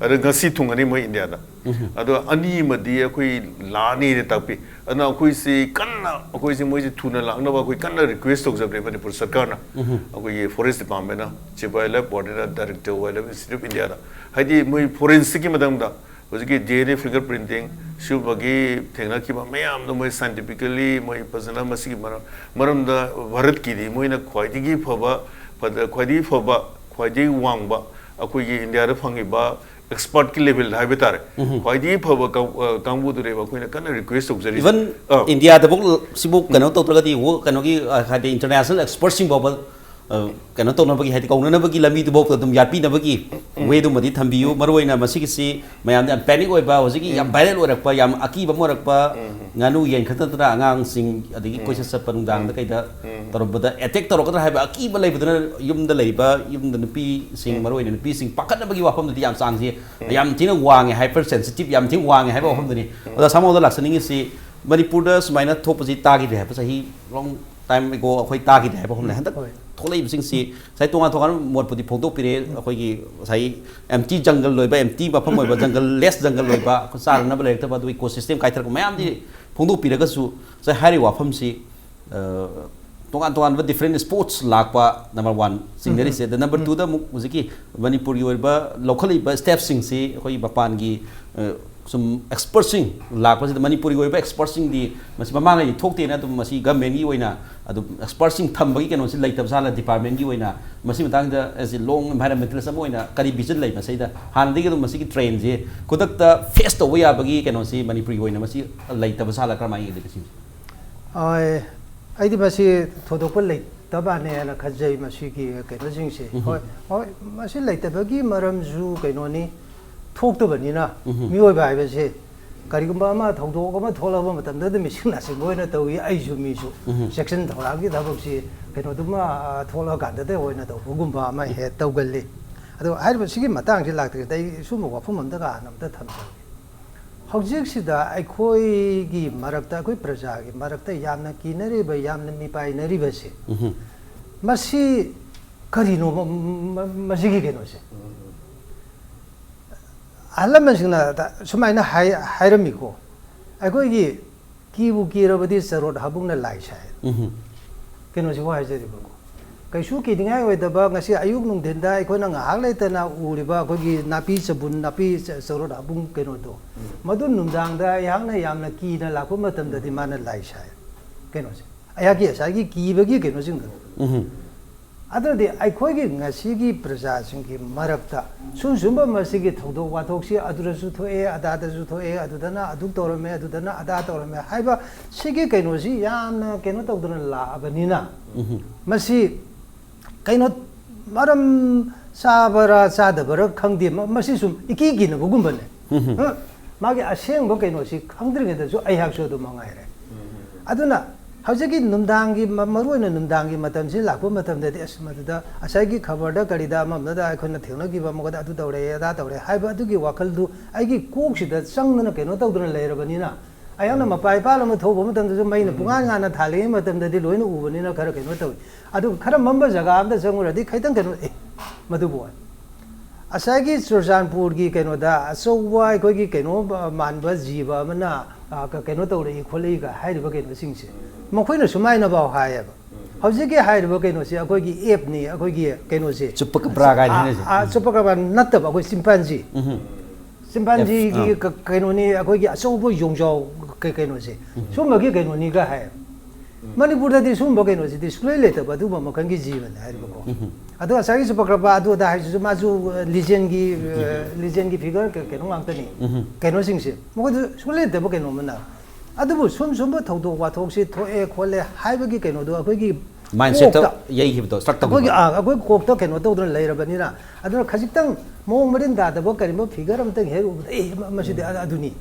ꯑꯗ ꯉꯁꯤ ꯊꯨꯡꯉꯅꯤ ꯃꯣꯏ ꯏꯟꯗꯤꯌꯥꯗ꯫ ꯎꯝꯍꯨꯝ꯫ ꯑꯗꯣ ꯑꯅꯤ ꯑꯃꯗꯤ ꯑꯩꯈꯣꯏ ꯂꯥꯛꯑꯅꯤꯅ ꯇꯥꯛꯄꯤ꯫ ꯑꯗꯨꯅ ꯑꯩꯈꯣꯏꯁꯤ ꯀꯟꯅ, ꯑꯩꯈꯣꯏꯁꯤ ꯃꯣꯏꯁꯤ ꯊꯨꯅ ꯂꯥꯛꯅꯕ ꯑꯩꯈꯣꯏ ꯀꯟꯅ request ꯇꯧꯖꯕꯅꯦ ꯃꯅꯤꯄꯨꯔ ꯁꯔꯀꯥꯔꯅ꯫ ꯎꯝꯍꯨꯝ꯫ ꯑꯩꯈꯣꯏꯒꯤ forest department ꯅ, Chief Wildlife Warden ꯅ, Director Wildlife Institute of India ꯗ꯫ ꯍꯥꯏꯗꯤ ꯃꯣꯏ forensic ꯀꯤ ꯃꯇꯥꯡꯗ ꯍꯧꯖꯤꯛꯀꯤ D N A fingerprinting ꯁꯤꯒꯨꯝꯕꯒꯤ ꯊꯦꯡꯅꯈꯤꯕ ꯃꯌꯥꯝꯗꯣ ꯃꯣꯏ scientifically ꯃꯣꯏ ꯐꯖꯅ ꯃꯁꯤꯒꯤ ꯃꯔꯝ-, ꯃꯔꯝꯗ ꯚꯥꯔꯠꯀꯤꯗꯤ ꯃꯣꯏꯅ ꯈ꯭ꯋꯥꯏꯗꯒꯤ ꯐꯕ, ꯐꯖ-, ꯈ꯭ꯋꯥꯏꯗꯒꯤ ꯐꯕ, ꯈ꯭ꯋꯥꯏꯗꯒꯤ ꯋꯥꯡꯕ, ꯑꯩꯈꯣꯏꯒꯤ ꯏꯟꯗꯤꯌꯥꯗ ꯐꯪꯉꯤꯕ ꯑꯦꯛꯁꯄꯔꯠꯀꯤ ꯂꯦꯚꯦꯜꯗ ꯍꯥꯏꯕ ꯇꯥꯔꯦ, ꯎꯝ꯫ ꯈ꯭ꯋꯥꯏꯗꯒꯤ ꯐꯕ ꯀꯥꯡ-, ꯑ, ꯀꯥꯡꯕꯨꯗꯨꯅꯦꯕ ꯑꯩꯈꯣꯏꯅ ꯀꯟꯅ ꯔꯤꯀ꯭ꯋꯦꯁ ꯇꯧꯖꯔꯤꯁꯦ꯫ ꯏꯚꯟ ꯑꯥ꯫ ꯏꯟꯗꯤꯌꯥꯗꯐꯧ ꯁꯤꯕꯨ ꯀꯩꯅꯣ ꯇꯧꯗ꯭ꯔꯒꯗꯤ, ꯋ-, ꯀꯩꯅꯣꯒꯤ, ꯑ, ꯍꯥꯏꯗꯤ ꯏꯟꯇꯔꯅꯦꯁꯅꯦꯜ ꯑꯦꯛꯁꯄꯔꯠꯁꯤꯡ ꯐꯥꯎꯕ, ꯑ, ꯀꯩꯅꯣ ꯇꯧꯅꯕꯒꯤ, ꯍꯥꯏꯗꯤ ꯀꯧꯅꯅꯕꯒꯤ ꯂꯝꯕꯤꯗꯨꯐꯥꯎꯗ ꯑꯗꯨꯝ ꯌꯥꯠꯄꯤꯅꯕꯒꯤ ꯎꯝ꯫ ꯋꯦꯗꯨꯃꯗꯤ ꯊꯝꯕꯤꯌꯨ꯫ ꯃꯔꯨꯑꯣꯏꯅ ꯃꯁꯤꯒꯤꯁꯤ ꯃꯌꯥꯝꯗ ꯌꯥꯝ ꯄꯦꯅꯤꯛ ꯑꯣꯏꯕ, ꯍꯧꯖꯤꯛꯀꯤ ꯌꯥꯝ ꯎꯝ꯫ ꯚꯥꯏꯔꯦꯜ ꯑꯣꯏꯔꯛꯄ, ꯌꯥꯝ ꯑꯀꯤꯕ ꯑꯃ ꯑꯣꯏꯔꯛꯄ, ꯎꯝ꯫ ꯉꯥꯅꯨ ꯌꯦꯟ ꯈꯛꯇ ꯅꯠꯇꯅ ꯑꯉꯥꯡꯁꯤꯡ, ꯑꯗꯒꯤ ꯎꯝ꯫ ꯀꯣꯏꯆꯠ ꯆꯠꯄ ꯅꯨꯡꯗꯥꯡꯗ ꯎꯝ꯫ ꯀꯩꯗ ꯎꯝ꯫ ꯇꯧꯔꯝꯕꯗ ꯑꯦꯇꯦꯛ ꯇꯧꯔꯛꯀꯗ꯭ꯔꯥ ꯍꯥꯏꯕ ꯑꯀꯤꯕ ꯂꯩꯕꯗꯨꯅ ꯌꯨꯝꯗ ꯂꯩꯕ, ꯌꯨꯝꯗ ꯅꯨꯄꯤꯁꯤꯡ, ꯎꯝ꯫ ꯃꯔꯨꯑꯣꯏꯅ ꯅꯨꯄꯤꯁꯤꯡ ꯄꯥꯈꯠꯅꯕꯒꯤ ꯋꯥꯐꯝꯗꯨꯗꯤ ꯌꯥꯝ ꯆꯥꯡꯁꯤ ꯎꯝ꯫ ꯌꯥꯝ ꯊꯤꯅ ꯋꯥꯡꯉꯦ, ꯍꯥꯏꯄꯔ ꯁꯦꯟꯁꯤꯇꯤꯚ ꯌꯥꯝ ꯊꯤꯅ ꯋꯥꯡꯉꯦ ꯍꯥꯏꯕ ꯎꯝ꯫ ꯋꯥꯐꯝꯗꯨꯅꯤ꯫ ꯎꯝ꯫ ꯑꯣꯖꯥ ꯁꯥꯃꯣꯗ ꯂꯥꯛꯆꯅꯤꯡꯉꯤꯁꯤ, ꯃꯅꯤꯄꯨꯔꯗ ꯁꯨꯃꯥꯏꯅ ꯊꯣꯛꯄꯁꯤ ꯇꯥꯈꯤꯗ꯭ꯔꯦ ꯍꯥꯏꯕ, ꯆꯍꯤ ꯂꯣꯡ ꯇꯥꯏꯝ ꯑꯦꯒꯣ ꯑꯩꯈꯣꯏ ꯇꯥꯈꯤꯗ꯭ꯔꯦ ꯍꯥꯏꯕ ꯋꯥꯐꯝꯅꯤ꯫ ꯍꯟꯗꯛ ꯍꯣꯏ꯫ ꯊꯣꯛꯂꯛꯏꯕꯁꯤꯡꯁꯤ ꯉꯁꯥꯏ ꯇꯣꯉꯥꯟ ꯇꯣꯉꯥꯟꯕ ꯃꯣꯠꯄꯨꯗꯤ ꯐꯣꯡꯗꯣꯛꯄꯤꯔꯦ꯫ ꯑꯩꯈꯣꯏꯒꯤ ꯉꯁꯥꯏ ꯑꯦꯝꯇꯤ ꯖꯪꯒꯜ ꯑꯣꯏꯕ, ꯑꯦꯝꯇꯤ ꯃꯐꯝ ꯑꯣꯏꯕ, ꯖꯪꯒꯜ ꯂꯦꯁ ꯖꯪꯒꯜ ꯑꯣꯏꯕ, ꯑꯩꯈꯣꯏ ꯆꯥꯅꯅꯕ ꯂꯩꯔꯛꯇꯕ, ꯑꯗꯨꯒ ꯏꯀꯣ ꯁꯤꯁꯇꯦꯝ ꯀꯥꯏꯊꯔꯛꯄ ꯃꯌꯥꯝꯗꯤ ꯐꯣꯡꯗꯣꯛꯄꯤꯔꯒꯁꯨ, ꯉꯁꯥꯏ ꯍꯥꯏꯔꯤꯕ ꯋꯥꯐꯝꯁꯤ, ꯑ, ꯇꯣꯉꯥꯟ ꯇꯣꯉꯥꯟꯕ ꯗꯤꯐ꯭ꯔꯦꯟ ꯁ꯭ꯄꯣꯔꯠꯁ ꯂꯥꯛꯄ, ꯅꯝꯕꯔ ꯋꯥꯟ ꯆꯤꯡꯅꯔꯤꯁꯦ꯫ ꯎꯝ꯫ ꯑꯗ ꯅꯝꯕꯔ ꯎꯝ꯫ ꯇꯨꯗ ꯑꯃꯨꯛ ꯍꯧꯖꯤꯛꯀꯤ ꯃꯅꯤꯄꯨꯔꯒꯤ ꯑꯣꯏꯕ ꯂꯧꯈꯠꯂꯛꯏꯕ ꯁ꯭ꯇꯦꯞꯁꯤꯡꯁꯤ ꯑꯩꯈꯣꯏꯒꯤ ꯃꯄꯥꯟꯒꯤ, ꯑ, ꯁꯨꯝ ꯑꯦꯛꯁꯄꯔꯠꯁꯤꯡ ꯂꯥꯛꯄꯁꯤꯗ, ꯃꯅꯤꯄꯨꯔꯒꯤ ꯑꯣꯏꯕ ꯑꯦꯛꯁꯄꯔꯠꯁꯤꯡꯗꯤ ꯃꯁꯤ ꯃꯃꯥꯡꯉꯩꯗꯤ ꯊꯣꯛꯇꯦꯅ ꯑꯗꯨꯝ ꯃꯁꯤ ꯒꯃꯦꯟꯒꯤ ꯑꯣꯏꯅ ꯑꯗꯨꯝ ꯑꯦꯛꯁꯄꯔꯠꯁꯤꯡ ꯊꯝꯕꯒꯤ ꯀꯩꯅꯣꯁꯤ ꯂꯩꯇꯕ ꯁꯥꯠꯂ, ꯗꯤꯄꯥꯔꯠꯃꯦꯟꯒꯤ ꯑꯣꯏꯅ ꯃꯁꯤ ꯃꯇꯥꯡꯗ as a long environmentalist ꯑꯃ ꯑꯣꯏꯅ ꯀꯔꯤ ꯚꯤꯖꯟ ꯂꯩ ꯃꯁꯤꯗ? ꯍꯥꯟꯅꯗꯒꯤ ꯑꯗꯨꯝ ꯃꯁꯤꯒꯤ ꯇ꯭ꯔꯦꯟꯁꯤ ꯈꯨꯗꯛꯇ ꯐꯦꯁ ꯇꯧꯕ ꯌꯥꯕꯒꯤ ꯀꯩꯅꯣꯁꯤ ꯃꯅꯤꯄꯨꯔꯒꯤ ꯑꯣꯏꯅ ꯃꯁꯤ ꯂꯩꯇꯕ ꯁꯥꯠꯂ ꯀꯔꯝꯍꯥꯏꯅ ꯌꯦꯡꯒꯦ ꯁꯤꯁꯦ? ꯑꯣꯏ, ꯑꯩꯗꯤ ꯃꯁꯤ ꯊꯣꯏꯗꯣꯛꯄ ꯂꯩꯇꯕꯅꯦꯅ ꯈꯟꯖꯩ, ꯃꯁꯤꯒꯤ ꯀꯩꯅꯣꯁꯤꯡꯁꯦ꯫ ꯎꯝ꯫ ꯍꯣꯏ, ꯍꯣꯏ, ꯃꯁꯤ ꯂꯩꯇꯕꯒꯤ ꯃꯔꯝꯁꯨ ꯀꯩꯅꯣꯅꯤ, ꯊꯣꯛꯇꯕꯅꯤꯅ꯫ ꯎꯝ꯫ ꯃꯤꯑꯣꯏꯕ ꯍꯥꯏꯕꯁꯦ ꯀꯔꯤꯒꯨꯝꯕ ꯑꯃ ꯊꯧꯗꯣꯛ ꯑꯃ ꯊꯣꯛꯂꯛꯄ ꯃꯇꯝꯗ ꯑꯗꯨꯝ ꯃꯤꯁꯤꯡ ꯅꯥꯁꯤꯡꯕ ꯑꯣꯏꯅ ꯇꯧꯏ꯫ ꯑꯩꯁꯨ ꯃꯤꯁꯨ ꯎꯝ꯫ ꯆꯦꯛꯁꯤꯟ ꯊꯧꯔꯥꯡꯒꯤ ꯊꯕꯛꯁꯤ ꯀꯩꯅꯣꯗꯨꯃ, ꯑ, ꯊꯣꯛꯂꯛꯑꯀꯥꯟꯗꯗ ꯑꯣꯏꯅ ꯇꯧꯕꯒꯨꯝꯕ ꯑꯃ ꯍꯦꯛ ꯇꯧꯒꯜꯂꯤ꯫ ꯑꯗꯣ ꯍꯥꯏꯔꯤꯕ ꯁꯤꯒꯤ ꯃꯇꯥꯡꯁꯤ ꯂꯥꯛꯇ꯭ꯔꯤꯉꯩꯗ ꯑꯩ ꯁꯨꯝꯕ ꯋꯥꯐꯝ ꯑꯝꯇꯒ ꯍꯥꯟꯅ ꯑꯝꯇ ꯊꯝꯖꯒꯦ꯫ ꯍꯧꯖꯤꯛꯁꯤꯗ ꯑꯩꯈꯣꯏꯒꯤ ꯃꯔꯛꯇ, ꯑꯩꯈꯣꯏ ꯄ꯭ꯔꯖꯥꯒꯤ ꯃꯔꯛꯇ ꯌꯥꯝꯅ ꯀꯤꯅꯔꯤꯕ, ꯌꯥꯝꯅ ꯃꯤꯄꯥꯏꯅꯔꯤꯕꯁꯤ, ꯎꯝ꯫ ꯃꯁꯤ ꯀꯔꯤꯅꯣ, ꯃ-, ꯃ-, ꯃꯁꯤꯒꯤ ꯀꯩꯅꯣꯁꯦ? ꯑꯍꯜ ꯂꯃꯟꯁꯤꯡꯅ ꯁꯨꯃꯥꯏꯅ ꯍꯥꯏ-, ꯍꯥꯏꯔꯝꯃꯤꯀꯣ, ꯑꯩꯈꯣꯏꯒꯤ "ꯀꯤꯕꯨ ꯀꯤꯔꯕꯗꯤ ꯆꯔꯣꯠ ꯍꯥꯕꯨꯡꯅ ꯂꯥꯏ ꯁꯥꯏ"꯫ ꯎꯝ꯫ ꯀꯩꯅꯣꯁꯤꯕꯨ ꯍꯥꯏꯖꯔꯤꯕꯀꯣ꯫ ꯀꯩꯁꯨ ꯀꯤꯅꯤꯡꯉꯥꯏ ꯑꯣꯏꯗꯕ, ꯉꯁꯤ ꯑꯌꯨꯛ ꯅꯨꯡꯊꯤꯟꯗ ꯑꯩꯈꯣꯏꯅ ꯉꯥꯏꯍꯥꯛ ꯂꯩꯇꯅ ꯎꯔꯤꯕ ꯑꯩꯈꯣꯏꯒꯤ ꯅꯥꯄꯤ ꯆꯕꯨꯟ, ꯅꯥꯄꯤ ꯆ-, ꯆꯔꯣꯠ ꯍꯥꯕꯨꯡ ꯀꯩꯅꯣꯗꯣ, ꯎꯝ꯫ ꯃꯗꯨ ꯅꯨꯡꯗꯥꯡꯗ ꯑꯩꯍꯥꯛꯅ ꯌꯥꯝꯅ ꯀꯤꯅ ꯂꯥꯛꯄ ꯃꯇꯝꯗꯗꯤ ꯃꯥꯅ ꯂꯥꯏ ꯁꯥꯏ꯫ ꯀꯩꯅꯣꯁꯦ, ꯑꯩꯍꯥꯛꯀꯤ ꯉꯁꯥꯏꯒꯤ ꯀꯤꯕꯒꯤ ꯀꯩꯅꯣꯁꯤꯡꯗꯣ꯫ ꯎꯝ꯫ ꯑꯗꯨꯅꯗꯤ ꯑꯩꯈꯣꯏꯒꯤ ꯉꯁꯤꯒꯤ ꯄ꯭ꯔꯖꯥꯁꯤꯡꯒꯤ ꯃꯔꯛꯇ ꯁꯨꯝ ꯁꯨꯝꯕ ꯃꯁꯤꯒꯤ ꯊꯧꯗꯣꯛ ꯋꯥꯊꯣꯛꯁꯤ ꯑꯗꯨꯗꯁꯨ ꯊꯣꯛꯑꯦ, ꯑꯗꯥꯗꯁꯨ ꯊꯣꯛꯑꯦ, ꯑꯗꯨꯗꯅ ꯑꯗꯨ ꯇꯧꯔꯝꯃꯦ, ꯑꯗꯨꯗꯅ ꯑꯗꯥ ꯇꯧꯔꯝꯃꯦ ꯍꯥꯏꯕ ꯁꯤꯒꯤ ꯀꯩꯅꯣꯁꯤ ꯌꯥꯝꯅ ꯀꯩꯅꯣ ꯇꯧꯗꯅ ꯂꯥꯛꯑꯕꯅꯤꯅ, ꯃꯁꯤ ꯀꯩꯅꯣ ꯃꯔꯝ ꯆꯥꯕꯔꯥ ꯆꯥꯗꯕꯔꯥ ꯈꯪꯗꯦ, ꯃ- ꯃꯁꯤ ꯁꯨꯝ ꯏꯀꯤ ꯀꯤꯅꯕꯒꯨꯝꯕꯅꯦ꯫ ꯃꯥꯒꯤ ꯑꯁꯦꯡꯕ ꯀꯩꯅꯣꯁꯤ ꯈꯪꯗ꯭ꯔꯤꯉꯩꯗꯁꯨ ꯑꯩꯍꯥꯛꯁꯨ ꯑꯗꯨꯝ ꯃꯉꯥꯏꯔꯦ꯫ ꯑꯗꯨꯅ ꯍꯧꯖꯤꯛꯀꯤ ꯅꯨꯡꯗꯥꯡꯒꯤ ꯃ- ꯃꯔꯨꯑꯣꯏꯅ ꯅꯨꯡꯗꯥꯡꯒꯤ ꯃꯇꯝꯁꯤ ꯂꯥꯛꯄ ꯃꯇꯝꯗꯗꯤ ꯑꯁ ꯃꯗꯨꯗ ꯉꯁꯥꯏꯒꯤ ꯈꯕꯔꯗ ꯀꯔꯤꯗ ꯑꯃ ꯑꯃꯗ ꯑꯩꯈꯣꯏꯅ ꯊꯦꯡꯅꯈꯤꯕ ꯑꯃꯒꯗ ꯑꯗꯨ ꯇꯧꯔꯦ ꯑꯗꯥ ꯇꯧꯔꯦ ꯍꯥꯏꯕ ꯑꯗꯨꯒꯤ ꯋꯥꯈꯜꯗꯨ ꯑꯩꯒꯤ ꯀꯣꯛꯁꯤꯗ ꯆꯪꯗꯅ ꯀꯩꯅꯣ ꯇꯧꯗꯅ ꯂꯩꯔꯕꯅꯤꯅ, ꯑꯩꯍꯥꯛꯅ ꯃꯄꯥ ꯏꯄꯥꯜ ꯑꯃ ꯊꯣꯛꯄ ꯃꯇꯝꯗꯁꯨ ꯃꯩꯅ ꯄꯨꯡꯉꯥꯟ ꯉꯥꯟꯅ ꯊꯥꯜꯂꯤꯉꯩ ꯃꯇꯝꯗꯗꯤ ꯂꯣꯏꯅ ꯎꯕꯅꯤꯅ ꯈꯔ ꯀꯩꯅꯣ ꯇꯧꯏ꯫ ꯑꯗꯨ ꯈꯔ ꯃꯝꯕ ꯖꯒꯥ ꯑꯝꯗ ꯆꯪꯉꯨꯔꯗꯤ ꯈꯤꯇꯪ ꯀꯩꯅꯣ ꯑꯦ ꯃꯗꯨꯕꯨ ꯉꯁꯥꯏꯒꯤ ꯆꯨꯔꯆꯥꯟꯄꯨꯔꯒꯤ ꯀꯩꯅꯣꯗ ꯑꯆꯧꯕ ꯑꯩꯈꯣꯏꯒꯤ ꯀꯩꯅꯣ ꯃꯥꯟꯕ ꯖꯤꯕ ꯑꯃꯅ ꯀꯩꯅꯣ ꯇꯧꯔꯛꯏ ꯈꯣꯠꯂꯛꯏꯒ ꯍꯥꯏꯔꯤꯕ ꯀꯩꯅꯣꯁꯤꯡꯁꯦ ꯃꯈꯣꯏꯅ ꯁꯨꯃꯥꯏꯅꯐꯥꯎ ꯍꯥꯏꯌꯦꯕ꯫ ꯍꯧꯖꯤꯛꯀꯤ ꯍꯥꯏꯔꯤꯕ ꯀꯩꯅꯣꯁꯤ ꯑꯩꯈꯣꯏꯒꯤ ꯑꯦꯞꯅꯤ, ꯑꯩꯈꯣꯏꯒꯤ ꯀꯩꯅꯣꯁꯦ ꯆꯨꯞꯄ ꯀꯕ꯭ꯔꯥ ꯀꯥꯏꯅ ꯍꯥꯏꯅꯩꯁꯦ꯫ ꯆꯨꯞꯄ ꯀꯕ꯭ꯔꯥ ꯅꯠꯇꯕ ꯑꯩꯈꯣꯏ ꯆꯤꯝꯄꯥꯟꯖꯤ꯫ ꯆꯤꯝꯄꯥꯟꯖꯤꯒꯤ ꯑꯥ꯫ ꯀꯩꯅꯣꯅꯤ, ꯑꯩꯈꯣꯏꯒꯤ ꯑꯆꯧꯕ ꯌꯣꯡꯖꯥꯎ ꯀꯩ- ꯀꯩꯅꯣꯁꯦ꯫ ꯁꯨꯝꯕꯒꯤ ꯀꯩꯅꯣꯅꯤꯒ ꯍꯥꯏ꯫ ꯃꯅꯤꯄꯨꯔꯗꯗꯤ ꯁꯨꯝꯕ ꯀꯩꯅꯣꯁꯤꯗꯤ ꯁꯨꯡꯂꯩ ꯂꯩꯇꯕ ꯑꯗꯨꯒꯨꯝꯕ ꯃꯈꯜꯒꯤ ꯖꯤꯕꯅꯤ ꯍꯥꯏꯔꯤꯕꯀꯣ꯫ ꯑꯗꯣ ꯉꯁꯥꯏꯒꯤ ꯆꯨꯄꯀ꯭ꯔꯄꯥ ꯑꯗꯨ ꯑꯗꯥ ꯍꯥꯏꯁꯤꯁꯨ ꯃꯥꯁꯨ ꯂꯤꯖꯦꯟꯒꯤ ꯂꯤꯖꯦꯟꯒꯤ ꯐꯤꯒꯔ ꯀꯩꯅꯣ ꯉꯥꯛꯇꯅꯤ꯫ ꯀꯩꯅꯣꯁꯤꯡꯁꯦ ꯃꯈꯣꯏꯗ ꯁꯨꯡꯂꯩ ꯂꯩꯇꯕ ꯀꯩꯅꯣ ꯑꯃꯅ꯫ ꯑꯗꯨꯕꯨ ꯁꯨꯝ ꯁꯨꯝꯕ ꯊꯧꯗꯣꯛ ꯋꯥꯊꯣꯛꯁꯤ ꯊꯣꯛꯑꯦ ꯈꯣꯠꯂꯦ ꯍꯥꯏꯕꯒꯤ ꯀꯩꯅꯣꯗꯣ ꯑꯩꯈꯣꯏꯒꯤ ꯃꯥꯏꯟꯁꯦꯠꯇ ꯀꯣꯛꯇ ꯌꯩꯈꯤꯕꯗꯣ, ꯁ꯭ꯇꯛ ꯑꯩꯈꯣꯏꯒꯤ ꯇꯧꯈꯤꯕ꯫ ꯑꯥ, ꯑꯩꯈꯣꯏ ꯀꯣꯛꯇ ꯀꯩꯅꯣ ꯇꯧꯗꯅ ꯂꯩꯔꯕꯅꯤꯅ, ꯑꯗꯨꯅ ꯈꯖꯤꯛꯇꯪ ꯃꯑꯣꯡ ꯃꯔꯤꯟ ꯇꯥꯗꯕ ꯀꯔꯤꯒꯨꯝꯕ ꯐꯤꯒꯔ ꯑꯝꯇꯪ ꯍꯦꯛ ꯎꯕꯗ ꯑꯦ ꯃ- ꯃꯁꯤꯗꯤ ꯑ- ꯑꯗꯨꯅꯤ,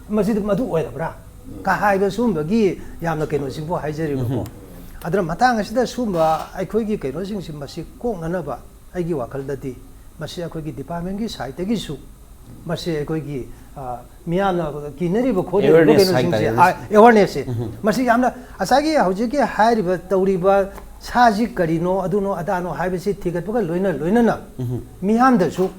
ꯃꯁꯤꯗꯤ ꯃꯗꯨ ꯑꯣꯏꯔꯕ꯭ꯔꯥ ꯀ ꯍꯥꯏꯕ ꯁꯨꯝꯕꯒꯤ ꯌꯥꯝꯅ ꯀꯩꯅꯣꯁꯤꯡꯕꯨ ꯍꯥꯏꯖꯔꯤꯕꯀꯣ꯫ ꯑꯗꯨꯅ ꯃꯇꯥꯡ ꯑꯁꯤꯗ ꯁꯨꯝꯕ ꯑꯩꯈꯣꯏꯒꯤ ꯀꯩꯅꯣꯁꯤꯡꯁꯤ ꯃꯁꯤ ꯀꯣꯛꯅꯅꯕ ꯑꯩꯒꯤ ꯋꯥꯈꯜꯗꯗꯤ ꯃꯁꯤ ꯑꯩꯈꯣꯏꯒꯤ ꯗꯤꯄꯥꯔꯠꯃꯦꯟꯒꯤ ꯁꯥꯏꯠꯇꯒꯤꯁꯨ ꯃꯁꯤ ꯑꯩꯈꯣꯏꯒꯤ ꯑ, ꯃꯤꯌꯥꯝꯅ ꯀꯤꯅꯔꯤꯕ ꯈꯣꯠꯅꯔꯤꯕ Awareness ꯀꯩꯅꯣꯁꯤꯡꯁꯦ ꯍꯥꯏꯇꯥꯔꯦ꯫ ꯑ- awareness ꯁꯦ ꯃꯁꯤ ꯌꯥꯝꯅ ꯉꯁꯥꯏꯒꯤ ꯍꯧꯖꯤꯛꯀꯤ ꯍꯥꯏꯔꯤꯕ ꯇꯧꯔꯤꯕ ꯁꯥꯁꯤ ꯀꯔꯤꯅꯣ ꯑꯗꯨꯅꯣ ꯑꯗꯥꯅꯣ ꯍꯥꯏꯕꯁꯤ ꯊꯤꯒꯠꯄꯒ ꯂꯣꯏꯅ ꯂꯣꯏꯅꯅ ꯃꯤꯌꯥꯝꯗꯁꯨ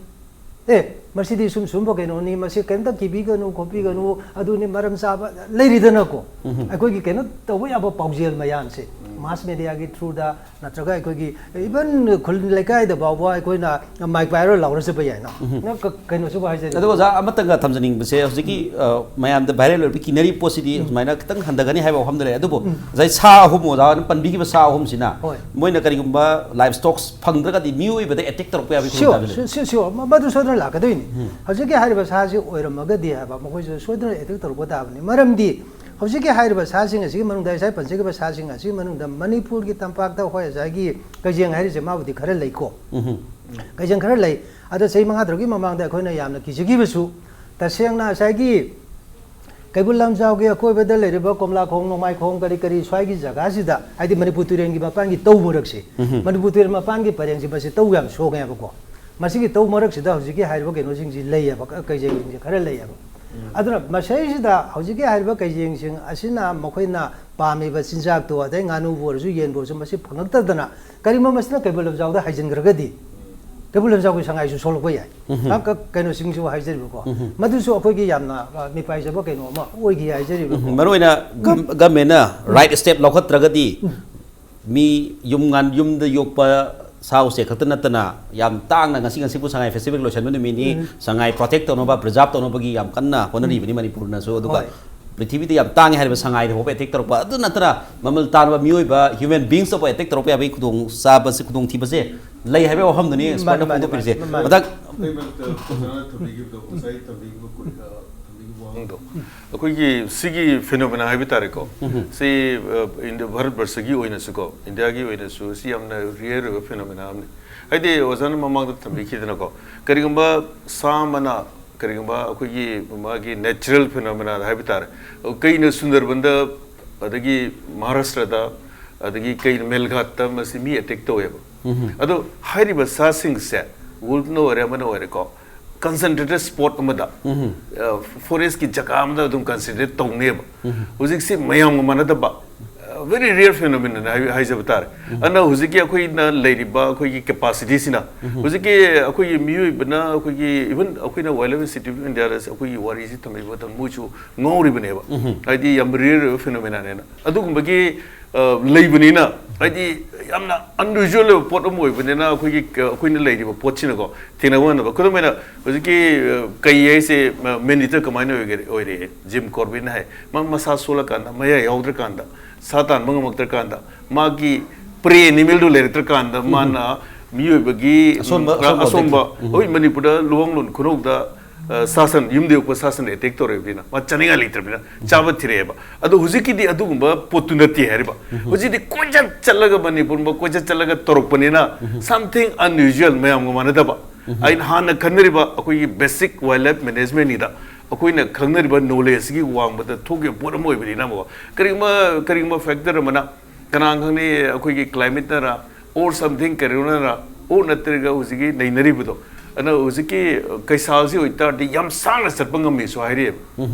ꯑꯦ ꯃꯁꯤꯗꯤ ꯁꯨꯝ ꯁꯨꯝꯕ ꯀꯩꯅꯣꯅꯤ, ꯃꯁꯤ ꯀꯔꯤꯝꯇ ꯀꯤꯕꯤꯒꯅꯨ ꯈꯣꯠꯄꯤꯒꯅꯨ, ꯑꯗꯨꯅꯤ ꯃꯔꯝ ꯆꯥꯕ ꯂꯩꯔꯤꯗꯅꯀꯣ꯫ ꯑꯩꯈꯣꯏꯒꯤ ꯀꯩꯅꯣ ꯇꯧꯕ ꯌꯥꯕ ꯄꯥꯎꯖꯦꯜ ꯃꯌꯥꯝꯁꯦ ꯃꯥꯁ ꯃꯦꯗꯤꯌꯥꯒꯤ ꯊ꯭ꯔꯨꯗ ꯅꯠꯇ꯭ꯔꯒ ꯑꯩꯈꯣꯏꯒꯤ ꯏꯚꯟ ꯈꯨꯜ ꯂꯩꯀꯥꯏꯗ ꯐꯥꯎꯕ ꯑꯩꯈꯣꯏꯅ ꯃꯥꯏꯛ ꯄꯥꯏꯔꯒ ꯂꯥꯎꯔ ꯆꯠꯄ ꯌꯥꯏꯅ꯫ ꯎꯝꯍꯨꯝ꯫ ꯅꯪ ꯀ- ꯀꯩꯅꯣꯁꯤꯕꯨ ꯍꯥꯏꯖꯔꯤ꯫ ꯑꯗꯣ ꯑꯣꯖꯥ, ꯑꯃꯇꯪꯒ ꯊꯝꯖꯅꯤꯡꯕꯁꯦ, ꯍꯧꯖꯤꯛꯀꯤ ꯑ, ꯃꯌꯥꯝꯗ ꯚꯥꯏꯔꯦꯜ ꯑꯣꯏꯕ ꯀꯤꯅꯔꯤ ꯄꯣꯠꯁꯤꯗꯤ ꯎꯝ꯫ ꯁꯨꯃꯥꯏꯅ ꯈꯤꯇꯪ ꯍꯟꯊꯒꯅꯤ ꯍꯥꯏꯕ ꯋꯥꯐꯝꯗ ꯂꯩ꯫ ꯑꯗꯨꯕꯨ ꯎꯝ꯫ ꯉꯁꯥꯏ ꯁꯥ ꯑꯍꯨꯝ, ꯑꯣꯖꯥꯅ ꯄꯟꯕꯤꯈꯤꯕ ꯁꯥ ꯑꯍꯨꯝꯁꯤꯅ ꯍꯣꯏ꯫ ꯃꯣꯏꯅ ꯀꯔꯤꯒꯨꯝꯕ ꯂꯥꯏꯐ ꯁ꯭ꯇꯣꯛꯁ ꯐꯪꯗ꯭ꯔꯒꯗꯤ ꯃꯤꯑꯣꯏꯕꯗ ꯑꯦꯇꯦꯛ ꯇꯧꯔꯛꯄ ꯌꯥꯕꯒꯤ ꯁꯤꯌꯣꯔ, ꯈꯨꯗꯣꯡꯆꯥꯕ ꯂꯩ꯫ ꯁꯤ- ꯁꯤ- ꯁꯤꯌꯣꯔ, ꯃ- ꯃꯗꯨ ꯁꯣꯏꯗꯅ ꯂꯥꯛꯀꯗꯣꯏꯅꯤ꯫ ꯎꯝ꯫ ꯍꯧꯖꯤꯛꯀꯤ ꯍꯥꯏꯔꯤꯕ ꯁꯥꯁꯤ ꯑꯣꯏꯔꯝꯃꯒꯗꯤ ꯍꯥꯏꯕ, ꯃꯈꯣꯏꯁꯨ ꯁꯣꯏꯗꯅ ꯑꯦꯇꯦꯛ ꯇꯧꯔꯛꯄ ꯇꯥꯕꯅꯤ꯫ ꯃꯔꯝꯗꯤ ꯍꯧꯖꯤꯛꯀꯤ ꯍꯥꯏꯔꯤꯕ ꯁꯥꯁꯤꯡ ꯑꯁꯤꯒꯤ ꯃꯅꯨꯡꯗ, ꯉꯁꯥꯏ ꯄꯟꯖꯈꯤꯕ ꯁꯥꯁꯤꯡ ꯑꯁꯤꯒꯤ ꯃꯅꯨꯡꯗ ꯃꯅꯤꯄꯨꯔꯒꯤ ꯇꯝꯄꯥꯛꯇ ꯍꯣꯏ ꯉꯁꯥꯏꯒꯤ ꯀꯩꯖꯦꯡ ꯍꯥꯏꯔꯤꯁꯦ ꯃꯥꯕꯨꯗꯤ ꯈꯔ ꯂꯩꯀꯣ꯫ ꯎꯝꯍꯨꯝ꯫ ꯀꯩꯖꯦꯡ ꯈꯔ ꯂꯩ꯫ ꯑꯗꯣ ꯆꯍꯤ ꯃꯉꯥ ꯇꯔꯨꯛꯀꯤ ꯃꯃꯥꯡꯗ ꯑꯩꯈꯣꯏꯅ ꯌꯥꯝꯅ ꯀꯤꯖꯈꯤꯕꯁꯨ, ꯇꯁꯦꯡꯅ ꯉꯁꯥꯏꯒꯤ ꯀꯩꯕꯨꯜ ꯂꯝꯖꯥꯎꯒꯤ ꯑꯀꯣꯏꯕꯗ ꯂꯩꯔꯤꯕ ꯀꯣꯝꯂꯥꯈꯣꯡ, ꯅꯣꯡꯃꯥꯏꯈꯣꯡ, ꯀꯔꯤ ꯀꯔꯤ ꯁ꯭ꯋꯥꯏꯒꯤ ꯖꯒꯥꯁꯤꯗ, ꯍꯥꯏꯗꯤ ꯃꯅꯤꯄꯨꯔ ꯇꯨꯔꯦꯜꯒꯤ ꯃꯄꯥꯟꯒꯤ ꯇꯧ ꯃꯔꯛꯁꯦ, ꯎꯝꯍꯨꯝ꯫ ꯃꯅꯤꯄꯨꯔ ꯇꯨꯔꯦꯜ ꯃꯄꯥꯟꯒꯤ ꯄꯔꯦꯡꯁꯦ ꯃꯁꯤ ꯇꯧ ꯌꯥꯝ ꯁꯣꯡꯉꯦꯕꯀꯣ꯫ ꯃꯁꯤꯒꯤ ꯇꯧ ꯃꯔꯛꯁꯤꯗ ꯍꯧꯖꯤꯛꯀꯤ ꯍꯥꯏꯔꯤꯕ ꯀꯩꯅꯣꯁꯤꯡꯁꯤ ꯂꯩꯌꯦꯕ, ꯀ- ꯀꯩꯖꯦꯡꯁꯤꯡꯁꯦ ꯈꯔ ꯂꯩꯌꯦꯕ꯫ ꯎꯝ꯫ ꯑꯗꯨꯅ ꯃꯁꯤꯁꯤꯗ ꯍꯧꯖꯤꯛꯀꯤ ꯍꯥꯏꯔꯤꯕ ꯀꯩꯖꯦꯡꯁꯤꯡ ꯑꯁꯤꯅ ꯃꯈꯣꯏꯅ ꯄꯥꯝꯃꯤꯕ ꯆꯤꯟꯖꯥꯛꯇꯣ, ꯑꯗꯩ ꯉꯥꯅꯨꯕꯨ ꯑꯣꯏꯔꯁꯨ ꯌꯦꯟꯕꯨ ꯑꯣꯏꯔꯁꯨ, ꯃꯁꯤ ꯐꯪꯉꯛꯇꯗꯅ ꯀꯔꯤꯒꯨꯝꯕ ꯃꯁꯤꯅ ꯀꯩꯕꯨꯜ ꯂꯝꯖꯥꯎꯗ ꯍꯥꯏꯖꯤꯟꯈ꯭ꯔꯒꯗꯤ, ꯎꯝ꯫ ꯀꯩꯕꯨꯜ ꯂꯝꯖꯥꯎꯒꯤ ꯁꯉꯥꯏꯁꯨ ꯁꯣꯛꯂꯛꯄ ꯌꯥꯏ꯫ ꯎꯝꯍꯨꯝ꯫ ꯀ- ꯀ- ꯀꯩꯅꯣꯁꯤꯡꯁꯤꯕꯨ ꯍꯥꯏꯖꯔꯤꯕꯀꯣ꯫ ꯎꯝꯍꯨꯝ꯫ ꯃꯗꯨꯁꯨ ꯑꯩꯈꯣꯏꯒꯤ ꯌꯥꯝꯅ, ꯑ, ꯃꯤꯄꯥꯏꯖꯕ ꯀꯩꯅꯣ ꯑꯃ ꯑꯣꯏꯈꯤ ꯍꯥꯏꯖꯔꯤꯕꯀꯣ꯫ ꯎꯝꯍꯨꯝ꯫ ꯃꯔꯨꯑꯣꯏꯅ ꯒꯝ-, ꯒꯃꯦꯟꯅ ꯔꯥꯏꯠ ꯁ꯭ꯇꯦꯞ ꯂꯧꯈꯠꯇ꯭ꯔꯒꯗꯤ ꯎꯝ꯫ ꯃꯤ ꯌꯨꯝ ꯉꯥꯟ-, ꯌꯨꯝꯗ ꯌꯣꯛꯄ ꯁꯥ ꯎꯆꯦꯛ ꯈꯛꯇ ꯅꯠꯇꯅ ꯌꯥꯝ ꯇꯥꯡꯅ, ꯉꯁꯤ, ꯉꯁꯤꯕꯨ ꯁꯉꯥꯏ ꯐꯦꯁꯇꯤꯚꯦꯜ ꯂꯣꯏꯁꯤꯟꯕ ꯅꯨꯃꯤꯠꯅꯤ, ꯎꯝ꯫ ꯁꯉꯥꯏ ꯄ꯭ꯔꯣꯇꯦꯛ ꯇꯧꯅꯕ, ꯄ꯭ꯔꯤꯖꯥꯔꯚ ꯇꯧꯅꯕꯒꯤ ꯌꯥꯝ ꯀꯟꯅ ꯍꯣꯠꯅꯔꯤꯕꯅꯤ ꯎꯝ꯫ ꯃꯅꯤꯄꯨꯔꯅꯁꯨ꯫ ꯑꯗꯨꯒ ꯍꯣꯏ꯫ ꯄ꯭ꯔꯤꯊꯤꯕꯤꯗ ꯌꯥꯝ ꯇꯥꯡꯉꯦ ꯍꯥꯏꯔꯤꯕ ꯁꯉꯥꯏꯗ ꯐꯥꯎꯕ ꯑꯦꯇꯦꯛ ꯇꯧꯔꯛꯄ꯫ ꯑꯗꯨ ꯅꯠꯇꯅ ꯃꯃꯜ ꯇꯥꯡꯕ ꯃꯤꯑꯣꯏꯕ, ꯍ꯭ꯌꯨꯃꯦꯟ ꯕꯤꯡꯁꯇ ꯐꯥꯎꯕ ꯑꯦꯇꯦꯛ ꯇꯧꯔꯛꯄ ꯌꯥꯕꯒꯤ ꯈꯨꯗꯣꯡ ꯆꯥꯕꯁꯦ, ꯈꯨꯗꯣꯡꯊꯤꯕꯁꯦ ꯂꯩ ꯍꯥꯏꯕꯒꯤ ꯋꯥꯐꯝꯗꯨꯅꯤ ꯃꯥꯅꯤ, ꯁꯨꯃꯥꯏꯅ ꯃꯥꯅꯤ, ꯐꯣꯡꯗꯣꯛꯄꯤꯔꯤꯁꯦ꯫ ꯃꯥꯅꯤ, ꯃꯥꯅꯤ꯫ ꯃꯊꯪ ꯑꯇꯩ ꯃꯔꯛꯇ ꯑꯣꯖꯥꯅ ꯊꯝꯕꯤꯈꯤꯕꯗꯣ, ꯉꯁꯥꯏ ꯊꯝꯕꯤꯈꯤꯕ ꯀꯨꯏ-, ꯑ, ꯊꯝꯕꯤꯈꯤꯕ ꯋꯥꯍꯪꯗꯣ, ꯑꯩꯈꯣꯏꯒꯤ ꯁꯤꯒꯤ ꯐꯤꯅꯣꯃꯤꯅꯥ ꯍꯥꯏꯕ ꯇꯥꯔꯦꯀꯣ꯫ ꯎꯝ꯫ ꯁꯤ, ꯑ, ꯏꯟꯗꯤꯌꯥ, ꯚꯥꯔꯠ ꯕꯔꯁꯒꯤ ꯑꯣꯏꯅꯁꯨꯀꯣ, ꯏꯟꯗꯤꯌꯥꯒꯤ ꯑꯣꯏꯅꯁꯨ ꯁꯤ ꯌꯥꯝꯅ ꯔꯤꯌꯔ ꯑꯣꯏꯕ ꯐꯤꯅꯣꯃꯤꯅꯥ ꯑꯃꯅꯤ꯫ ꯍꯥꯏꯗꯤ ꯑꯣꯖꯥꯅ ꯃꯃꯥꯡꯗ ꯊꯝꯕꯤꯈꯤꯗꯅꯀꯣ, ꯀꯔꯤꯒꯨꯝꯕ ꯁꯥ ꯑꯃꯅ, ꯀꯔꯤꯒꯨꯝꯕ ꯑꯩꯈꯣꯏꯒꯤ ꯃꯥꯒꯤ ꯅꯦꯆꯔꯦꯜ ꯐꯤꯅꯣꯃꯤꯅꯥ ꯍꯥꯏꯕ ꯇꯥꯔꯦ, ꯀꯩꯅ ꯁꯨꯟꯗꯔꯕꯟꯗ, ꯑꯗꯒꯤ ꯃꯍꯥꯔꯥꯁꯇ꯭ꯔꯗ, ꯑꯗꯒꯤ ꯀꯩꯅ ꯃꯦꯜꯘꯥꯠꯇ ꯃꯁꯤ ꯃꯤ ꯑꯦꯇꯦꯛ ꯇꯧꯋꯦꯕ꯫ ꯎꯝ꯫ ꯑꯗꯣ ꯍꯥꯏꯔꯤꯕ ꯁꯥꯁꯤꯡꯁꯦ, ꯋꯨꯜꯐꯅ ꯑꯣꯏꯔꯦ, ꯑꯃꯅ ꯑꯣꯏꯔꯦꯀꯣ, ꯀꯟꯁꯦꯟꯇ꯭ꯔꯦꯇꯦꯠ ꯁ꯭ꯄꯣꯠ ꯑꯃꯗ, ꯎꯝ꯫ ꯑ, ꯐꯣꯔꯦꯁꯀꯤ ꯖꯒꯥ ꯑꯃꯗ ꯑꯗꯨꯝ ꯀꯟꯁꯦꯟꯇ꯭ꯔꯦꯠ ꯇꯧꯅꯦꯕ꯫ ꯎꯝ꯫ ꯍꯧꯖꯤꯛꯁꯤ ꯃꯌꯥꯝꯒ ꯃꯥꯟꯅꯗꯕ, ꯑ, very rare phenomenon ꯍꯥꯏ-, ꯍꯥꯏꯖꯕ ꯇꯥꯔꯦ꯫ ꯎꯝ꯫ ꯑꯗꯨꯅ ꯍꯧꯖꯤꯛꯀꯤ ꯑꯩꯈꯣꯏꯅ ꯂꯩꯔꯤꯕ ꯑꯩꯈꯣꯏꯒꯤ ꯀꯦꯄꯥꯁꯤꯇꯤꯁꯤꯅ, ꯎꯝ꯫ ꯍꯧꯖꯤꯛꯀꯤ ꯑꯩꯈꯣꯏꯒꯤ ꯃꯤꯑꯣꯏꯕꯅ ꯑꯩꯈꯣꯏꯒꯤ, even ꯑꯩꯈꯣꯏꯅ Wildlife Institute of India ꯗ ꯑꯩꯈꯣꯏꯒꯤ ꯋꯥꯔꯤꯁꯤ ꯊꯝꯃꯤꯕ ꯃꯇꯝꯗ ꯃꯣꯏꯁꯨ ꯉꯥꯎꯔꯤꯕꯅꯦꯕ꯫ ꯎꯝ꯫ ꯍꯥꯏꯗꯤ ꯌꯥꯝ ꯔꯤꯌꯔ ꯑꯣꯏꯕ ꯐꯤꯅꯣꯃꯤꯅꯥꯅꯦꯅ꯫ ꯑꯗꯨꯒꯨꯝꯕꯒꯤ ꯑ, ꯂꯩꯕꯅꯤꯅ, ꯍꯥꯏꯗꯤ ꯌꯥꯝꯅ unusual ꯑꯣꯏꯕ ꯄꯣꯠ ꯑꯃ ꯑꯣꯏꯕꯅꯤꯅ, ꯑꯩꯈꯣꯏꯒꯤ, ꯑ, ꯑꯩꯈꯣꯏꯅ ꯂꯩꯔꯤꯕ ꯄꯣꯠꯁꯤꯅꯀꯣ, ꯊꯦꯡꯅꯕ ꯉꯝꯗꯕ꯫ ꯈꯨꯗꯝ ꯑꯣꯏꯅ, ꯍꯧꯖꯤꯛꯀꯤ, ꯑ, ꯀꯩ ꯍꯥꯏꯁꯦ, ꯑ, ꯃꯦꯟꯗꯤꯇ ꯀꯃꯥꯏꯅ ꯑꯣꯏꯒꯦ, ꯑꯣꯏꯔꯦ? ꯖꯤꯝ ꯀꯣꯔꯕꯤꯟ ꯍꯥꯏ, ꯃꯥ ꯃꯁꯥ ꯁꯣꯜꯂꯀꯥꯟꯗ, ꯃꯌꯥ ꯌꯥꯎꯗ꯭ꯔꯀꯥꯟꯗ, ꯁꯥ ꯇꯥꯟꯕ ꯉꯝꯃꯛꯇ꯭ꯔꯀꯥꯟꯗ, ꯃꯥꯒꯤ prey animalꯗꯨ ꯂꯩꯔꯛꯇ꯭ꯔꯀꯥꯟꯗ, ꯃꯥꯅ ꯃꯤꯑꯣꯏꯕꯒꯤ, ꯑꯁꯣꯟꯕ, ꯎꯝ, ꯑꯁꯣꯟꯕ ꯑꯁꯣꯟꯕ, ꯑꯗꯒꯤ, ꯎꯝ꯫ ꯍꯣꯏ, ꯃꯅꯤꯄꯨꯔꯗ ꯂꯨꯋꯥꯡꯂꯨꯟ ꯈꯨꯅꯧꯗ, ꯑ, ꯁꯥ ꯁꯟ, ꯌꯨꯝꯗ ꯌꯣꯛꯄ ꯁꯥ ꯁꯟ attack ꯇꯧꯔꯛꯏꯕꯅꯤꯅ, ꯃꯥ ꯆꯥꯅꯤꯡꯉꯥꯏ ꯂꯩꯇ꯭ꯔꯕꯅꯤꯅ ꯆꯥꯕ ꯊꯤꯔꯛꯑꯦꯕ꯫ ꯑꯗꯣ ꯍꯧꯖꯤꯛꯀꯤꯗꯤ ꯑꯗꯨꯒꯨꯝꯕ ꯄꯣꯠꯇꯨ ꯅꯠꯇꯦ ꯍꯥꯏꯔꯤꯕ꯫ ꯍꯧꯖꯤꯛꯇꯤ ꯀꯣꯏꯆꯠ ꯆꯠꯂꯒ, ꯃꯅꯤꯄꯨꯔ ꯀꯣꯏꯆꯠ ꯆꯠꯂꯒ ꯇꯧꯔꯛꯄꯅꯤꯅ, something unusual, ꯃꯌꯥꯝꯒ ꯃꯥꯟꯅꯗꯕ꯫ ꯑꯩꯅ ꯍꯥꯟꯅ ꯈꯟꯅꯔꯤꯕ ꯑꯩꯈꯣꯏꯒꯤ basic wildlife managementꯅꯤꯗ, ꯑꯩꯈꯣꯏꯅ ꯈꯪꯅꯔꯤꯕ knowledgeꯒꯤ ꯋꯥꯡꯃꯗ ꯊꯣꯛꯈꯤꯕ ꯄꯣꯠ ꯑꯃ ꯑꯣꯏꯕꯅꯤꯅ ꯑꯃꯨꯛ, ꯀꯔꯤꯒꯨꯝꯕ, ꯀꯔꯤꯒꯨꯝꯕ factor ꯑꯃꯅ, ꯀꯅꯥ ꯈꯪꯅꯤ, ꯑꯩꯈꯣꯏꯒꯤ climateꯅꯔ, or something ꯀꯔꯤꯅꯣꯅꯔ, or ꯅꯠꯇ꯭ꯔꯒ ꯍꯧꯖꯤꯛꯀꯤ ꯅꯩꯅꯔꯤꯕꯗꯣ, ꯑꯗꯨꯅ ꯍꯧꯖꯤꯛꯀꯤ ꯀꯩꯁꯥꯜꯁꯤ ꯑꯣꯏꯇꯥꯔꯗꯤ ꯌꯥꯝ ꯁꯥꯡꯅ ꯆꯠꯄ ꯉꯝꯃꯤꯁꯨ ꯍꯥꯏꯔꯤꯑꯕ꯫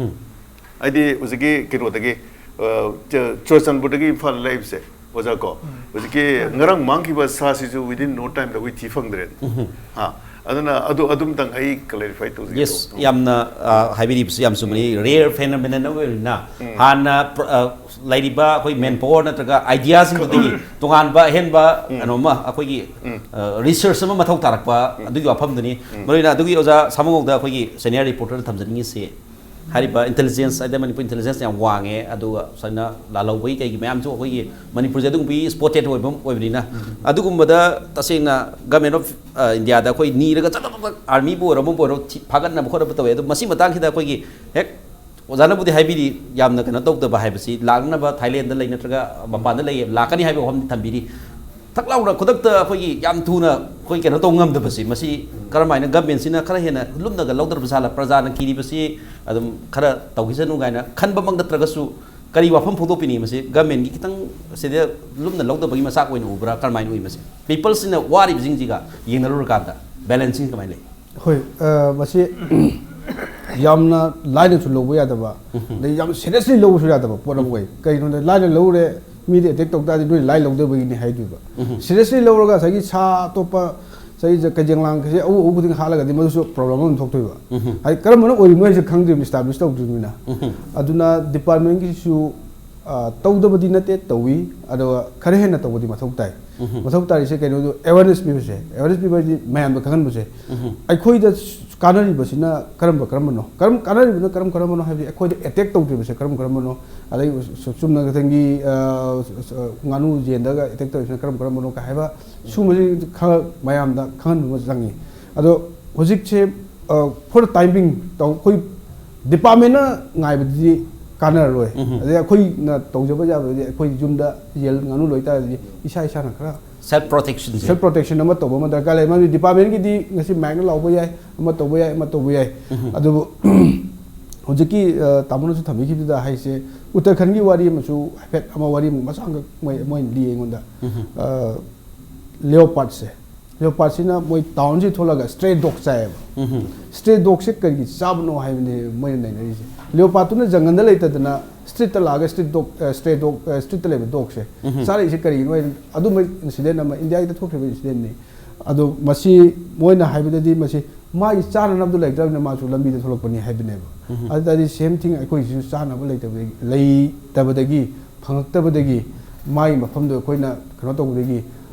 ꯍꯥꯏꯗꯤ ꯍꯧꯖꯤꯛꯀꯤ ꯀꯩꯅꯣꯗꯒꯤ, ꯑ, ꯆ-, ꯆꯨꯔꯆꯥꯟꯄꯨꯔꯗꯒꯤ ꯏꯝꯐꯥꯜ ꯂꯥꯛꯏꯕꯁꯦ, ꯑꯣꯖꯥ ꯀꯣ, ꯍꯧꯖꯤꯛꯀꯤ ꯉꯔꯥꯡ ꯃꯥꯡꯈꯤꯕ ꯁꯥꯁꯤꯁꯨ within no timeꯗ ꯑꯩꯈꯣꯏ ꯊꯤ ꯐꯪꯗ꯭ꯔꯦ꯫ ꯍꯥ, ꯑꯗꯨꯅ ꯑꯗꯨ, ꯑꯗꯨꯝꯇꯪ ꯑꯩ clarify ꯇꯧꯖꯒꯦ ꯌꯦꯁ, ꯇꯧꯕ꯫ ꯌꯥꯝꯅ, ꯑ, ꯍꯥꯏꯕꯤꯔꯤꯕꯁꯨ ꯌꯥꯝ ꯆꯨꯝꯕꯅꯤ꯫ Rare phenomenon ꯑꯃ ꯑꯣꯏꯕꯅꯤꯅ, ꯍꯥꯟꯅ ꯄ꯭ꯔ-, ꯑ, ꯂꯩꯔꯤꯕ ꯑꯩꯈꯣꯏ manpower ꯅꯠꯇ꯭ꯔꯒ ideasꯁꯤꯡꯗꯨꯗꯒꯤ ꯇꯣꯉꯥꯟꯕ ꯑꯍꯦꯟꯕ ꯀꯩꯅꯣꯝꯃ ꯑꯩꯈꯣꯏꯒꯤ, ꯑ, research ꯑꯃ ꯃꯊꯧ ꯇꯥꯔꯛꯄ, ꯑꯗꯨꯒꯤ ꯋꯥꯐꯝꯗꯨꯅꯤ꯫ ꯃꯔꯨꯑꯣꯏꯅ ꯑꯗꯨꯒꯤ ꯑꯣꯖꯥ ꯁꯥꯃꯨꯉꯧꯗ ꯑꯩꯈꯣꯏꯒꯤ senior reporterꯗ ꯊꯝꯖꯅꯤꯡꯉꯤꯁꯤ, ꯍꯥꯏꯔꯤꯕ intelligence ꯍꯥꯏꯗꯤ ꯃꯅꯤꯄꯨꯔ intelligence ꯌꯥꯝ ꯋꯥꯡꯉꯦ, ꯑꯗꯨꯒ ꯁꯨꯃꯥꯏꯅ ꯂꯥꯜꯍꯧꯕꯒꯤ ꯀꯩꯒꯤ ꯃꯌꯥꯝꯁꯨ ꯑꯩꯈꯣꯏꯒꯤ ꯃꯅꯤꯄꯨꯔꯁꯦ ꯑꯗꯨꯒꯨꯝꯕꯒꯤ spotted ꯑꯣꯏꯕ ꯑꯃ ꯑꯣꯏꯕꯅꯤꯅ, ꯑꯗꯨꯒꯨꯝꯕꯗ ꯇꯁꯦꯡꯅ Government of, ꯑ, Indiaꯗ ꯑꯩꯈꯣꯏ ꯅꯤꯔꯒ ꯆꯠ-, ꯆꯠ-, ꯆꯠ-, armyꯕꯨ ꯑꯣꯏꯔꯣ ꯑꯃꯕꯨ ꯑꯣꯏꯔꯣ ꯊꯤ-, ꯐꯥꯒꯠꯅꯕ ꯈꯣꯠꯅꯕ ꯇꯧꯋꯦ꯫ ꯑꯗꯣ ꯃꯁꯤ ꯃꯇꯥꯡꯁꯤꯗ ꯑꯩꯈꯣꯏꯒꯤ ꯍꯦꯛ ꯑꯣꯖꯥꯅꯕꯨꯗꯤ ꯍꯥꯏꯕꯤꯔꯤ, ꯌꯥꯝꯅ ꯀꯩꯅꯣ ꯇꯧꯗꯕ ꯍꯥꯏꯕꯁꯤ, ꯂꯥꯛꯅꯕ ꯊꯥꯏꯂꯦꯟꯗ ꯂꯩ ꯅꯠꯇ꯭ꯔꯒ ꯃꯄꯥꯟꯗ ꯂꯩ, ꯂꯥꯛꯀꯅꯤ ꯍꯥꯏꯕ ꯋꯥꯐꯝꯗꯤ ꯊꯝꯕꯤꯔꯤ꯫ ꯊꯛ ꯂꯥꯎꯅ ꯈꯨꯗꯛꯇ ꯑꯩꯈꯣꯏꯒꯤ ꯌꯥꯝ ꯊꯨꯅ ꯑꯩꯈꯣꯏ ꯀꯩꯅꯣ ꯇꯧꯕ ꯉꯝꯗꯕꯁꯤ, ꯃꯁꯤ ꯀꯔꯝꯍꯥꯏꯅ governmentꯁꯤꯅ ꯈꯔ ꯍꯦꯟꯅ ꯂꯨꯝꯅꯒ ꯂꯧꯗ꯭ꯔꯕ ꯖꯥꯠꯂ? ꯄ꯭ꯔꯖꯥꯅ ꯀꯤꯔꯤꯕꯁꯤ ꯑꯗꯨꯝ ꯈꯔ ꯇꯧꯈꯤꯁꯅꯨ ꯀꯥꯏꯅ ꯈꯟꯕꯃꯛ ꯅꯠꯇ꯭ꯔꯒꯁꯨ, ꯀꯔꯤ ꯋꯥꯐꯝ ꯐꯣꯡꯗꯣꯛꯄꯤꯅꯤꯡꯉꯤ? ꯃꯁꯤ governmentꯀꯤ ꯈꯤꯇꯪ ꯁꯤꯗ ꯂꯨꯝꯅ ꯂꯧꯗꯕꯒꯤ ꯃꯆꯥꯛ ꯑꯣꯏꯅ ꯎꯕ꯭ꯔꯥ? ꯀꯔꯝꯍꯥꯏꯅ ꯎꯏ ꯃꯁꯤ? Peopleꯁꯤꯅ ꯋꯥꯔꯤꯕꯁꯤꯡꯁꯤꯒ ꯌꯦꯡꯅꯔꯨꯔꯀꯥꯟꯗ balancing ꯀꯃꯥꯏꯅ ꯂꯩ? ꯍꯣꯏ, ꯑ, ꯃꯁꯤ ꯌꯥꯝꯅ ꯂꯥꯏꯅꯁꯨ ꯂꯧꯕ ꯌꯥꯗꯕ, ꯑꯗꯩ ꯌꯥꯝ seriously ꯂꯧꯕꯁꯨ ꯌꯥꯗꯕ ꯄꯣꯠ ꯑꯃ ꯑꯣꯏ꯫ ꯀꯩꯒꯤꯅꯣꯗ, ꯂꯥꯏꯅ ꯂꯧꯔꯦ, ꯃꯤꯗꯤ attack ꯇꯧ ꯇꯥꯔꯗꯤ ꯅꯣꯏ ꯂꯥꯏ ꯂꯧꯗꯕꯒꯤꯅꯤ ꯍꯥꯏꯗꯣꯏꯕ꯫ Seriously ꯂꯧꯔꯒ ꯉꯁꯥꯏꯒꯤ ꯁꯥ ꯑꯇꯣꯞꯄ, ꯉꯁꯥꯏꯒꯤ ꯖ-, ꯀꯩꯖꯦꯡꯂꯥꯡ ꯀꯩꯁꯦ ꯑꯎ ꯑꯎ ꯈꯨꯗꯤꯡ ꯍꯥꯠꯂꯒꯗꯤ ꯃꯗꯨꯁꯨ problem ꯑꯃ ꯊꯣꯛꯇꯣꯏꯕ꯫ ꯍꯥꯏꯗꯤ ꯀꯔꯝꯕꯅ ꯑꯣꯏꯔꯤꯅꯣ ꯍꯥꯏꯁꯦ ꯈꯪꯗ꯭ꯔꯤꯕꯅꯤ, establish ꯇꯧꯗ꯭ꯔꯤꯕꯅꯤꯅ꯫ ꯑꯗꯨꯅ departmentꯀꯤꯁꯨ ꯑ, ꯇꯧꯗꯕꯗꯤ ꯅꯠꯇꯦ, ꯇꯧꯏ꯫ ꯑꯗꯣ ꯈꯔ ꯍꯦꯟꯅ ꯇꯧꯕꯗꯤ ꯃꯊꯧ ꯇꯥꯏ꯫ ꯃꯊꯧ ꯇꯥꯔꯤꯁꯦ ꯀꯩꯅꯣꯗꯣ, ꯑꯦꯋꯦꯔꯅꯦꯁ ꯄꯤꯕꯁꯦ꯫ ꯑꯦꯋꯦꯔꯅꯦꯁ ꯄꯤꯕ ꯍꯥꯏꯗꯤ ꯃꯌꯥꯝꯗ ꯈꯪꯍꯟꯕꯁꯦ꯫ ꯑꯩꯈꯣꯏꯗ ꯀꯥꯟꯅꯔꯤꯕꯁꯤꯅ ꯀꯔꯝꯕ ꯀꯔꯝꯕꯅꯣ, ꯀꯔꯝ ꯀꯥꯟꯅꯔꯤꯕꯅ ꯀꯔꯝ ꯀꯔꯝꯕꯅꯣ ꯍꯥꯏꯕꯗꯤ ꯑꯩꯈꯣꯏꯗ ꯑꯦꯇꯦꯛ ꯇꯧꯗ꯭ꯔꯤꯕꯁꯦ ꯀꯔꯝ ꯀꯔꯝꯕꯅꯣ, ꯑꯗꯩ ꯁꯨ- ꯆꯨꯝꯅ ꯈꯇꯪꯒꯤ, ꯑ, ꯉꯥꯅꯨ ꯌꯦꯟꯗꯒ ꯑꯦꯇꯦꯛ ꯇꯧꯔꯤꯁꯤꯅ ꯀꯔꯝ ꯀꯔꯝꯕꯅꯣ ꯀ ꯍꯥꯏꯕ, ꯁꯨꯝꯕꯁꯤ ꯈꯔ ꯃꯌꯥꯝꯗ ꯈꯪꯍꯟꯕ ꯑꯃ ꯆꯪꯉꯤ꯫ ꯑꯗꯣ ꯍꯧꯖꯤꯛꯁꯦ, ꯑ, for the time being ꯇꯧ-, ꯑꯩꯈꯣꯏ ꯗꯤꯄꯥꯔꯠꯃꯦꯟꯅ ꯉꯥꯏꯕꯗꯨꯗꯤ ꯀꯥꯟꯅꯔꯔꯣꯏ꯫ ꯑꯗꯩ ꯑꯩꯈꯣꯏꯅ ꯇꯧꯖꯕ ꯌꯥꯕꯗꯤ ꯑꯩꯈꯣꯏ ꯌꯨꯝꯗ ꯌꯦꯟ ꯉꯥꯅꯨ ꯂꯣꯏ ꯇꯥꯔꯗꯤ ꯏꯁꯥ ꯏꯁꯥꯅ ꯈꯔ ꯁꯦꯜꯐ ꯄ꯭ꯔꯣꯇꯦꯛꯁꯟꯁꯦ꯫ ꯁꯦꯜꯐ ꯄ꯭ꯔꯣꯇꯦꯛꯁꯟ ꯑꯃ ꯇꯧꯕ ꯑꯃ ꯗꯔꯀꯥꯔ ꯂꯩ꯫ ꯃꯔꯝꯗꯤ ꯗꯤꯄꯥꯔꯠꯃꯦꯟꯒꯤꯗꯤ ꯉꯁꯤ ꯃꯥꯏꯛꯅ ꯂꯥꯎꯕ ꯌꯥꯏ, ꯑꯃ ꯇꯧꯕ ꯌꯥꯏ, ꯑꯃ ꯇꯧꯕ ꯌꯥꯏ꯫ ꯑꯗꯨꯕꯨ ꯍꯧꯖꯤꯛꯀꯤ, ꯑ, ꯇꯥꯃꯣꯅꯁꯨ ꯊꯝꯕꯤꯈꯤꯕꯗꯨꯗ ꯍꯥꯏꯁꯦ, ꯎꯠꯇꯔꯈꯟꯒꯤ ꯋꯥꯔꯤ ꯑꯃꯁꯨ ꯍꯥꯏꯐꯦꯠ ꯑꯃ ꯋꯥꯔꯤ ꯑꯃ ꯃꯆꯥ ꯑꯃꯈꯛ ꯃꯣꯏ, ꯃꯣꯏꯅ ꯂꯤ ꯑꯩꯉꯣꯟꯗ꯫ ꯑ, ꯂꯤꯑꯣꯄꯥꯔꯠꯁꯦ, ꯂꯤꯑꯣꯄꯥꯔꯠꯁꯤꯅ ꯃꯣꯏ ꯇꯥꯎꯟꯁꯤ ꯊꯣꯛꯂꯒ ꯁ꯭ꯇ꯭ꯔꯦ ꯗꯣꯒ ꯆꯥꯏꯌꯦꯕ꯫ ꯁ꯭ꯇ꯭ꯔꯦ ꯗꯣꯒꯁꯦ ꯀꯔꯤꯒꯤ ꯆꯥꯕꯅꯣ ꯍꯥꯏꯕꯅꯦ ꯃꯣꯏꯅ ꯅꯩꯅꯔꯤꯁꯦ꯫ ꯂꯤꯑꯣꯄꯥꯔꯠꯇꯨꯅ ꯖꯪꯒꯜꯗ ꯂꯩꯇꯗꯅ ꯁ꯭ꯇ꯭ꯔꯤꯠꯇ ꯂꯥꯛꯑꯒ ꯁ꯭ꯇ꯭ꯔꯤꯠ ꯗꯣꯒ, ꯑ, ꯁ꯭ꯇ꯭ꯔꯦ ꯗꯣꯒ, ꯑ, ꯁ꯭ꯇ꯭ꯔꯤꯠꯇ ꯂꯩꯕ ꯗꯣꯒꯁꯦ ꯆꯥꯔꯛꯏꯁꯦ ꯀꯔꯤꯒꯤꯅꯣ ꯍꯥꯏ-, ꯑꯗꯨꯝꯕ ꯏꯟꯁꯤꯗꯦꯟ ꯑꯃ ꯏꯟꯗꯤꯌꯥꯒꯤꯗ ꯊꯣꯛꯈ꯭ꯔꯤꯕ ꯏꯟꯁꯤꯗꯦꯟꯅꯤ꯫ ꯑꯗꯣ ꯃꯁꯤ ꯃꯣꯏꯅ ꯍꯥꯏꯕꯗꯗꯤ ꯃꯁꯤ ꯃꯥꯒꯤ ꯆꯥꯅꯅꯕꯗꯣ ꯂꯩꯇ꯭ꯔꯕꯅꯤꯅ ꯃꯥꯁꯨ ꯂꯝꯕꯤꯗ ꯊꯣꯛꯂꯛꯄꯅꯤ ꯍꯥꯏꯕꯅꯦꯕ꯫ ꯑꯗꯨ ꯇꯥꯔꯗꯤ ꯁꯦꯝ ꯊꯤꯡ ꯑꯩꯈꯣꯏꯒꯤꯁꯨ ꯆꯥꯅꯕ ꯂꯩꯇꯕꯗꯒꯤ, ꯂꯩꯇꯕꯗꯒꯤ, ꯐꯪꯉꯛꯇꯕꯗꯒꯤ ꯃꯥꯒꯤ ꯃꯐꯝꯗꯣ ꯑꯩꯈꯣꯏꯅ ꯀꯩꯅꯣ ꯇꯧꯕꯗꯒꯤ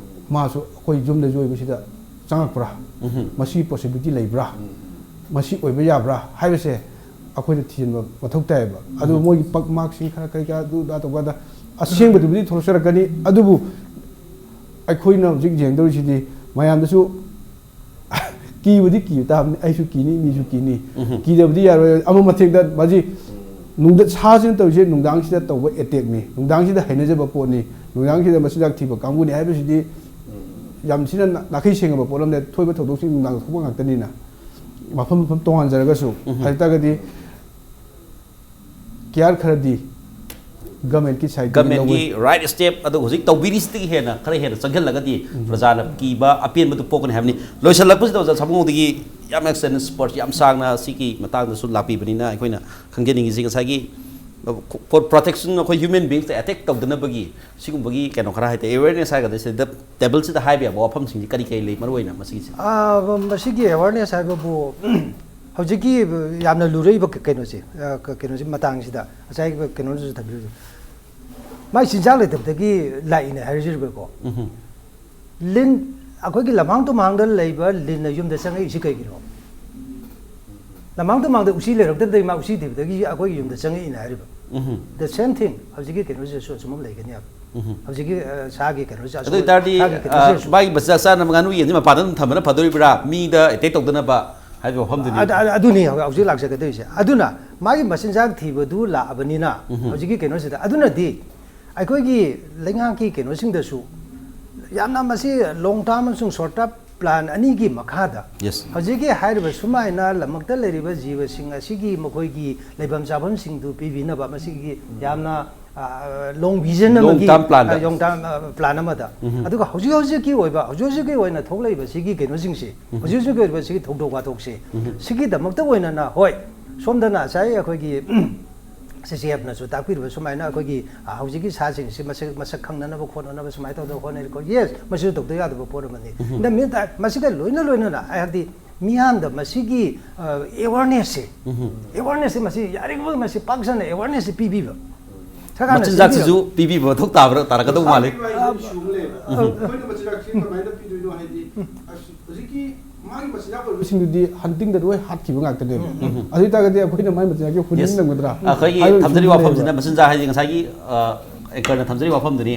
ꯃꯥꯁꯨ ꯑꯩꯈꯣꯏ ꯌꯨꯝꯗ ꯌꯣꯏꯕꯁꯤꯗ ꯆꯪꯉꯛꯄ꯭ꯔꯥ? ꯃꯁꯤ ꯄꯣꯁꯤꯕꯤꯂꯤꯇꯤ ꯂꯩꯕ꯭ꯔꯥ? ꯃꯁꯤ ꯑꯣꯏꯕ ꯌꯥꯕ꯭ꯔꯥ ꯍꯥꯏꯕꯁꯦ ꯑꯩꯈꯣꯏꯅ ꯊꯤꯖꯤꯟꯕ ꯃꯊꯧ ꯇꯥꯏꯌꯦꯕ꯫ ꯑꯗꯨ ꯃꯣꯏꯒꯤ ꯄꯛ ꯃꯥꯔꯛꯁꯤꯡ ꯈꯔ ꯀꯔꯤ ꯀꯔꯥ ꯑꯗꯨ ꯑꯗꯥ ꯇꯧꯕ ꯀꯥꯟꯗ ꯑꯁꯦꯡꯕꯗꯨꯕꯨꯗꯤ ꯊꯣꯛꯂꯛꯆꯔꯛꯀꯅꯤ꯫ ꯑꯗꯨꯕꯨ ꯑꯩꯈꯣꯏꯅ ꯍꯧꯖꯤꯛ ꯌꯦꯡꯗꯧꯔꯤꯁꯤꯗꯤ ꯃꯌꯥꯝꯗꯁꯨ ꯀꯤꯕꯨꯗꯤ ꯀꯤꯕ ꯇꯥꯕꯅꯤ, ꯑꯩꯁꯨ ꯀꯤꯅꯤ, ꯃꯤꯁꯨ ꯀꯤꯅꯤ꯫ ꯀꯤꯗꯕꯗꯤ ꯌꯥꯔꯣꯏ꯫ ꯑꯃ ꯃꯊꯦꯡꯗ ꯃꯁꯤ ꯅꯨꯡꯗ-, ꯁꯥꯁꯤꯅ ꯇꯧꯔꯤꯁꯦ ꯅꯨꯡꯗꯥꯡꯁꯤꯗ ꯇꯧꯕ ꯑꯦꯇꯦꯛꯅꯤ, ꯅꯨꯡꯗꯥꯡꯁꯤꯗ ꯍꯩꯅꯖꯕ ꯄꯣꯠꯅꯤ, ꯅꯨꯡꯗꯥꯡꯁꯤꯗ ꯃꯆꯤꯟꯖꯥꯛ ꯊꯤꯕ ꯀꯥꯡꯕꯨꯅꯤ ꯍꯥꯏꯕꯁꯤꯗꯤ ꯌꯥꯝ ꯊꯤꯅ ꯅꯥ-, ꯅꯥꯈꯩ ꯁꯦꯡꯉꯕ ꯄꯣꯠ ꯑꯃꯅꯦ꯫ ꯊꯣꯛꯏꯕ ꯊꯧꯗꯣꯛꯁꯤꯡ ꯅꯨꯡꯗꯥꯡꯗ ꯊꯣꯛꯄ ꯉꯥꯛꯇꯅꯤꯅ ꯃꯐꯝ ꯃꯐꯝ ꯇꯣꯉꯥꯟꯖꯔꯒꯁꯨ꯫ ꯍꯥꯏ ꯇꯥꯔꯒꯗꯤ ꯀꯤꯌꯥꯔ ꯈꯔꯗꯤ ꯒꯃꯦꯟꯒꯤ ꯁꯥꯏꯠꯇꯒꯤ ꯒꯃꯦꯟꯒꯤ ꯂꯧꯕ ꯔꯥꯏꯠ ꯁ꯭ꯇꯦꯞ ꯑꯗꯨ ꯍꯧꯖꯤꯛ ꯇꯧꯕꯤꯔꯤꯁꯤꯗꯒꯤ ꯍꯦꯟꯅ ꯈꯔ ꯍꯦꯟꯅ ꯆꯪꯁꯤꯜꯂꯒꯗꯤ ꯄ꯭ꯔꯖꯥꯅ ꯀꯤꯕ ꯑꯄꯦꯟꯕꯗꯨ ꯄꯣꯛꯀꯅꯤ ꯍꯥꯏꯕꯅꯤ꯫ ꯂꯣꯏꯁꯤꯜꯂꯛꯄꯁꯤꯗ ꯑꯣꯖꯥ ꯁꯥꯃꯨꯗꯒꯤ ꯌꯥꯝ ꯑꯦꯛꯁꯇꯦꯟꯁ ꯄꯔꯁ ꯌꯥꯝ ꯁꯥꯡꯅ ꯁꯤꯒꯤ ꯃꯇꯥꯡꯗꯁꯨ ꯂꯥꯛꯄꯤꯕꯅꯤꯅ ꯑꯩꯈꯣꯏꯅ ꯈꯪꯖꯅꯤꯡꯉꯤꯁꯤ ꯉꯁꯥꯏꯒꯤ for protection ꯑꯩꯈꯣꯏ ꯍ꯭ꯌꯨꯃꯦꯟ ꯕꯤꯡꯁꯇ ꯑꯦꯇꯦꯛ ꯇꯧꯗꯅꯕꯒꯤ ꯁꯤꯒꯨꯝꯕꯒꯤ ꯀꯩꯅꯣ ꯈꯔ ꯍꯥꯏꯇꯥꯔꯦ ꯑꯦꯋꯦꯔꯅꯦꯁ ꯍꯥꯏꯒꯗ꯭ꯔꯥ ꯁꯤꯗ ꯇꯦꯕꯜꯁꯤꯗ ꯍꯥꯏꯕ ꯌꯥꯕ ꯋꯥꯐꯝꯁꯤꯡꯁꯤ ꯀꯔꯤ ꯀꯔꯤ ꯂꯩ ꯃꯔꯨ ꯑꯣꯏꯅ ꯃꯁꯤꯒꯤꯁꯦ? ꯑꯥ, ꯃꯁꯤꯒꯤ ꯑꯦꯋꯦꯔꯅꯦꯁ ꯍꯥꯏꯕꯕꯨ ꯍꯧꯖꯤꯛꯀꯤ ꯌꯥꯝꯅ ꯂꯨꯔꯛꯏꯕ ꯀ-, ꯀꯩꯅꯣꯁꯦ, ꯑ, ꯀ-, ꯀꯩꯅꯣꯁꯤ ꯃꯇꯥꯡꯁꯤꯗ ꯉꯁꯥꯏꯒꯤ ꯀꯩꯅꯣꯗꯨꯁꯨ ꯊꯝꯕꯤꯔꯤꯕ ꯃꯥꯏ ꯆꯤꯟꯖꯥꯛ ꯂꯩꯇꯕꯗꯒꯤ ꯂꯥꯛꯏꯅꯦ ꯍꯥꯏꯔꯤꯁꯤꯕꯀꯣ꯫ ꯎꯝ꯫ ꯂꯤꯟ, ꯑꯩꯈꯣꯏꯒꯤ ꯂꯝꯍꯥꯡ ꯇꯨꯝꯍꯥꯡꯗ ꯂꯩꯕ ꯂꯤꯟꯅ ꯌꯨꯝꯗ ꯆꯪꯉꯛꯏꯁꯤ ꯀꯩꯒꯤꯅꯣ? ꯂꯝꯍꯥꯡ ꯇꯨꯝꯍꯥꯡꯗ ꯎꯆꯤ ꯂꯩꯔꯛꯇꯕꯗꯒꯤ ꯃꯥ ꯎꯆꯤ ꯊꯤꯕꯗꯒꯤ ꯑꯩꯈꯣꯏꯒꯤ ꯌꯨꯝꯗ ꯆꯪꯉꯛꯏꯅꯦ ꯍꯥꯏꯔꯤꯕ꯫ ꯎꯝ꯫ The same thing ꯍꯧꯖꯤꯛꯀꯤ ꯀꯩꯅꯣꯁꯤꯗꯁꯨ ꯑꯁꯨꯝꯃꯛ ꯂꯩꯒꯅꯤ ꯍꯥꯏꯕ꯫ ꯎꯝ꯫ ꯍꯧꯖꯤꯛꯀꯤ, ꯑ, ꯁꯥꯒꯤ ꯀꯩꯅꯣꯁꯤ ꯑꯗꯨ ꯑꯁꯨꯝꯃꯛ, ꯑꯣꯏꯇꯥꯔꯗꯤ, ꯁꯥꯒꯤ ꯑ, ꯀꯩꯅꯣꯁꯤꯗꯁꯨ꯫ ꯃꯥꯒꯤ ꯃꯆꯤꯟꯖꯥꯛ ꯆꯥꯅꯕ ꯉꯥꯅꯨ ꯌꯦꯟꯁꯤ ꯃꯄꯥꯟꯗ ꯑꯗꯨꯝ ꯊꯝꯕꯅ ꯐꯗꯣꯔꯤꯕ꯭ꯔꯥ, ꯃꯤꯗ attack ꯇꯧꯗꯅꯕ ꯍꯥꯏꯕ ꯋꯥꯐꯝꯗꯨꯅꯤ꯫ ꯑꯗ-, ꯑꯗ-, ꯑꯗꯨꯅꯤ ꯍꯧꯖꯤꯛ ꯂꯥꯛꯆꯒꯗꯣꯏꯁꯦ꯫ ꯑꯗꯨꯅ ꯃꯥꯒꯤ ꯃꯆꯤꯟꯖꯥꯛ ꯊꯤꯕꯗꯨ ꯂꯥꯛꯑꯕꯅꯤꯅ ꯎꯝ꯫ ꯍꯧꯖꯤꯛꯀꯤ ꯀꯩꯅꯣꯁꯤꯗ, ꯑꯗꯨꯅꯗꯤ ꯑꯩꯈꯣꯏꯒꯤ ꯂꯩꯉꯥꯛꯀꯤ ꯀꯩꯅꯣꯁꯤꯡꯗꯁꯨ ꯌꯥꯝꯅ ꯃꯁꯤ long term ꯑꯃꯁꯨꯡ short term plan ꯑꯅꯤꯒꯤ ꯃꯈꯥꯗ Yes. ꯍꯧꯖꯤꯛꯀꯤ ꯍꯥꯏꯔꯤꯕ ꯁꯨꯃꯥꯏꯅ ꯂꯝꯃꯛꯇ ꯂꯩꯔꯤꯕ ꯖꯤꯕꯁꯤꯡ ꯑꯁꯤꯒꯤ ꯃꯈꯣꯏꯒꯤ ꯂꯩꯐꯝ ꯆꯥꯐꯝꯁꯤꯡꯗꯨ ꯄꯤꯕꯤꯅꯕ ꯃꯁꯤꯒꯤ ꯌꯥꯝꯅ, ꯑ, long vision Long ꯑꯃꯒꯤ, term plan ꯗ꯫ ꯑ, long term, ꯑ, plan ꯑꯃꯗ꯫ ꯎꯝ꯫ ꯑꯗꯨꯒ ꯍꯧꯖꯤꯛ ꯍꯧꯖꯤꯛꯀꯤ ꯑꯣꯏꯕ, ꯍꯧꯖꯤꯛ ꯍꯧꯖꯤꯛꯀꯤ ꯑꯣꯏꯅ ꯊꯣꯛꯂꯛꯏꯕ ꯁꯤꯒꯤ ꯀꯩꯅꯣꯁꯤꯡꯁꯤ, ꯎꯝ꯫ ꯍꯧꯖꯤꯛ ꯍꯧꯖꯤꯛꯀꯤ ꯑꯣꯏꯕ ꯁꯤꯒꯤ ꯊꯧꯗꯣꯛ ꯋꯥꯊꯣꯛꯁꯦ, ꯎꯝ꯫ ꯁꯤꯒꯤꯗꯃꯛꯇ ꯑꯣꯏꯅꯅ, ꯍꯣꯏ, ꯁꯣꯝꯗ ꯉꯁꯥꯏ ꯑꯩꯈꯣꯏꯒꯤ ꯁꯤ ꯁꯤ ꯑꯦꯐꯅꯁꯨ ꯇꯥꯛꯄꯤꯔꯤꯕ ꯁꯨꯃꯥꯏꯅ ꯑꯩꯈꯣꯏꯒꯤ, ꯑ, ꯍꯧꯖꯤꯛꯀꯤ ꯁꯥꯁꯤꯡꯁꯤ ꯃꯁꯛ, ꯃꯁꯛ ꯈꯪꯅꯅꯕ ꯈꯣꯠꯅꯅꯕ ꯁꯨꯃꯥꯏꯅ ꯇꯧꯗꯅ ꯍꯣꯠꯅꯔꯤꯀꯣ꯫ Yes, ꯃꯁꯤꯁꯨ ꯇꯧꯗ ꯌꯥꯗꯕ ꯄꯣꯠ ꯑꯃꯅꯤ꯫ ꯎꯝ꯫ In the meantime, ꯃꯁꯤꯒ ꯂꯣꯏꯅ ꯂꯣꯏꯅꯅ ꯑꯩ ꯍꯥꯏꯕꯗꯤ ꯃꯤꯌꯥꯝꯗ ꯃꯁꯤꯒꯤ, ꯑ, awareness ꯁꯦ, ꯎꯝ꯫ Awareness ꯁꯦ ꯃꯁꯤ ꯌꯥꯔꯤꯕꯃꯈꯩ ꯃꯁꯤ ꯄꯥꯛ ꯁꯟꯅ awareness ꯁꯦ ꯄꯤꯕꯤꯕ꯫ ꯁꯔꯀꯥꯔꯅ ꯃꯆꯤꯟꯖꯥꯛꯁꯤꯁꯨ ꯁꯦꯝꯕꯤꯕ꯫ ꯄꯤꯕꯤꯕ ꯃꯊꯧ ꯇꯥꯕ꯭ꯔꯥ, ꯇꯥꯔꯛꯀꯗꯧ ꯃꯥꯜꯂꯤ꯫ ꯃꯁꯥꯒꯤ ꯃꯥꯒꯤ ꯎꯝ꯫ issue ꯑꯃ ꯂꯩꯌꯦꯕ꯫ ꯎꯝ꯫ ꯑꯩꯈꯣꯏꯅ ꯃꯆꯤꯟꯖꯥꯛꯁꯤ ꯀꯃꯥꯏꯅ ꯄꯤꯗꯣꯏꯅꯣ ꯍꯥꯏꯗꯤ, ꯑꯁ, ꯍꯧꯖꯤꯛꯀꯤ ꯃꯥꯒꯤ ꯃꯆꯤꯟꯖꯥꯛ ꯑꯣꯏꯕꯁꯤꯡꯗꯨꯗꯤ hunting ꯗ ꯂꯣꯏ ꯍꯥꯠꯈꯤꯕ ꯉꯥꯛꯇꯅꯦꯕ꯫ ꯎꯝ꯫ ꯑꯗꯨ ꯑꯣꯏꯇꯥꯔꯒꯗꯤ ꯑꯩꯈꯣꯏꯅ ꯃꯥꯒꯤ ꯃꯆꯤꯟꯖꯥꯛꯁꯦ ꯍꯨꯟꯕ Yes. ꯉꯝꯒꯗ꯭ꯔꯥ? ꯑꯩꯈꯣꯏꯒꯤ ꯍꯥꯏꯕꯒꯤ ꯊꯝꯖꯔꯤꯕ ꯏꯁꯨ ꯋꯥꯐꯝꯁꯤꯅ ꯂꯩꯌꯦꯕ꯫ ꯃꯆꯤꯟꯖꯥꯛ ꯍꯥꯏꯗꯤ ꯉꯁꯥꯏꯒꯤ, ꯑ, anchor ꯅ ꯊꯝꯖꯔꯤꯕ ꯋꯥꯐꯝꯗꯨꯅꯤ꯫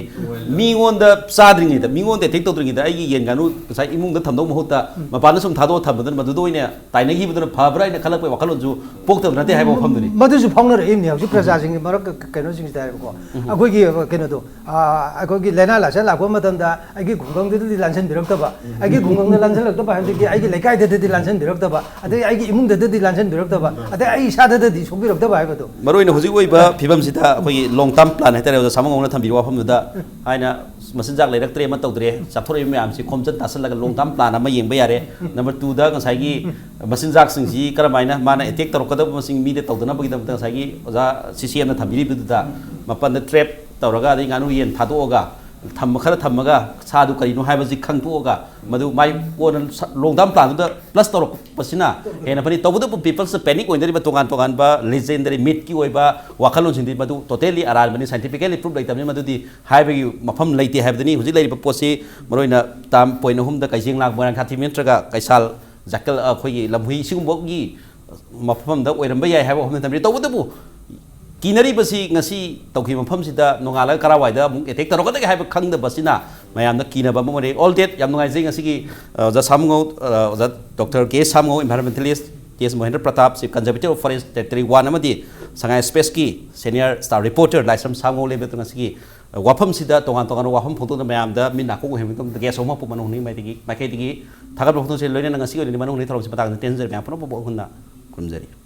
ꯃꯤꯉꯣꯟꯗ ꯆꯥꯗ꯭ꯔꯤꯉꯩꯗ, ꯃꯤꯉꯣꯟꯗ attack ꯇꯧꯗ꯭ꯔꯤꯉꯩꯗ ꯑꯩꯒꯤ ꯌꯦꯟ ꯉꯥꯅꯨ ꯉꯁꯥꯏ ꯏꯃꯨꯡꯗ ꯊꯝꯗꯧ ꯃꯍꯨꯠꯇ ꯎꯝ꯫ ꯃꯄꯥꯟꯗ ꯁꯨꯝ ꯊꯥꯗꯣꯛꯑ ꯊꯝꯕꯗꯨꯅ ꯃꯗꯨꯗ ꯑꯣꯏꯅ ꯇꯥꯏꯅꯈꯤꯕꯗꯨꯅ ꯐꯕ꯭ꯔꯥ ꯍꯥꯏꯅ ꯈꯜꯂꯛꯄꯒꯤ ꯋꯥꯈꯜꯂꯣꯟꯁꯨ ꯄꯣꯛꯇꯕ ꯅꯠꯇꯦ ꯍꯥꯏꯕ ꯋꯥꯐꯝꯗꯨꯅꯤ꯫ ꯃꯗꯨꯁꯨ ꯐꯥꯎꯅꯔꯛꯏꯕꯅꯤ ꯍꯧꯖꯤꯛ ꯎꯝ꯫ ꯄ꯭ꯔꯖꯥꯁꯤꯡꯒꯤ ꯃꯔꯛ ꯀ-, ꯀꯩꯅꯣꯁꯤꯡꯁꯤꯗ ꯍꯥꯏꯕꯀꯣ꯫ ꯎꯝ꯫ ꯑꯩꯈꯣꯏꯒꯤ ꯀꯩꯅꯣꯗꯣ, ꯑ, ꯑꯩꯈꯣꯏꯒꯤ ꯂꯥꯏꯅꯥ ꯂꯥꯏꯆꯠ ꯂꯥꯛꯄ ꯃꯇꯝꯗ ꯑꯩꯒꯤ ꯈꯨꯡꯒꯪꯗꯨꯗꯗꯤ ꯂꯥꯟꯁꯤꯟꯕꯤꯔꯛꯇꯕ, ꯑꯩꯒꯤ ꯈꯨꯡꯒꯪꯗ ꯂꯥꯟꯁꯤꯜꯂꯛꯇꯕ ꯍꯥꯏꯕꯗꯤ ꯑꯩꯒꯤ ꯂꯩꯀꯥꯏꯗꯗꯤ ꯂꯥꯟꯁꯤꯟꯕꯤꯔꯛꯇꯕ, ꯑꯗꯩ ꯑꯩꯒꯤ ꯏꯃꯨꯡꯗꯗꯤ ꯂꯥꯟꯁꯤꯟꯕꯤꯔꯛꯇꯕ, ꯑꯗꯩ ꯑꯩ ꯏꯁꯥꯗꯗꯤ ꯁꯣꯛꯄꯤꯔꯛꯇꯕ ꯍꯥꯏꯕꯗꯣ꯫ ꯃꯔꯨꯑꯣꯏꯅ ꯍꯧꯖꯤꯛ ꯑꯣꯏꯕ ꯐꯤꯕꯝꯁꯤꯗ ꯑꯩꯈꯣꯏꯒꯤ long term plan ꯍꯥꯏꯇꯥꯔꯦ, ꯑꯣꯖꯥ ꯁꯥꯃꯨꯉꯝꯅ ꯊꯝꯕꯤꯔꯤꯕ ꯋꯥꯐꯝꯗꯨꯗ ꯍꯥꯏꯅ ꯃꯆꯤꯟꯖꯥꯛ ꯂꯩꯔꯛꯇ꯭ꯔꯦ ꯑꯃ ꯇꯧꯗ꯭ꯔꯦ, ꯆꯥꯊꯣꯔꯛꯏꯕ ꯃꯌꯥꯝꯁꯤ ꯈꯣꯝꯖꯤꯟ ꯇꯥꯁꯤꯜꯂꯒ long term plan ꯑꯃ ꯌꯦꯡꯕ ꯌꯥꯔꯦ꯫ Number two ꯗ ꯉꯁꯥꯏꯒꯤ ꯃꯆꯤꯟꯖꯥꯛꯁꯤꯡꯁꯤ ꯀꯔꯝꯍꯥꯏꯅ ꯃꯥꯅ attack ꯇꯧꯔꯛꯀꯗꯕꯁꯤꯡ ꯃꯤꯗ ꯇꯧꯗꯅꯕꯒꯤꯗꯃꯛꯇ ꯉꯁꯥꯏꯒꯤ ꯑꯣꯖꯥ ꯁꯤ ꯁꯤ ꯑꯦꯝꯅ ꯊꯝꯕꯤꯔꯤꯕꯗꯨꯗ ꯃꯄꯥꯟꯗ trap ꯇꯧꯔꯒ ꯑꯗꯩ ꯉꯥꯅꯨ ꯌꯦꯟ ꯊꯥꯗꯣꯛꯑꯒ ꯊꯝꯕ ꯈꯔ ꯊꯝꯃꯒ ꯁꯥꯗꯨ ꯀꯔꯤꯅꯣ ꯍꯥꯏꯕꯁꯤ ꯈꯪꯗꯣꯛꯑꯒ ꯃꯗꯨ ꯃꯥꯏ ꯀꯣꯟꯅ ꯂꯣꯡ ꯇꯥꯝ ꯄ꯭ꯂꯥꯟꯗꯨꯗ ꯄ꯭ꯂꯁ ꯇꯧꯔꯛꯄꯁꯤꯅ ꯍꯦꯟꯅ ꯐꯅꯤ꯫ ꯇꯧꯕꯇꯕꯨ ꯄꯤꯄꯜꯁꯇ ꯄꯦꯅꯤꯛ ꯑꯣꯏꯅꯔꯤꯕ ꯇꯣꯉꯥꯟ ꯇꯣꯉꯥꯟꯕ ꯂꯤꯖꯦꯟꯗꯔꯤ ꯃꯤꯠꯀꯤ ꯑꯣꯏꯕ ꯋꯥꯈꯜꯂꯣꯟꯁꯤꯡꯗꯤ ꯃꯗꯨ ꯇꯣꯇꯦꯂꯤ ꯑꯔꯥꯟꯕꯅꯤ, ꯁꯥꯏꯟꯇꯤꯐꯤꯀꯦꯂꯤ ꯄ꯭ꯔꯨꯞ ꯂꯩꯇꯕꯅꯤ꯫ ꯃꯗꯨꯗꯤ ꯍꯥꯏꯕꯒꯤ ꯃꯐꯝ ꯂꯩꯇꯦ ꯍꯥꯏꯕꯗꯨꯅꯤ꯫ ꯍꯧꯖꯤꯛ ꯂꯩꯔꯤꯕ ꯄꯣꯠꯁꯤ ꯃꯔꯨꯑꯣꯏꯅ ꯇꯥꯝ ꯄꯣꯏꯟ ꯑꯍꯨꯝꯗ ꯀꯩꯖꯦꯡ ꯂꯥꯡ ꯃꯣꯏꯔꯥꯡ ꯈꯥꯊꯤ ꯅꯠꯇ꯭ꯔꯒ ꯀꯩꯁꯥꯜ ꯖꯥꯀꯜ, ꯑꯩꯈꯣꯏꯒꯤ ꯂꯝꯍꯨꯏ ꯁꯤꯒꯨꯝꯕꯒꯤ ꯃꯐꯝꯗ ꯑꯣꯏꯔꯝꯕ ꯌꯥꯏ ꯍꯥꯏꯕ ꯋꯥꯐꯝꯗ ꯊꯝꯕꯤꯔꯤ꯫ ꯇꯧꯕꯇꯕꯨ ꯀꯤꯅꯔꯤꯕꯁꯤ ꯉꯁꯤ ꯇꯧꯈꯤꯕ ꯃꯐꯝꯁꯤꯗ ꯅꯣꯡꯉꯥꯜꯂꯒ ꯀꯔꯥꯏꯋꯥꯏꯗ ꯑꯃꯨꯛ ꯑꯦꯇꯦꯛ ꯇꯧꯔꯛꯀꯗꯒꯦ ꯍꯥꯏꯕ ꯈꯪꯗꯕꯁꯤꯅ ꯃꯌꯥꯝꯅ ꯀꯤꯅꯕ ꯑꯃ ꯑꯣꯏꯔꯦ꯫ All that, ꯌꯥꯝ ꯅꯨꯡꯉꯥꯏꯖꯩ ꯉꯁꯤꯒꯤ, ꯑ, ꯑꯣꯖꯥ ꯁꯥꯝꯉꯧ, ꯑ, ꯑꯣꯖꯥ doctor K Samngou, environmentalist, Tej Mohendra Pratap, Chief Conservator of Forest Territory one ꯑꯃꯗꯤ ꯁꯉꯥꯏ ꯑꯦꯛꯁꯄ꯭ꯔꯦꯁꯀꯤ senior staff reporter ꯂꯥꯏꯁ꯭ꯔꯝ ꯁꯥꯝꯉꯧ ꯂꯩꯕꯗꯨ ꯉꯁꯤꯒꯤ, ꯑ, ꯋꯥꯐꯝꯁꯤꯗ ꯇꯣꯉꯥꯟ ꯇꯣꯉꯥꯟꯕ ꯋꯥꯐꯝ ꯐꯣꯡꯗꯣꯛꯇꯨꯅ ꯃꯌꯥꯝꯗ ꯃꯤꯠ ꯅꯥꯀꯣꯡ ꯑꯣꯏꯍꯟꯕꯒꯤꯗꯃꯛꯇ ꯒꯦꯁ ꯑꯍꯨꯝꯃꯛꯄꯨ ꯃꯅꯨꯡ ꯍꯨꯠꯅꯤꯡꯕ ꯃꯥꯏꯀꯩꯗꯒꯤ, ꯃꯥꯏꯀꯩꯗꯒꯤ ꯊꯥꯒꯠꯄ ꯐꯣꯡꯗꯣꯛꯆꯔꯤ꯫ ꯂꯣꯏꯅꯅ ꯉꯁꯤꯒꯤ ꯑꯣꯏꯅꯗꯤ ꯃꯅꯨꯡ ꯍꯨꯠꯅꯤꯡꯕꯒꯤ ꯊꯧꯔꯝꯁꯤ ꯃꯇꯥꯡꯗ ꯇꯦꯟꯖꯔꯤ꯫ ꯃꯌꯥꯝ ꯄꯨꯝꯅꯃꯛꯄꯨ ꯍꯨꯟꯅ ꯈꯨꯔꯨꯝꯖꯔꯤ꯫